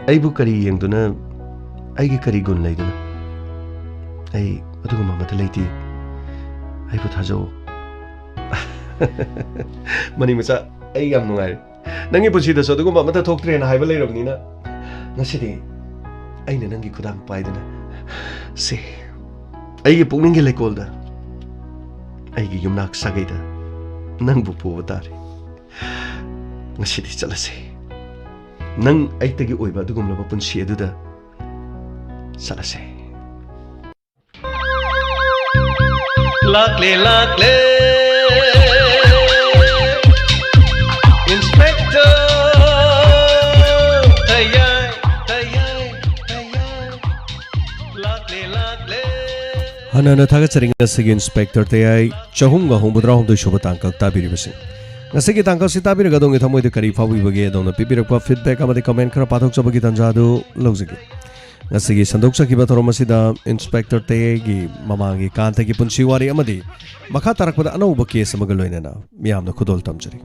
ꯑꯩꯕꯨ ꯀꯔꯤ ꯌꯦꯡꯗꯨꯅ, ꯑꯩꯒꯤ ꯀꯔꯤ ꯒꯨꯟ ꯂꯩꯗꯨꯅ? ꯑꯩ ꯑꯗꯨꯒꯨꯝꯕ ꯑꯃꯠꯇ ꯂꯩꯇꯦ꯫ ꯑꯩꯕꯨ ꯊꯥꯖꯧ꯫ ꯃꯅꯤ ꯃꯆꯥ, ꯑꯩ ꯌꯥꯝ ꯅꯨꯡꯉꯥꯏꯔꯦ꯫ ꯅꯪꯒꯤ ꯄꯨꯟꯁꯤꯗꯁꯨ ꯑꯗꯨꯒꯨꯝꯕ ꯑꯃꯠꯇ ꯊꯣꯛꯇ꯭ꯔꯦꯅ ꯍꯥꯏꯕ ꯂꯩꯔꯕꯅꯤꯅ, ꯉꯁꯤꯗꯤ ꯑꯩꯅ ꯅꯪꯒꯤ ꯈꯨꯗꯥꯡ ꯄꯥꯏꯗꯨꯅ, ꯁꯦ, ꯑꯩꯒꯤ ꯄꯨꯛꯅꯤꯡꯒꯤ ꯂꯩꯀꯣꯜꯗ, ꯑꯩꯒꯤ ꯌꯨꯝꯅꯥꯛ ꯁꯥꯒꯩꯗ ꯅꯪꯕꯨ ꯄꯨꯕ ꯇꯥꯔꯦ꯫ ꯉꯁꯤꯗꯤ ꯆꯠꯂꯁꯦ꯫ ꯅꯪ ꯑꯩꯇꯒꯤ ꯑꯣꯏꯕ ꯑꯗꯨꯒꯨꯝꯂꯕ ꯄꯨꯟꯁꯤ ꯑꯗꯨꯗ ꯆꯠꯂꯁꯦ꯫ ꯂꯥꯛꯂꯦ, ꯂꯥꯛꯂꯦ, Inspector ꯇꯌꯥꯏ, ꯇꯌꯥꯏ, ꯇꯌꯥꯏ꯫ ꯂꯥꯛꯂꯦ, ꯂꯥꯛꯂꯦ꯫ ꯍꯟꯅ ꯍꯟꯅ ꯊꯥꯒꯠꯆꯔꯤ ꯉꯁꯤꯒꯤ Inspector ꯇꯌꯥꯏ ꯆꯍꯨꯝꯒ ꯍꯨꯝꯐꯨꯇꯔꯥꯍꯨꯝꯗꯣꯏ ꯁꯨꯕ ꯇꯥꯡꯀꯛ ꯇꯥꯕꯤꯔꯤꯕꯁꯤꯡ꯫ ꯉꯁꯤꯒꯤ ꯇꯥꯡꯀꯛꯁꯤ ꯇꯥꯕꯤꯔꯒ ꯑꯗꯣꯝꯒꯤ ꯊꯃꯣꯏꯗ ꯀꯔꯤ ꯐꯥꯎꯕꯤꯕꯒꯦ? ꯑꯗꯣꯝꯅ ꯄꯤꯕꯤꯔꯛꯄ feedback ꯑꯃꯗꯤ comment ꯈꯔ ꯄꯥꯊꯣꯛꯆꯕꯒꯤ ꯇꯥꯟꯖꯥ ꯑꯗꯨ ꯂꯧꯖꯒꯦ꯫ ꯉꯁꯤꯒꯤ ꯁꯟꯗꯣꯛꯆꯈꯤꯕ ꯊꯧꯔꯝ ꯑꯁꯤꯗ Inspector ꯇꯦꯒꯤ ꯃꯃꯥꯡꯒꯤ ꯀꯥꯟꯇꯒꯤ ꯄꯨꯟꯁꯤ ꯋꯥꯔꯤ ꯑꯃꯗꯤ ꯃꯈꯥ ꯇꯥꯔꯛꯄꯗ ꯑꯅꯧꯕ case ꯑꯃꯒ ꯂꯣꯏꯅꯅ ꯃꯤꯌꯥꯝꯅ ꯈꯨꯗꯣꯜ ꯇꯝꯖꯔꯤ꯫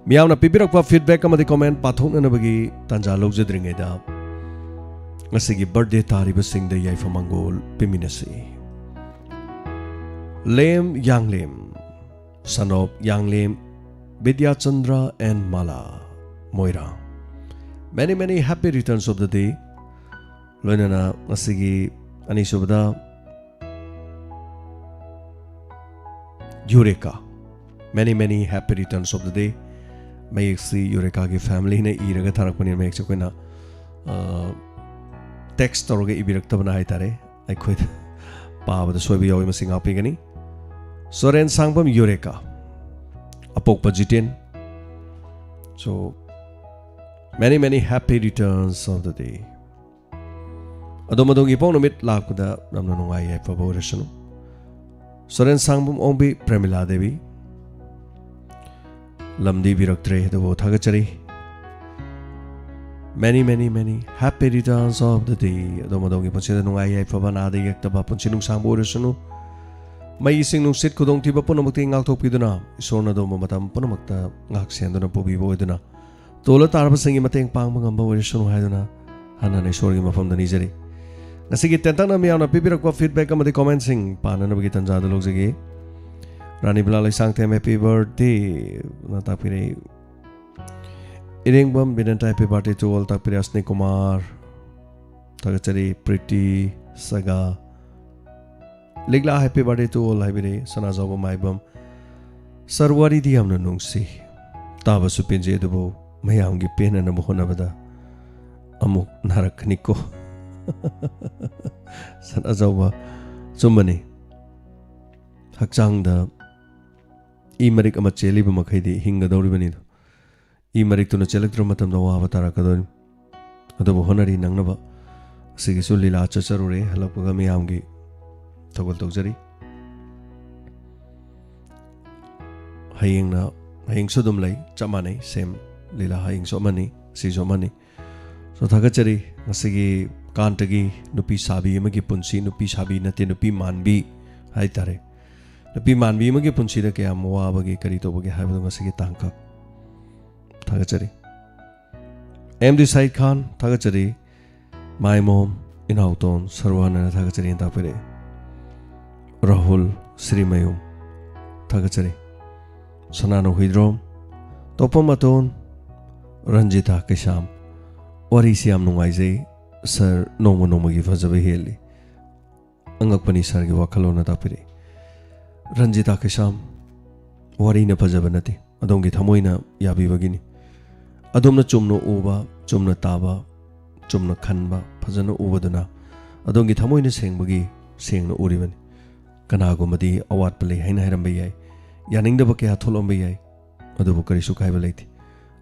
ꯃꯤꯌꯥꯝꯅ ꯄꯤꯕꯤꯔꯛꯄ feedback ꯑꯃꯗꯤ comment ꯄꯥꯊꯣꯛꯅꯅꯕꯒꯤ ꯇꯥꯟꯖꯥ ꯂꯧꯖꯗ꯭ꯔꯤꯉꯩꯗ, ꯉꯁꯤꯒꯤ birthday ꯇꯥꯔꯤꯕꯁꯤꯡꯗ ꯌꯥꯏꯐ ꯃꯪꯒꯣꯜ ꯄꯤꯃꯤꯟꯅꯁꯤ꯫ ꯂꯦꯝ ꯌꯥꯡꯂꯦꯝ, son of ꯌꯥꯡꯂꯦꯝ ꯕꯤꯗ꯭ꯌꯥꯆꯟꯗ꯭ꯔ and malai Moirang. Many many happy returns of the day꯫ ꯂꯣꯏꯅꯅ ꯉꯁꯤꯒꯤ ꯑꯅꯤꯁꯨꯕꯗ ꯌꯨꯔꯦꯀꯥ꯫ Many many happy returns of the day꯫ ꯃꯌꯦꯛꯁꯤ ꯌꯨꯔꯦꯀꯥꯒꯤ family ꯅ ꯏꯔꯒ ꯊꯥꯔꯛꯄꯅꯤꯅ ꯃꯌꯦꯛꯁꯦ ꯑꯩꯈꯣꯏꯅ, ꯑ, text ꯇꯧꯔꯒ ꯏꯕꯤꯔꯛꯇꯕꯅ ꯍꯥꯏꯇꯥꯔꯦ꯫ ꯑꯩꯈꯣꯏꯗ ꯄꯥꯕꯗ ꯁꯣꯏꯕ ꯌꯥꯎꯏ, ꯃꯁꯤ ꯉꯥꯛꯄꯤꯒꯅꯤ꯫ ꯁꯣꯔꯦꯟ ꯁꯥꯡꯕꯝ ꯌꯨꯔꯦꯀꯥ, ꯑꯄꯣꯛꯄ Jiten. So, many many happy returns of the day꯫ ꯑꯗꯣꯝ ꯑꯗꯣꯝꯒꯤ ꯏꯄꯣꯛ ꯅꯨꯃꯤꯠ ꯂꯥꯛꯄꯗ ꯌꯥꯝꯅ ꯅꯨꯡꯉꯥꯏ ꯌꯥꯏꯐꯕ ꯑꯣꯏꯔꯁꯅꯨ꯫ ꯁꯣꯔꯦꯟ ꯁꯥꯡꯕꯝ ꯑꯣꯡꯕꯤ ꯄ꯭ꯔꯦꯃꯤꯂꯥ ꯗꯦꯕꯤ꯫ ꯂꯝꯗꯤ ꯄꯤꯔꯛꯇ꯭ꯔꯦ, ꯑꯗꯨꯕꯨ ꯊꯥꯒꯠꯆꯔꯤ꯫ Many many many happy returns of the day꯫ ꯑꯗꯣꯝ ꯑꯗꯣꯝꯒꯤ ꯄꯨꯟꯁꯤꯗ ꯅꯨꯡꯉꯥꯏ ꯌꯥꯏꯐꯕ, ꯅꯥꯗ ꯌꯦꯛꯇꯕ, ꯄꯨꯟꯁꯤ ꯅꯨꯡꯁꯥꯡꯕ ꯑꯣꯏꯔꯁꯅꯨ꯫ ꯃꯩ, ꯏꯁꯤꯡ, ꯅꯨꯡꯁꯤꯠ, ꯈꯨꯗꯣꯡꯊꯤꯕ ꯄꯨꯝꯅꯃꯛꯇꯒꯤ ꯉꯥꯛꯊꯣꯛꯄꯤꯗꯨꯅ, ꯏꯁꯣꯔꯅ ꯑꯗꯣꯝꯕꯨ ꯃꯇꯝ ꯄꯨꯝꯅꯃꯛꯇ ꯉꯥꯛ ꯁꯦꯟꯗꯨꯅ ꯄꯨꯕꯤꯕ ꯑꯣꯏꯗꯨꯅ, ꯇꯣꯜꯂ ꯇꯥꯔꯕꯁꯤꯡꯒꯤ ꯃꯇꯦꯡ ꯄꯥꯡꯕ ꯉꯝꯕ ꯑꯣꯏꯔꯁꯅꯨ ꯍꯥꯏꯗꯨꯅ ꯍꯟꯅ ꯍꯟꯅ ꯏꯁꯣꯔꯒꯤ ꯃꯐꯝꯗ ꯅꯤꯖꯔꯤ꯫ ꯉꯁꯤꯒꯤ ꯇꯦꯟꯇꯛꯅ ꯃꯤꯌꯥꯝꯅ ꯄꯤꯕꯤꯔꯛꯄ feedback ꯑꯃꯗꯤ comment ꯁꯤꯡ ꯄꯥꯅꯅꯕꯒꯤ ꯇꯥꯟꯖꯥꯗꯨ ꯂꯧꯖꯒꯦ꯫ ꯔꯥꯅꯤꯕꯂꯥ ꯂꯩꯁꯥꯡꯊꯦꯝ, happy birthday ꯅ ꯇꯥꯛꯄꯤꯔꯛꯏ꯫ ꯏꯔꯦꯡꯕꯝ ꯕꯤꯅꯦꯇꯥ, happy birthday to all ꯇꯥꯛꯄꯤꯔꯦ꯫ ꯑꯁꯅꯤ Kumar, ꯊꯥꯒꯠꯆꯔꯤ꯫ ꯄ꯭ꯔꯤꯇꯤ ꯁꯒꯥ, ꯂꯤꯛꯂꯥ, happy birthday to all ꯍꯥꯏꯕꯤꯔꯦ꯫ ꯁꯅꯥꯖꯥꯎꯕ ꯃꯥꯏꯕꯝ, ꯁꯥꯔ, ꯋꯥꯔꯤꯗꯤ ꯌꯥꯝꯅ ꯅꯨꯡꯁꯤ, ꯇꯥꯕꯁꯨ ꯄꯦꯟꯖꯩ, ꯑꯗꯨꯕꯨ ꯃꯌꯥꯝꯒꯤ ꯄꯦꯟꯅꯅꯕ ꯍꯣꯠꯅꯕꯗ ꯑꯃꯨꯛ ꯅꯥꯔꯛꯀꯅꯤꯀꯣ꯫ ꯁꯅꯥꯖꯥꯎꯕ, ꯆꯨꯝꯕꯅꯤ꯫ ꯍꯛꯆꯥꯡꯗ ꯏ ꯃꯔꯤꯛ ꯑꯃ ꯆꯦꯜꯂꯤꯕ ꯃꯈꯩꯗꯤ ꯍꯤꯡꯒꯗꯧꯔꯤꯕꯅꯤꯗꯣ꯫ ꯏ ꯃꯔꯤꯛꯇꯨꯅ ꯆꯦꯜꯂꯛꯇ꯭ꯔꯕ ꯃꯇꯝꯗ ꯋꯥꯕ ꯇꯥꯔꯛꯀꯗꯣꯏꯅꯤ꯫ ꯑꯗꯨꯕꯨ ꯍꯣꯠꯅꯔꯤ ꯅꯪꯅꯕ꯫ ꯑꯁꯤꯒꯤꯁꯨ ꯂꯤꯂꯥ ꯆꯠꯆꯔꯨꯔꯦ, ꯍꯜꯂꯛꯄꯒ ꯃꯤꯌꯥꯝꯒꯤ ꯊꯧꯒꯜ ꯇꯧꯖꯔꯤ꯫ ꯍꯌꯦꯡꯅ ꯍꯌꯦꯡꯁꯨ ꯑꯗꯨꯝ ꯂꯩ, ꯆꯞ ꯃꯥꯟꯅꯩ, ꯁꯦꯝ ꯂꯤꯂꯥ ꯍꯌꯦꯡꯁꯨ ꯑꯃꯅꯤ, ꯁꯤꯁꯨ ꯑꯃꯅꯤ꯫ So ꯊꯥꯒꯠꯆꯔꯤ꯫ ꯉꯁꯤꯒꯤ ꯀꯥꯟꯇꯒꯤ ꯅꯨꯄꯤ ꯁꯥꯕꯤ ꯑꯃꯒꯤ ꯄꯨꯟꯁꯤ, ꯅꯨꯄꯤ ꯁꯥꯕꯤ ꯅꯠꯇꯦ, ꯅꯨꯄꯤ ꯃꯥꯟꯕꯤ ꯍꯥꯏꯇꯥꯔꯦ꯫ ꯅꯨꯄꯤ ꯃꯥꯟꯕꯤ ꯑꯃꯒꯤ ꯄꯨꯟꯁꯤꯗ ꯀꯌꯥꯝ ꯋꯥꯕꯒꯦ, ꯀꯔꯤ ꯇꯧꯕꯒꯦ ꯍꯥꯏꯕꯗꯣ ꯉꯁꯤꯒꯤ ꯇꯥꯡꯀꯛ ꯊꯥꯒꯠꯆꯔꯤ꯫ ꯑꯦꯝ ꯗꯤ ꯁꯥꯏꯗ ꯈꯥꯟ ꯊꯥꯒꯠꯆꯔꯤ꯫ ꯃꯥꯏꯃꯣꯝ ꯏꯅꯥꯎꯇꯣꯟ ꯁꯔꯨꯋꯥꯅꯅ ꯊꯥꯒꯠꯆꯔꯤꯅ ꯇꯥꯛꯄꯤꯔꯛꯏ꯫ ꯔꯥꯍꯨꯜ ꯁ꯭ꯔꯤꯃꯌꯨꯝ ꯊꯥꯒꯠꯆꯔꯤ꯫ ꯁꯅꯥꯅꯨ ꯍꯨꯏꯗ꯭ꯔꯣꯝ, ꯇꯣꯞꯄꯝ ꯑꯇꯣꯟ, ꯔꯟꯖꯤꯇꯥ ꯀꯩꯁꯥꯝ꯫ ꯋꯥꯔꯤꯁꯤ ꯌꯥꯝ ꯅꯨꯡꯉꯥꯏꯖꯩ ꯁꯥꯔ, ꯅꯣꯡꯃ ꯅꯣꯡꯃꯒꯤ ꯐꯖꯕ ꯍꯦꯜꯂꯤ꯫ ꯑꯉꯛꯄꯅꯤ ꯁꯥꯔꯒꯤ ꯋꯥꯈꯜꯂꯣꯟꯅ ꯇꯥꯛꯄꯤꯔꯛꯏ꯫ ꯔꯟꯖꯤꯇꯥ ꯀꯩꯁꯥꯝ, ꯋꯥꯔꯤꯅ ꯐꯖꯕ ꯅꯠꯇꯦ, ꯑꯗꯣꯝꯒꯤ ꯊꯃꯣꯏꯅ ꯌꯥꯕꯤꯕꯒꯤꯅꯤ꯫ ꯑꯗꯣꯝꯅ ꯆꯨꯝꯅ ꯎꯕ, ꯆꯨꯝꯅ ꯇꯥꯕ, ꯆꯨꯝꯅ ꯈꯟꯕ, ꯐꯖꯅ ꯎꯕꯗꯨꯅ ꯑꯗꯣꯝꯒꯤ ꯊꯃꯣꯏꯅ ꯁꯦꯡꯕꯒꯤ ꯁꯦꯡꯅ ꯎꯔꯤꯕꯅꯤ꯫ ꯀꯅꯥꯒꯨꯝꯕꯗꯤ ꯑꯋꯥꯠꯄ ꯂꯩ ꯍꯥꯏꯅ ꯍꯥꯏꯔꯝꯕ ꯌꯥꯏ, ꯌꯥꯅꯤꯡꯗꯕ ꯀꯌꯥ ꯊꯣꯛꯂꯝꯕ ꯌꯥꯏ, ꯑꯗꯨꯕꯨ ꯀꯔꯤꯁꯨ ꯀꯥꯏꯕ ꯂꯩꯇꯦ꯫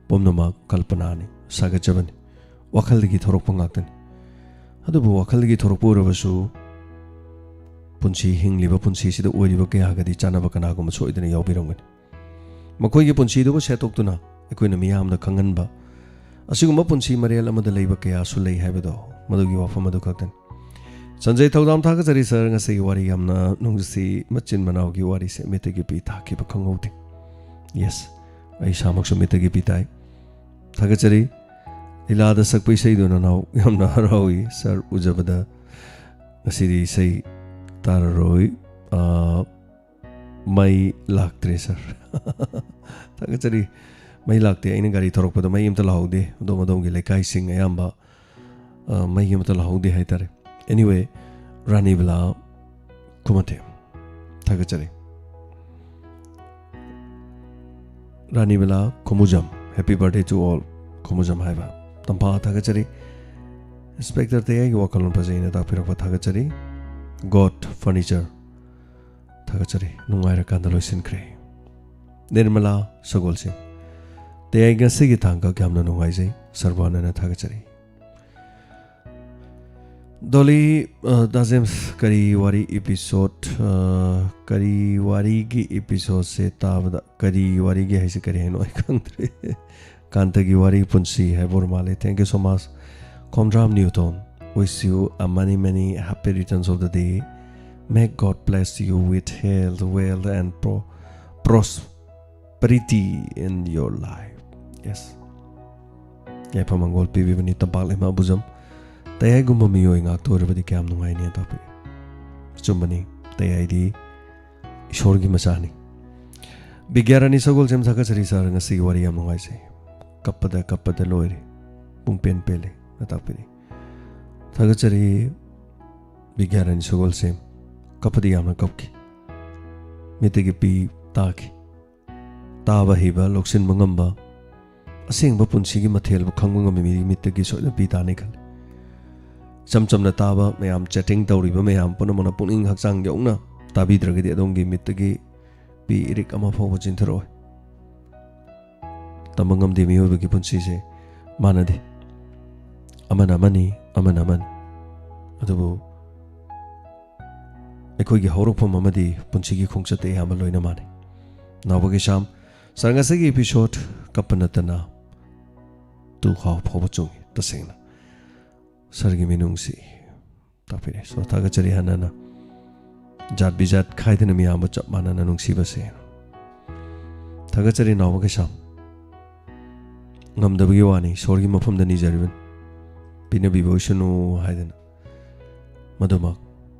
ꯄꯨꯝꯅꯃꯛ ꯀꯜꯄꯅꯥꯅꯤ, ꯁꯥꯒꯠꯆꯕꯅꯤ, ꯋꯥꯈꯜꯗꯒꯤ ꯊꯣꯔꯛꯄ ꯉꯥꯛꯇꯅꯤ꯫ ꯑꯗꯨꯕꯨ ꯋꯥꯈꯜꯗꯒꯤ ꯊꯣꯔꯛꯄ ꯑꯣꯏꯔꯕꯁꯨ ꯄꯨꯟꯁꯤ ꯍꯤꯡꯂꯤꯕ ꯄꯨꯟꯁꯤꯁꯤꯗ ꯑꯣꯏꯔꯤꯕ ꯀꯌꯥꯒꯗꯤ ꯆꯥꯟꯅꯕ ꯀꯅꯥꯒꯨꯝꯕ ꯁꯣꯏꯗꯅ ꯌꯥꯎꯕꯤꯔꯝꯒꯅꯤ꯫ ꯃꯈꯣꯏꯒꯤ ꯄꯨꯟꯁꯤꯗꯨꯕꯨ ꯁꯦꯠꯇꯣꯛꯇꯨꯅ ꯑꯩꯈꯣꯏꯅ ꯃꯤꯌꯥꯝꯗ ꯈꯪꯍꯟꯕ, ꯑꯁꯤꯒꯨꯝꯕ ꯄꯨꯟꯁꯤ ꯃꯔꯦꯜ ꯑꯃꯗ ꯂꯩꯕ ꯀꯌꯥꯁꯨ ꯂꯩ ꯍꯥꯏꯕꯗꯣ, ꯃꯗꯨꯒꯤ ꯋꯥꯐꯝ ꯑꯗꯨ ꯈꯛꯇꯅꯤ꯫ ꯁꯟꯖꯩ ꯊꯧꯗꯥꯝ ꯊꯥꯒꯠꯆꯔꯤ ꯁꯥꯔ, ꯉꯁꯤꯒꯤ ꯋꯥꯔꯤ ꯌꯥꯝꯅ ꯅꯨꯡꯁꯤ, ꯃꯆꯤꯟ ꯃꯅꯥꯎꯒꯤ ꯋꯥꯔꯤꯁꯦ ꯃꯤꯠꯇꯒꯤ ꯄꯤ ꯇꯥꯈꯤꯕ ꯈꯪꯍꯧꯗꯦ꯫ ꯌꯦꯁ, ꯑꯩ ꯏꯁꯥꯃꯛꯁꯨ ꯃꯤꯠꯇꯒꯤ ꯄꯤ ꯇꯥꯏ꯫ ꯊꯥꯒꯠꯆꯔꯤ꯫ ꯂꯤꯂꯥꯗ ꯁꯛꯄ ꯏꯁꯩꯗꯨ ꯅꯅꯥꯎ ꯌꯥꯝꯅ ꯍꯔꯥꯎꯏ ꯁꯥꯔ, ꯎꯖꯕꯗ꯫ ꯉꯁꯤꯗꯤ ꯏꯁꯩ ꯇꯥꯔꯔꯣꯏ꯫ ꯑꯥ, ꯃꯩ ꯂꯥꯛꯇ꯭ꯔꯦ ꯁꯥꯔ꯫ ꯊꯥꯒꯠꯆꯔꯤ꯫ ꯃꯩ ꯂꯥꯛꯇꯦ, ꯑꯩꯅ ꯒꯥꯔꯤ ꯊꯧꯔꯛꯄꯗ ꯃꯩ ꯑꯝꯇ ꯂꯥꯛꯍꯧꯗꯦ꯫ ꯑꯗꯣꯝ ꯑꯗꯣꯝꯒꯤ ꯂꯩꯀꯥꯏꯁꯤꯡ ꯑꯌꯥꯝꯕ, ꯑ, ꯃꯩ ꯑꯃꯠꯇ ꯂꯥꯛꯍꯧꯗꯦ ꯍꯥꯏꯇꯥꯔꯦ꯫ Anyway, ꯔꯥꯅꯤꯕꯂꯥ ꯈꯨꯃꯟꯊꯦꯝ, ꯊꯥꯒꯠꯆꯔꯤ꯫ ꯔꯥꯅꯤꯕꯂꯥ ꯈꯨꯃꯨꯖꯝ, happy birthday to all ꯈꯨꯃꯨꯖꯝ ꯍꯥꯏꯕ꯫ ꯇꯝꯐꯥ ꯊꯥꯒꯠꯆꯔꯤ꯫ ꯏꯟꯁꯄꯦꯛꯇꯔ ꯇꯌꯥꯏꯒꯤ ꯋꯥꯈꯜꯂꯣꯟ ꯐꯖꯩꯅ ꯇꯥꯛꯄꯤꯔꯛꯄ ꯊꯥꯒꯠꯆꯔꯤ꯫ ꯒꯣꯗ ꯐꯔꯅꯤꯆꯔ, ꯊꯥꯒꯠꯆꯔꯤ꯫ ꯅꯨꯡꯉꯥꯏꯔꯀꯥꯟꯗ ꯂꯣꯏꯁꯤꯟꯈ꯭ꯔꯦ꯫ ꯅꯤꯔꯃꯂꯥ ꯁꯒꯣꯜꯁꯦꯝ, ꯇꯌꯥꯏ ꯉꯁꯤꯒꯤ ꯇꯥꯡꯀꯛ ꯌꯥꯝꯅ ꯅꯨꯡꯉꯥꯏꯖꯩ꯫ ꯁꯔꯕꯥꯅꯅ ꯊꯥꯒꯠꯆꯔꯤ꯫ ꯗꯣꯂꯤ, ꯑ, ꯗꯥ ꯖꯦꯝꯁ, ꯀꯔꯤ ꯋꯥꯔꯤ episode, ꯑ, ꯀꯔꯤ ꯋꯥꯔꯤꯒꯤ episodeꯁꯦ ꯇꯥꯕꯗ, ꯀꯔꯤ ꯋꯥꯔꯤꯒꯤ ꯍꯥꯏꯁꯦ ꯀꯔꯤ ꯍꯥꯏꯅꯣ ꯑꯩ ꯈꯪꯗ꯭ꯔꯦ꯫ ꯀꯥꯟꯇꯒꯤ ꯋꯥꯔꯤ ꯄꯨꯟꯁꯤ ꯍꯥꯏꯕ ꯑꯣꯏꯔ ꯃꯥꯜꯂꯦ꯫ Thank you so much, Khomdram ꯅ꯭ꯌꯨꯇꯣꯟ. Wish you a many, many happy returns of the day. May God bless you with health, wealth and pro-, prosperity in your life. Yes. ꯌꯥꯏꯐ ꯃꯪꯒꯣꯜ ꯄꯤꯕꯤꯕꯅꯤ ꯇꯝꯄꯥꯛ ꯂꯩꯃ ꯑꯕꯨꯖꯝ꯫ ꯇꯌꯥꯏꯒꯨꯝꯕ ꯃꯤꯑꯣꯏ ꯉꯥꯛꯇ ꯑꯣꯏꯔꯕꯗꯤ ꯀꯌꯥꯝ ꯅꯨꯡꯉꯥꯏꯅꯤ ꯇꯥꯛꯄꯤꯔꯦ꯫ ꯑꯆꯨꯝꯕꯅꯤ, ꯇꯌꯥꯏꯗꯤ ꯏꯁꯣꯔꯒꯤ ꯃꯆꯥꯅꯤ꯫ ꯕꯤꯒ꯭ꯌꯥꯔꯥꯅꯤ ꯁꯒꯣꯜꯁꯦꯝ ꯊꯥꯒꯠꯆꯔꯤ ꯁꯥꯔ, ꯉꯁꯤꯒꯤ ꯋꯥꯔꯤ ꯌꯥꯝ ꯅꯨꯡꯉꯥꯏꯖꯩ꯫ ꯀꯞꯄꯗ ꯀꯞꯄꯗ ꯂꯣꯏꯔꯦ꯫ ꯄꯨꯡ ꯄꯦꯟ ꯄꯦꯜꯂꯦ꯫ ꯇꯥꯛꯄꯤꯔꯦ꯫ ꯊꯥꯒꯠꯆꯔꯤ ꯕꯤꯒ꯭ꯌꯥꯔꯥꯅꯤ ꯁꯒꯣꯜꯁꯦꯝ꯫ ꯀꯞꯄꯗꯤ ꯌꯥꯝꯅ ꯀꯞꯈꯤ꯫ ꯃꯤꯠꯇꯒꯤ ꯄꯤ ꯇꯥꯈꯤ꯫ ꯇꯥꯕ ꯍꯩꯕ, ꯂꯧꯁꯤꯟꯕ ꯉꯝꯕ, ꯑꯁꯦꯡꯕ ꯄꯨꯟꯁꯤꯒꯤ ꯃꯊꯦꯜꯕꯨ ꯈꯪꯕ ꯉꯝꯕ ꯃꯤꯒꯤ ꯃꯤꯠꯇꯒꯤ ꯁꯣꯏꯗꯅ ꯄꯤ ꯇꯥꯅꯤ ꯈꯜꯂꯤ꯫ ꯏꯆꯝ ꯆꯝꯅ ꯇꯥꯕ ꯃꯌꯥꯝ, chatting ꯇꯧꯔꯤꯕ ꯃꯌꯥꯝ ꯄꯨꯝꯅꯃꯛꯅ ꯄꯨꯛꯅꯤꯡ ꯍꯛꯆꯥꯡ ꯌꯧꯅ ꯇꯥꯕꯤꯗ꯭ꯔꯒꯗꯤ ꯑꯗꯣꯝꯒꯤ ꯃꯤꯠꯇꯒꯤ ꯄꯤ ꯏꯔꯤꯛ ꯑꯃ ꯐꯥꯎꯕ ꯆꯦꯟꯊꯔꯛꯑꯣꯏ꯫ ꯇꯝꯕ ꯉꯝꯗꯦ ꯃꯤꯑꯣꯏꯕꯒꯤ ꯄꯨꯟꯁꯤꯁꯦ ꯃꯥꯟꯅꯗꯦ꯫ ꯑꯃꯅ ꯑꯃꯅꯤ, ꯑꯃꯅ ꯑꯃꯅꯤ꯫ ꯑꯗꯨꯕꯨ ꯑꯩꯈꯣꯏꯒꯤ ꯍꯧꯔꯛꯐꯝ ꯑꯃꯗꯤ ꯄꯨꯟꯁꯤꯒꯤ ꯈꯣꯡꯆꯠꯇ ꯑꯌꯥꯝꯕ ꯂꯣꯏꯅ ꯃꯥꯟꯅꯩ꯫ ꯅꯥꯎꯕ ꯀꯩꯁꯥꯝ, ꯁꯥꯔ, ꯉꯁꯤꯒꯤ episode ꯀꯞꯄ ꯅꯠꯇꯅ ꯇꯨ ꯈꯥꯎ ꯐꯥꯎꯕ ꯆꯣꯡꯉꯤ꯫ ꯇꯁꯦꯡꯅ ꯁꯥꯔꯒꯤ ꯃꯤꯅꯨꯡꯁꯤ ꯇꯥꯛꯄꯤꯔꯦ꯫ So, ꯊꯥꯒꯠꯆꯔꯤ ꯍꯟꯅ ꯍꯟꯅ꯫ ꯖꯥꯠ ꯕꯤꯖꯥꯠ ꯈꯥꯏꯗꯅ ꯃꯤꯌꯥꯝꯕ ꯆꯞ ꯃꯥꯟꯅꯅ ꯅꯨꯡꯁꯤꯕꯁꯦ꯫ ꯊꯥꯒꯠꯆꯔꯤ ꯅꯥꯎꯕ ꯀꯩꯁꯥꯝ꯫ ꯉꯝꯗꯕꯒꯤ ꯋꯥꯅꯤ, ꯏꯁꯣꯔꯒꯤ ꯃꯐꯝꯗ ꯅꯤꯖꯔꯤꯕꯅꯤ꯫ ꯄꯤꯅꯕꯤꯕ ꯑꯣꯏꯁꯅꯨ ꯍꯥꯏꯗꯅ꯫ ꯃꯗꯨꯃꯛ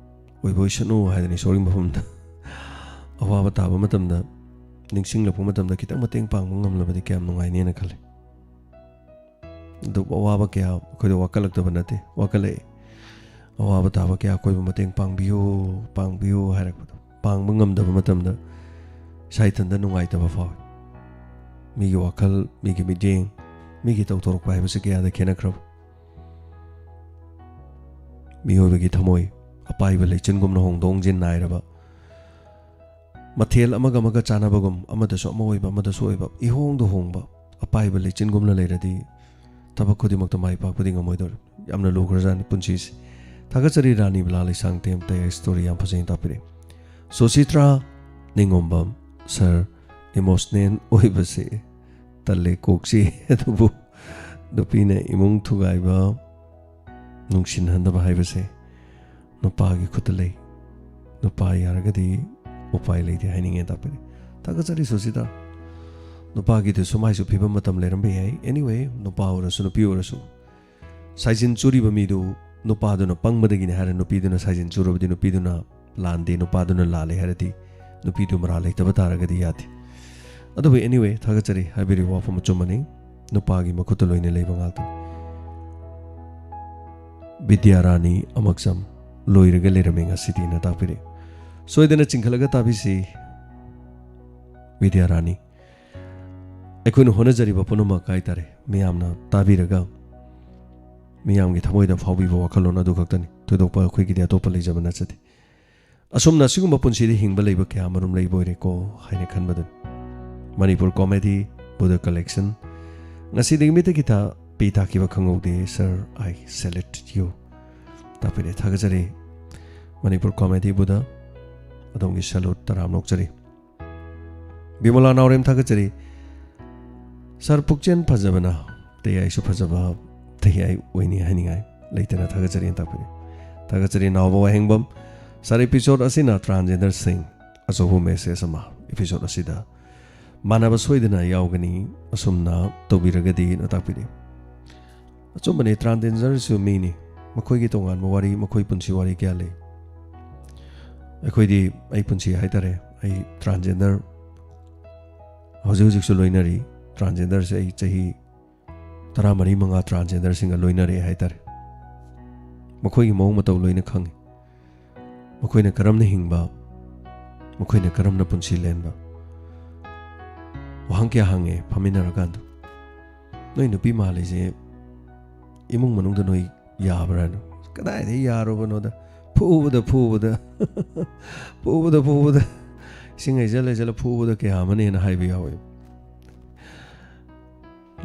ꯑꯣꯏꯕ ꯑꯣꯏꯁꯅꯨ ꯍꯥꯏꯗꯅ ꯏꯁꯣꯔꯒꯤ ꯃꯐꯝꯗ ꯑꯋꯥꯕ ꯇꯥꯕ ꯃꯇꯝꯗ, ꯅꯤꯡꯁꯤꯡꯂꯛꯄ ꯃꯇꯝꯗ ꯈꯤꯇꯪ ꯃꯇꯦꯡ ꯄꯥꯡꯕ ꯉꯝꯂꯕꯗꯤ ꯀꯌꯥꯝ ꯅꯨꯡꯉꯥꯏꯅꯦꯅ ꯈꯜꯂꯤ꯫ ꯑꯗꯨꯕꯨ ꯑꯋꯥꯕ ꯀꯌꯥ ꯑꯩꯈꯣꯏꯗ ꯋꯥꯀꯠꯂꯛꯇꯕ ꯅꯠꯇꯦ, ꯋꯥꯀꯠꯂꯛꯏ꯫ ꯑꯋꯥꯕ ꯇꯥꯕ ꯀꯌꯥ ꯑꯩꯈꯣꯏꯕꯨ ꯃꯇꯦꯡ ꯄꯥꯡꯕꯤꯌꯨ, ꯄꯥꯡꯕꯤꯌꯨ ꯍꯥꯏꯔꯛꯄꯗꯣ, ꯄꯥꯡꯕ ꯉꯝꯗꯕ ꯃꯇꯝꯗ ꯏꯁꯥ ꯏꯊꯟꯇ ꯅꯨꯡꯉꯥꯏꯇꯕ ꯐꯥꯎꯏ꯫ ꯃꯤꯒꯤ ꯋꯥꯈꯜ, ꯃꯤꯒꯤ ꯃꯤꯠꯌꯦꯡ, ꯃꯤꯒꯤ ꯇꯧꯊꯣꯔꯛꯄ ꯍꯥꯏꯕꯁꯤ ꯀꯌꯥꯗ ꯈꯦꯠꯅꯈ꯭ꯔꯕ꯫ ꯃꯤꯑꯣꯏꯕꯒꯤ ꯊꯃꯣꯏ ꯑꯄꯥꯏꯕ ꯂꯩꯆꯤꯟꯒꯨꯝꯅ ꯍꯣꯡꯗꯣꯛ ꯍꯣꯡꯖꯤꯟ ꯅꯥꯏꯔꯕ, ꯃꯊꯦꯜ ꯑꯃꯒ ꯑꯃꯒ ꯆꯥꯟꯅꯕꯒꯨꯝ, ꯑꯃꯗꯁꯨ ꯑꯃ ꯑꯣꯏꯕ, ꯑꯃꯗꯁꯨ ꯑꯣꯏꯕ, ꯏꯍꯣꯡꯗ ꯍꯣꯡꯕ ꯑꯄꯥꯏꯕ ꯂꯩꯆꯤꯟꯒꯨꯝꯅ ꯂꯩꯔꯗꯤ ꯊꯕꯛ ꯈꯨꯗꯤꯡꯃꯛꯇ ꯃꯥꯏ ꯄꯥꯛꯄꯗꯤ ꯉꯝꯃꯣꯏꯗꯧꯔꯤ꯫ ꯌꯥꯝꯅ ꯂꯨꯈ꯭ꯔꯖꯥꯠꯅꯤ ꯄꯨꯟꯁꯤꯁꯦ꯫ ꯊꯥꯒꯠꯆꯔꯤ ꯔꯥꯅꯤ ꯕꯂꯥ ꯂꯩꯁꯥꯡꯊꯦꯝ, ꯇꯌꯥꯏ ꯁ꯭ꯇꯣꯔꯤ ꯌꯥꯝ ꯐꯖꯅ ꯇꯥꯛꯄꯤꯔꯦ꯫ ꯁꯣꯁꯤꯇ꯭ꯔꯥ ꯅꯤꯉꯣꯝꯕꯝ ꯁꯔ, ꯏꯃꯣꯁꯅꯦꯜ ꯑꯣꯏꯕꯁꯦ ꯇꯜꯂꯦ ꯀꯣꯛꯁꯤ꯫ ꯑꯗꯨꯕꯨ ꯅꯨꯄꯤꯅ ꯏꯃꯨꯡ ꯊꯨꯒꯥꯏꯕ, ꯅꯨꯡꯁꯤꯅꯍꯟꯗꯕ ꯍꯥꯏꯕꯁꯦ ꯅꯨꯄꯥꯒꯤ ꯈꯨꯠꯇ ꯂꯩ꯫ ꯅꯨꯄꯥ ꯌꯥꯔꯒꯗꯤ ꯎꯄꯥꯏ ꯂꯩꯇꯦ ꯍꯥꯏꯅꯤꯡꯉꯦ ꯇꯥꯛꯄꯤꯔꯦ꯫ ꯊꯥꯒꯠꯆꯔꯤ ꯁꯣꯁꯤꯇ꯭ꯔꯥ꯫ ꯅꯨꯄꯥꯒꯤꯗꯨꯁꯨ ꯃꯥꯏꯁꯨ ꯐꯤꯕꯝ ꯃꯇꯝ ꯂꯩꯔꯝꯕ ꯌꯥꯏ꯫ Anyway, ꯅꯨꯄꯥ ꯑꯣꯏꯔꯁꯨ ꯅꯨꯄꯤ ꯑꯣꯏꯔꯁꯨ ꯁꯥꯏꯖꯤꯟ ꯆꯨꯔꯤꯕ ꯃꯤꯗꯨ ꯅꯨꯄꯥꯗꯨꯅ ꯄꯪꯕꯗꯒꯤꯅꯤ ꯍꯥꯏꯔ ꯅꯨꯄꯤꯗꯨꯅ ꯁꯥꯏꯖꯤꯟ ꯆꯨꯔꯕꯗꯤ ꯅꯨꯄꯤꯗꯨꯅ ꯂꯥꯟꯗꯦ, ꯅꯨꯄꯥꯗꯨꯅ ꯂꯥꯜꯂꯦ ꯍꯥꯏꯔꯗꯤ ꯅꯨꯄꯤꯗꯨ ꯃꯔꯥꯜ ꯂꯩꯇꯕ ꯇꯥꯔꯒꯗꯤ ꯌꯥꯗꯦ꯫ ꯑꯗꯨꯕꯨ anyway, ꯊꯥꯒꯠꯆꯔꯤ, ꯍꯥꯏꯕꯤꯔꯤꯕ ꯋꯥꯐꯝ ꯑꯆꯨꯝꯕꯅꯤ꯫ ꯅꯨꯄꯥꯒꯤ ꯃꯈꯨꯠꯇ ꯂꯣꯏꯅ ꯂꯩꯕ ꯉꯥꯛꯇꯅꯤ꯫ ꯕꯤꯗ꯭ꯌꯥꯔꯥꯅꯤ ꯑꯃꯛꯆꯝ, ꯂꯣꯏꯔꯒ ꯂꯩꯔꯝꯃꯦ ꯉꯁꯤꯗꯤꯅ ꯇꯥꯛꯄꯤꯔꯛꯏ꯫ ꯁꯣꯏꯗꯅ ꯆꯤꯡꯈꯠꯂꯒ ꯇꯥꯕꯤꯁꯤ ꯕꯤꯗ꯭ꯌꯥꯔꯥꯅꯤ꯫ ꯑꯩꯈꯣꯏꯅ ꯍꯣꯠꯅꯖꯔꯤꯕ ꯄꯨꯝꯅꯃꯛ ꯍꯥꯏꯇꯥꯔꯦ, ꯃꯤꯌꯥꯝꯅ ꯇꯥꯕꯤꯔꯒ ꯃꯤꯌꯥꯝꯒꯤ ꯊꯃꯣꯏꯗ ꯐꯥꯎꯕꯤꯕ ꯋꯥꯈꯜꯂꯣꯟ ꯑꯗꯨ ꯈꯛꯇꯅꯤ꯫ ꯊꯣꯏꯗꯣꯛꯄ ꯑꯩꯈꯣꯏꯒꯤꯗꯤ ꯑꯇꯣꯞꯄ ꯂꯩꯖꯕ ꯅꯠꯆꯗꯦ꯫ ꯑꯁꯨꯝꯅ ꯑꯁꯤꯒꯨꯝꯕ ꯄꯨꯟꯁꯤꯗ ꯍꯤꯡꯕ ꯂꯩꯕ ꯀꯌꯥ ꯑꯃꯔꯣꯝ ꯂꯩꯕ ꯑꯣꯏꯔꯦꯀꯣ ꯍꯥꯏꯅ ꯈꯟꯕꯗꯨꯅꯤ꯫ Manipur comedy, Budh collection. ꯉꯁꯤꯗꯒꯤ ꯃꯤꯠꯇꯒꯤ ꯊꯥ ꯄꯤ ꯇꯥꯈꯤꯕ ꯈꯪꯍꯧꯗꯦ꯫ Sir, I salute you꯫ ꯇꯥꯛꯄꯤꯔꯦ, ꯊꯥꯒꯠꯆꯔꯤ꯫ ꯃꯅꯤꯄꯨꯔ ꯀꯣꯃꯦꯗꯤ ꯕꯨꯙ, ꯑꯗꯣꯝꯒꯤ salute ꯇꯔꯥꯝ ꯅꯣꯛꯆꯔꯤ꯫ ꯕꯤꯃꯣꯂꯥ ꯅꯥꯎꯔꯦꯝ, ꯊꯥꯒꯠꯆꯔꯤ꯫ Sir, ꯄꯨꯛꯆꯦꯜ ꯐꯖꯕꯅ ꯇꯌꯥꯏꯁꯨ ꯐꯖꯕ ꯇꯌꯥꯏ ꯑꯣꯏꯅꯤ ꯍꯥꯏꯅꯤꯡꯉꯥꯏ ꯂꯩꯇꯅ ꯊꯥꯒꯠꯆꯔꯤꯅ ꯇꯥꯛꯄꯤꯔꯤ꯫ ꯊꯥꯒꯠꯆꯔꯤ ꯅꯥꯎꯕ ꯋꯥꯍꯦꯡꯕꯝ꯫ Sir, episode ꯑꯁꯤꯅ transgenderꯁꯤꯡ ꯑꯆꯧꯕ message ꯑꯃ episode ꯑꯁꯤꯗ ꯃꯥꯟꯅꯕ ꯁꯣꯏꯗꯅ ꯌꯥꯎꯒꯅꯤ, ꯑꯁꯨꯝꯅ ꯇꯧꯕꯤꯔꯒꯗꯤꯅ ꯇꯥꯛꯄꯤꯔꯤ꯫ ꯑꯆꯨꯝꯕꯅꯤ, transgenderꯁꯨ ꯃꯤꯅꯤ꯫ ꯃꯈꯣꯏꯒꯤ ꯇꯣꯉꯥꯟꯕ ꯋꯥꯔꯤ, ꯃꯈꯣꯏ ꯄꯨꯟꯁꯤ ꯋꯥꯔꯤ ꯀꯌꯥ ꯂꯩ꯫ ꯑꯩꯈꯣꯏꯗꯤ, ꯑꯩ ꯄꯨꯟꯁꯤ ꯍꯥꯏꯇꯥꯔꯦ, ꯑꯩ transgender ꯍꯧꯖꯤꯛ ꯍꯧꯖꯤꯛꯁꯨ ꯂꯣꯏꯅꯔꯤ꯫ Transgenderꯁꯦ ꯑꯩ ꯆꯍꯤ ꯇꯔꯥꯃꯔꯤ ꯃꯉꯥ transgenderꯁꯤꯡꯒ ꯂꯣꯏꯅꯔꯛꯑꯦ ꯍꯥꯏꯇꯥꯔꯦ꯫ ꯃꯈꯣꯏꯒꯤ ꯃꯑꯣꯡ ꯃꯇꯧ ꯂꯣꯏꯅ ꯈꯪꯉꯤ꯫ ꯃꯈꯣꯏꯅ ꯀꯔꯝꯅ ꯍꯤꯡꯕ, ꯃꯈꯣꯏꯅ ꯀꯔꯝꯅ ꯄꯨꯟꯁꯤ ꯂꯦꯟꯕ꯫ ꯋꯥꯍꯪ ꯀꯌꯥ ꯍꯪꯉꯦ ꯐꯝꯃꯤꯟꯅꯔꯀꯥꯟꯗ, "ꯅꯣꯏ ꯅꯨꯄꯤ ꯃꯥꯜꯂꯤꯁꯦ ꯏꯃꯨꯡ ꯃꯅꯨꯡꯗ ꯅꯣꯏ ꯌꯥꯕ꯭ꯔꯥꯅ?" "ꯀꯗꯥꯏꯗꯒꯤ ꯌꯥꯔꯨꯕꯅꯣꯗ, ꯐꯨꯕꯗ, ꯐꯨꯕꯗ, ꯐꯨꯕꯗ, ꯐꯨꯕꯗ, ꯏꯁꯤꯡ ꯍꯩꯖꯜ ꯍꯩꯖꯜꯂ ꯐꯨꯕꯗ ꯀꯌꯥ ꯑꯃꯅꯦꯅ" ꯍꯥꯏꯕ ꯌꯥꯎꯋꯦ꯫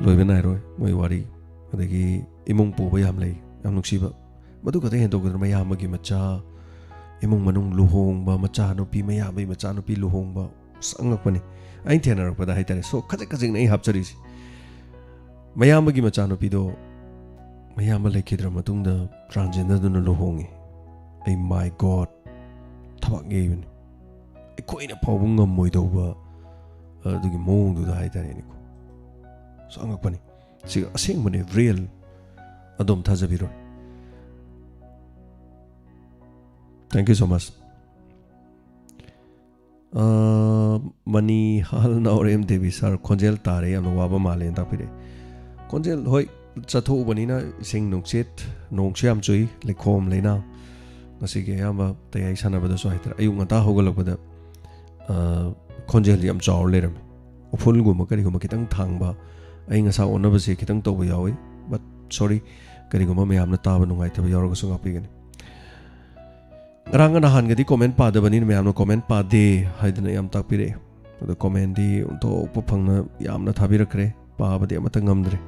ꯂꯣꯏꯕ ꯅꯥꯏꯔꯣꯏ ꯃꯣꯏ ꯋꯥꯔꯤ꯫ ꯑꯗꯒꯤ ꯏꯃꯨꯡ ꯄꯨꯕ ꯌꯥꯝ ꯂꯩ, ꯌꯥꯝ ꯅꯨꯡꯁꯤꯕ꯫ ꯃꯗꯨ ꯈꯛꯇ ꯍꯦꯟꯗꯣꯛꯀꯗ꯭ꯔꯥ? ꯃꯌꯥꯝꯕꯒꯤ ꯃꯆꯥ, ꯏꯃꯨꯡ ꯃꯅꯨꯡ ꯂꯨꯍꯣꯡꯕ, ꯃꯆꯥꯅꯨꯄꯤ, ꯃꯌꯥꯝꯕꯒꯤ ꯃꯆꯥꯅꯨꯄꯤ ꯂꯨꯍꯣꯡꯕ, ꯑꯁ, ꯑꯉꯛꯄꯅꯤ꯫ ꯑꯩꯅ ꯊꯦꯡꯅꯔꯛꯄꯗ ꯍꯥꯏꯇꯥꯔꯦ, ꯁꯣ ꯈꯖꯤꯛ ꯈꯖꯤꯛꯅ ꯑꯩ ꯍꯥꯞꯆꯔꯤꯁꯦ꯫ ꯃꯌꯥꯝꯕꯒꯤ ꯃꯆꯥꯅꯨꯄꯤꯗꯣ ꯃꯌꯥꯝꯕ ꯂꯩꯈꯤꯗ꯭ꯔ ꯃꯇꯨꯡꯗ ꯇ꯭ꯔꯥꯟꯖꯦꯟꯗꯔꯗꯨꯅ ꯂꯨꯍꯣꯡꯉꯤ꯫ ꯑꯩ, my God, ꯊꯕꯥꯛ ꯌꯩꯕꯅꯤ꯫ ꯑꯩꯈꯣꯏꯅ ꯐꯥꯎꯕ ꯉꯝꯃꯣꯏꯗꯧꯕ ꯑꯗꯨꯒꯤ ꯃꯑꯣꯡꯗꯨꯗ ꯍꯥꯏꯇꯥꯔꯦꯅꯦꯀꯣ꯫ ꯑꯁ, ꯑꯉꯛꯄꯅꯤ꯫ ꯁꯤ ꯑꯁꯦꯡꯕꯅꯤ, real꯫ ꯑꯗꯣꯝ ꯊꯥꯖꯕꯤꯔꯣꯏ꯫ Thank you so much꯫ ꯑ, ꯃꯅꯤ ꯍꯥꯜ ꯅꯥꯎꯔꯦꯝ ꯗꯦꯕꯤ ꯁꯥꯔ, ꯈꯣꯟꯖꯦꯜ ꯇꯥꯔꯦ, ꯌꯥꯝꯅ ꯋꯥꯕ ꯃꯥꯜꯂꯦꯅ ꯇꯥꯛꯄꯤꯔꯛꯑꯦ꯫ ꯈꯣꯟꯖꯦꯜ, ꯍꯣꯏ, ꯆꯠꯊꯣꯛꯎꯕꯅꯤꯅ ꯏꯁꯤꯡ ꯅꯨꯡꯁꯤꯠ, ꯅꯣꯡꯁꯨ ꯌꯥꯝ ꯆꯨꯏ, ꯂꯩꯈꯣꯝ ꯂꯩꯅꯥꯡ꯫ ꯉꯁꯤꯒꯤ ꯑꯌꯥꯝꯕ ꯇꯌꯥꯏ ꯁꯥꯟꯅꯕꯗꯁꯨ ꯍꯥꯏꯇꯥꯔꯦ, ꯑꯌꯨꯛ ꯉꯟꯇꯥ ꯍꯧꯒꯠꯂꯛꯄꯗ, ꯑ, ꯈꯣꯟꯖꯦꯜꯁꯦ ꯌꯥꯝ ꯆꯥꯎꯔ ꯂꯩꯔꯝꯃꯦ꯫ ꯎꯐꯨꯜꯒꯨꯝꯕ ꯀꯔꯤꯒꯨꯝꯕ ꯈꯤꯇꯪ ꯊꯥꯡꯕ, ꯑꯌꯤꯡ ꯑꯁꯥ ꯑꯣꯟꯅꯕꯁꯦ ꯈꯤꯇꯪ ꯇꯧꯕ ꯌꯥꯎꯏ꯫ But sorry, ꯀꯔꯤꯒꯨꯝꯕ ꯃꯌꯥꯝꯅ ꯇꯥꯕ ꯅꯨꯡꯉꯥꯏꯇꯕ ꯌꯥꯎꯔꯒꯁꯨ ꯉꯥꯛꯄꯤꯒꯅꯤ꯫ ꯉꯔꯥꯡꯒ ꯅꯍꯥꯟꯒꯗꯤ comment ꯄꯥꯗꯕꯅꯤꯅ ꯃꯌꯥꯝꯅ comment ꯄꯥꯗꯦ ꯍꯥꯏꯗꯅ ꯌꯥꯝ ꯇꯥꯛꯄꯤꯔꯛꯑꯦ꯫ ꯑꯗꯣ commentꯗꯤ ꯑꯣꯟꯊꯣꯛꯄ ꯐꯪꯅ ꯌꯥꯝꯅ ꯊꯥꯕꯤꯔꯛꯈ꯭ꯔꯦ꯫ ꯄꯥꯕꯗꯤ ꯑꯃꯠꯇ ꯉꯝꯗ꯭ꯔꯦ꯫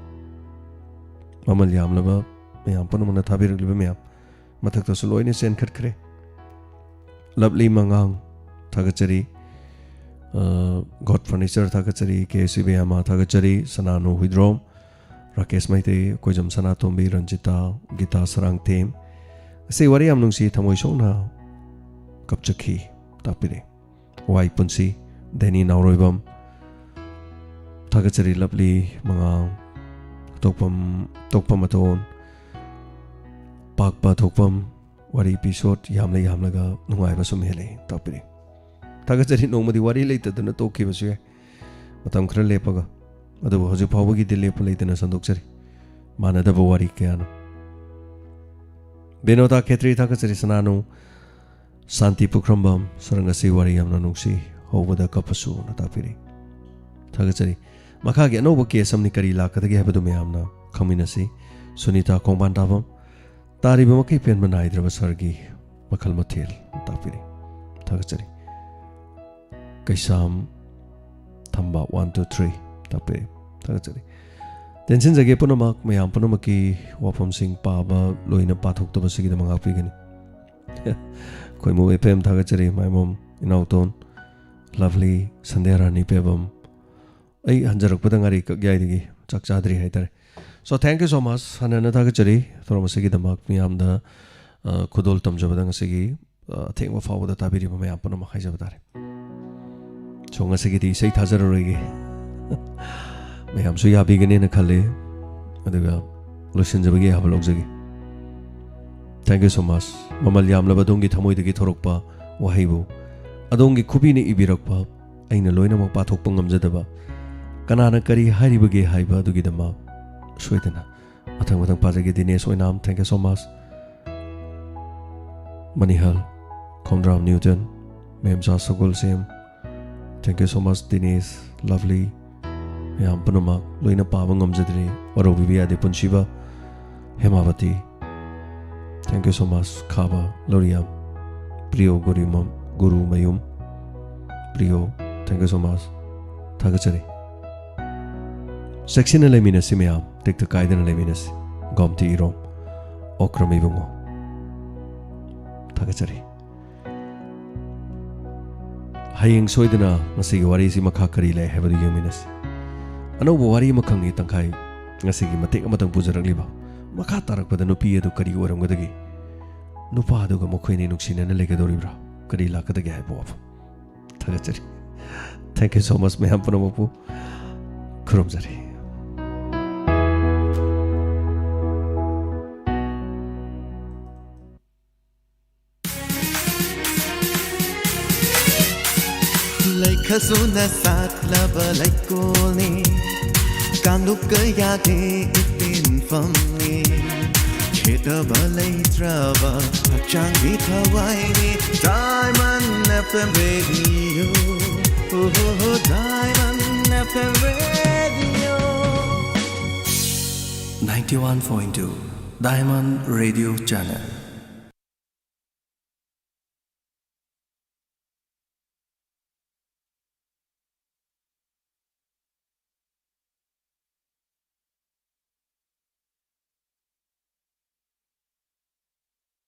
ꯃꯃꯜ ꯌꯥꯝꯂꯕ ꯃꯌꯥꯝ ꯄꯨꯝꯅꯃꯛꯅ ꯊꯥꯕꯤꯔꯛꯂꯤꯕ ꯃꯌꯥꯝ ꯃꯊꯛꯇꯁꯨ ꯂꯣꯏꯅ ꯆꯦꯟꯈꯠꯈ꯭ꯔꯦ꯫ ꯂꯞꯂꯤ ꯃꯉꯥꯡ, ꯊꯥꯒꯠꯆꯔꯤ꯫ ꯑ, God Furniture, ꯊꯥꯒꯠꯆꯔꯤ꯫ ꯀꯦ ꯁꯤ ꯕꯤꯌꯥꯃꯥ, ꯊꯥꯒꯠꯆꯔꯤ꯫ ꯁꯅꯥꯅꯨ ꯍꯨꯏꯗ꯭ꯔꯣꯝ, ꯔꯥꯀꯦꯁ ꯃꯩꯇꯩ, ꯀꯣꯏꯖꯝ ꯁꯅꯥꯇꯣꯝꯕꯤ, ꯔꯟꯖꯤꯇꯥ, ꯒꯤꯇꯥ ꯁꯔꯥꯡꯊꯦꯝ꯫ ꯑꯁꯤ ꯋꯥꯔꯤ ꯌꯥꯝ ꯅꯨꯡꯁꯤ, ꯊꯃꯣꯏ ꯁꯣꯛꯅ ꯀꯞꯆꯈꯤ꯫ ꯇꯥꯛꯄꯤꯔꯦ꯫ ꯋꯥꯏ ꯄꯨꯟꯁꯤ, ꯗꯦꯅꯤ ꯅꯥꯎꯔꯣꯏꯕꯝ, ꯊꯥꯒꯠꯆꯔꯤ꯫ ꯂꯞꯂꯤ ꯃꯉꯥꯡ, ꯇꯣꯛꯐꯝ, ꯇꯣꯛꯐꯝ ꯑꯇꯣꯟ, ꯄꯥꯛꯄ ꯊꯣꯛꯐꯝ, ꯋꯥꯔꯤ episode ꯌꯥꯝꯂ ꯌꯥꯝꯂꯒ ꯅꯨꯡꯉꯥꯏꯕ ꯁꯨꯝ ꯍꯦꯜꯂꯛꯏ꯫ ꯇꯥꯛꯄꯤꯔꯤ꯫ ꯊꯥꯒꯠꯆꯔꯤ꯫ ꯅꯣꯡꯃꯗꯤ ꯋꯥꯔꯤ ꯂꯩꯇꯗꯅ ꯇꯣꯛꯈꯤꯕꯁꯨ ꯌꯥꯏ, ꯃꯇꯝ ꯈꯔ ꯂꯦꯞꯄꯒ꯫ ꯑꯗꯨꯕꯨ ꯍꯧꯖꯤꯛ ꯐꯥꯎꯕꯒꯤꯗꯤ ꯂꯦꯞꯄ ꯂꯩꯇꯅ ꯁꯟꯗꯣꯛꯆꯔꯤ꯫ ꯃꯥꯟꯅꯗꯕ ꯋꯥꯔꯤ ꯀꯌꯥꯅ꯫ ꯕꯤꯅꯣꯗꯥ ꯈꯦꯇ꯭ꯔꯤ, ꯊꯥꯒꯠꯆꯔꯤ꯫ ꯁꯅꯥꯅꯨ, ꯁꯥꯟꯇꯤ ꯄꯨꯈ꯭ꯔꯝꯕꯝ, ꯁꯔꯪ ꯑꯁꯤ ꯋꯥꯔꯤ ꯌꯥꯝꯅ ꯅꯨꯡꯁꯤ, ꯍꯧꯕꯗ ꯀꯞꯄꯁꯨꯅ ꯇꯥꯛꯄꯤꯔꯤ꯫ ꯊꯥꯒꯠꯆꯔꯤ꯫ ꯃꯈꯥꯒꯤ ꯑꯅꯧꯕ case ꯑꯃꯅꯤ, ꯀꯔꯤ ꯂꯥꯛꯀꯗꯒꯦ ꯍꯥꯏꯕꯗꯨ ꯃꯌꯥꯝꯅ ꯈꯪꯃꯤꯟꯅꯁꯤ꯫ ꯁꯨꯅꯤꯇꯥ ꯈꯣꯡꯕꯥꯟ ꯇꯥꯕꯝ, ꯇꯥꯔꯤꯕ ꯃꯈꯩ ꯄꯦꯟꯕ ꯅꯥꯏꯗ꯭ꯔꯕ ꯁꯍꯔꯒꯤ ꯃꯈꯜ ꯃꯊꯦꯜ ꯇꯥꯛꯄꯤꯔꯤ꯫ ꯊꯥꯒꯠꯆꯔꯤ꯫ ꯀꯩꯁꯥꯝ ꯊꯝꯕ one two three ꯇꯥꯛꯄꯤꯔꯤ꯫ ꯊꯥꯒꯠꯆꯔꯤ꯫ ꯇꯦꯟꯁꯤꯟꯖꯒꯦ ꯄꯨꯝꯅꯃꯛ, ꯃꯌꯥꯝ ꯄꯨꯝꯅꯃꯛꯀꯤ ꯋꯥꯐꯝꯁꯤꯡ ꯄꯥꯕ ꯂꯣꯏꯅ ꯄꯥꯊꯣꯛꯇꯕꯁꯤꯒꯤꯗꯃꯛ ꯉꯥꯛꯄꯤꯒꯅꯤ꯫ ꯈꯣꯏꯃꯨ ꯑꯦꯐ ꯑꯦꯝ ꯊꯥꯒꯠꯆꯔꯤ, ꯃꯥꯏꯃꯣꯝ ꯏꯅꯥꯎꯇꯣꯟ, ꯂꯚꯂꯤ, ꯁꯟꯙ꯭ꯌꯥꯔꯥꯅꯤ ꯄꯦꯕꯝ꯫ ꯑꯩ ꯍꯟꯖꯔꯛꯄꯗ ꯉꯥꯔꯤ ꯀꯛꯌꯥꯏꯗꯒꯤ ꯆꯥꯛ ꯆꯥꯗ꯭ꯔꯤ ꯍꯥꯏꯇꯥꯔꯦ꯫ So, thank you so much. ꯍꯟꯅ ꯍꯟꯅ ꯊꯥꯒꯠꯆꯔꯤ ꯊꯧꯔꯝ ꯑꯁꯤꯒꯤꯗꯃꯛ ꯃꯤꯌꯥꯝꯗ, ꯑ, ꯈꯨꯗꯣꯜ ꯇꯝꯖꯕꯗ ꯉꯁꯤꯒꯤ, ꯑ, ꯑꯊꯦꯡꯕ ꯐꯥꯎꯕꯗ ꯇꯥꯕꯤꯔꯤꯕ ꯃꯌꯥꯝ ꯄꯨꯝꯅꯃꯛ ꯍꯥꯏꯖꯕ ꯇꯥꯔꯦ꯫ So, ꯉꯁꯤꯒꯤꯗꯤ ꯏꯁꯩ ꯊꯥꯖꯔꯔꯣꯏꯒꯦ꯫ ꯃꯌꯥꯝꯁꯨ ꯌꯥꯕꯤꯒꯅꯦꯅ ꯈꯜꯂꯦ꯫ ꯑꯗꯨꯒ ꯂꯣꯏꯁꯤꯟꯖꯕꯒꯤ ꯑꯌꯥꯕ ꯂꯧꯖꯒꯦ꯫ Thank you so much. ꯃꯃꯜ ꯌꯥꯝꯂꯕ ꯑꯗꯣꯝꯒꯤ ꯊꯃꯣꯏꯗꯒꯤ ꯊꯣꯔꯛꯄ ꯋꯥꯍꯩꯕꯨ, ꯑꯗꯣꯝꯒꯤ ꯈꯨꯕꯤꯅ ꯏꯕꯤꯔꯛꯄ, ꯑꯩꯅ ꯂꯣꯏꯅꯃꯛ ꯄꯥꯊꯣꯛꯄ ꯉꯝꯖꯗꯕ, ꯀꯅꯥꯅ ꯀꯔꯤ ꯍꯥꯏꯔꯤꯕꯒꯦ ꯍꯥꯏꯕ ꯑꯗꯨꯒꯤꯗꯃꯛ ꯁꯣꯏꯗꯅ ꯃꯊꯪ ꯃꯊꯪ ꯄꯥꯖꯒꯦ꯫ ꯗꯤꯅꯦꯁ ꯑꯣꯏꯅꯥꯝ, thank you so much. Manihal, Khomdram Newton, Memcha Sagolsem, thank you so much, Dinesh, lovely, ꯃꯌꯥꯝ ꯄꯨꯝꯅꯃꯛ ꯂꯣꯏꯅ ꯄꯥꯕ ꯉꯝꯖꯗ꯭ꯔꯦ꯫ ꯋꯥꯔꯧꯕꯤꯕ ꯌꯥꯗꯦ꯫ ꯄꯨꯟꯁꯤꯕ, ꯍꯦꯃꯥꯕꯇꯤ, thank you so much, ꯈꯥꯕ, ꯂꯧꯔꯤꯌꯥꯝ, ꯄ꯭ꯔꯤꯌꯣ ꯒꯨꯔꯤꯃꯝ-, Gurumayum, ꯄ꯭ꯔꯤꯌꯣ, thank you so much, ꯊꯥꯒꯠꯆꯔꯤ꯫ ꯆꯦꯛꯁꯤꯟꯅ ꯂꯩꯃꯤꯟꯅꯁꯤ ꯃꯌꯥꯝ, ꯇꯦꯛꯇ ꯀꯥꯏꯗꯅ ꯂꯩꯃꯤꯟꯅꯁꯤ꯫ ꯒꯣꯝꯇꯤ ꯏꯔꯣꯝ, ꯑꯣꯀ꯭ꯔꯝ ꯏꯕꯨꯡꯉꯣ, ꯊꯥꯒꯠꯆꯔꯤ꯫ ꯍꯌꯦꯡ ꯁꯣꯏꯗꯅ ꯃꯁꯤꯒꯤ ꯋꯥꯔꯤꯁꯤ ꯃꯈꯥ ꯀꯔꯤ ꯂꯩ ꯍꯥꯏꯕꯗꯨ ꯌꯦꯡꯃꯤꯟꯅꯁꯤ꯫ ꯑꯅꯧꯕ ꯋꯥꯔꯤ ꯑꯃꯈꯛꯅꯤ ꯇꯪꯈꯥꯏ ꯉꯁꯤꯒꯤ ꯃꯇꯦꯛ ꯑꯃꯇꯪ ꯄꯨꯖꯔꯛꯂꯤꯕ꯫ ꯃꯈꯥ ꯇꯥꯔꯛꯄꯗ ꯅꯨꯄꯤ ꯑꯗꯨ ꯀꯔꯤ ꯑꯣꯏꯔꯝꯒꯗꯒꯦ? ꯅꯨꯄꯥ ꯑꯗꯨꯒ ꯃꯈꯣꯏ ꯑꯅꯤ ꯅꯨꯡꯁꯤꯅꯅ ꯂꯩꯒꯗꯧꯔꯤꯕ꯭ꯔꯥ? ꯀꯔꯤ ꯂꯥꯛꯀꯗꯒꯦ ꯍꯥꯏꯕ ꯋꯥꯐꯝ꯫ ꯊꯥꯒꯠꯆꯔꯤ꯫ Thank you so much, ꯃꯌꯥꯝ ꯄꯨꯝꯅꯃꯛꯄꯨ ꯈꯨꯔꯨꯝꯖꯔꯤ꯫ ꯂꯩꯈꯁꯨꯅ ꯁꯥꯠꯂꯕ ꯂꯩꯀꯣꯜꯅꯤ, ꯀꯥꯡꯂꯨꯞꯀ ꯌꯥꯗꯦ ꯏꯇꯤꯟꯐꯝꯅꯤ, ꯈꯦꯠꯅꯕ ꯂꯩꯇ꯭ꯔꯕ ꯍꯛꯆꯥꯡꯒꯤ ꯊꯋꯥꯏꯅꯤ꯫ Diamond F M Radio, oh, oh, oh, Diamond F M Radio. Ninety-one point two Diamond Radio Channel.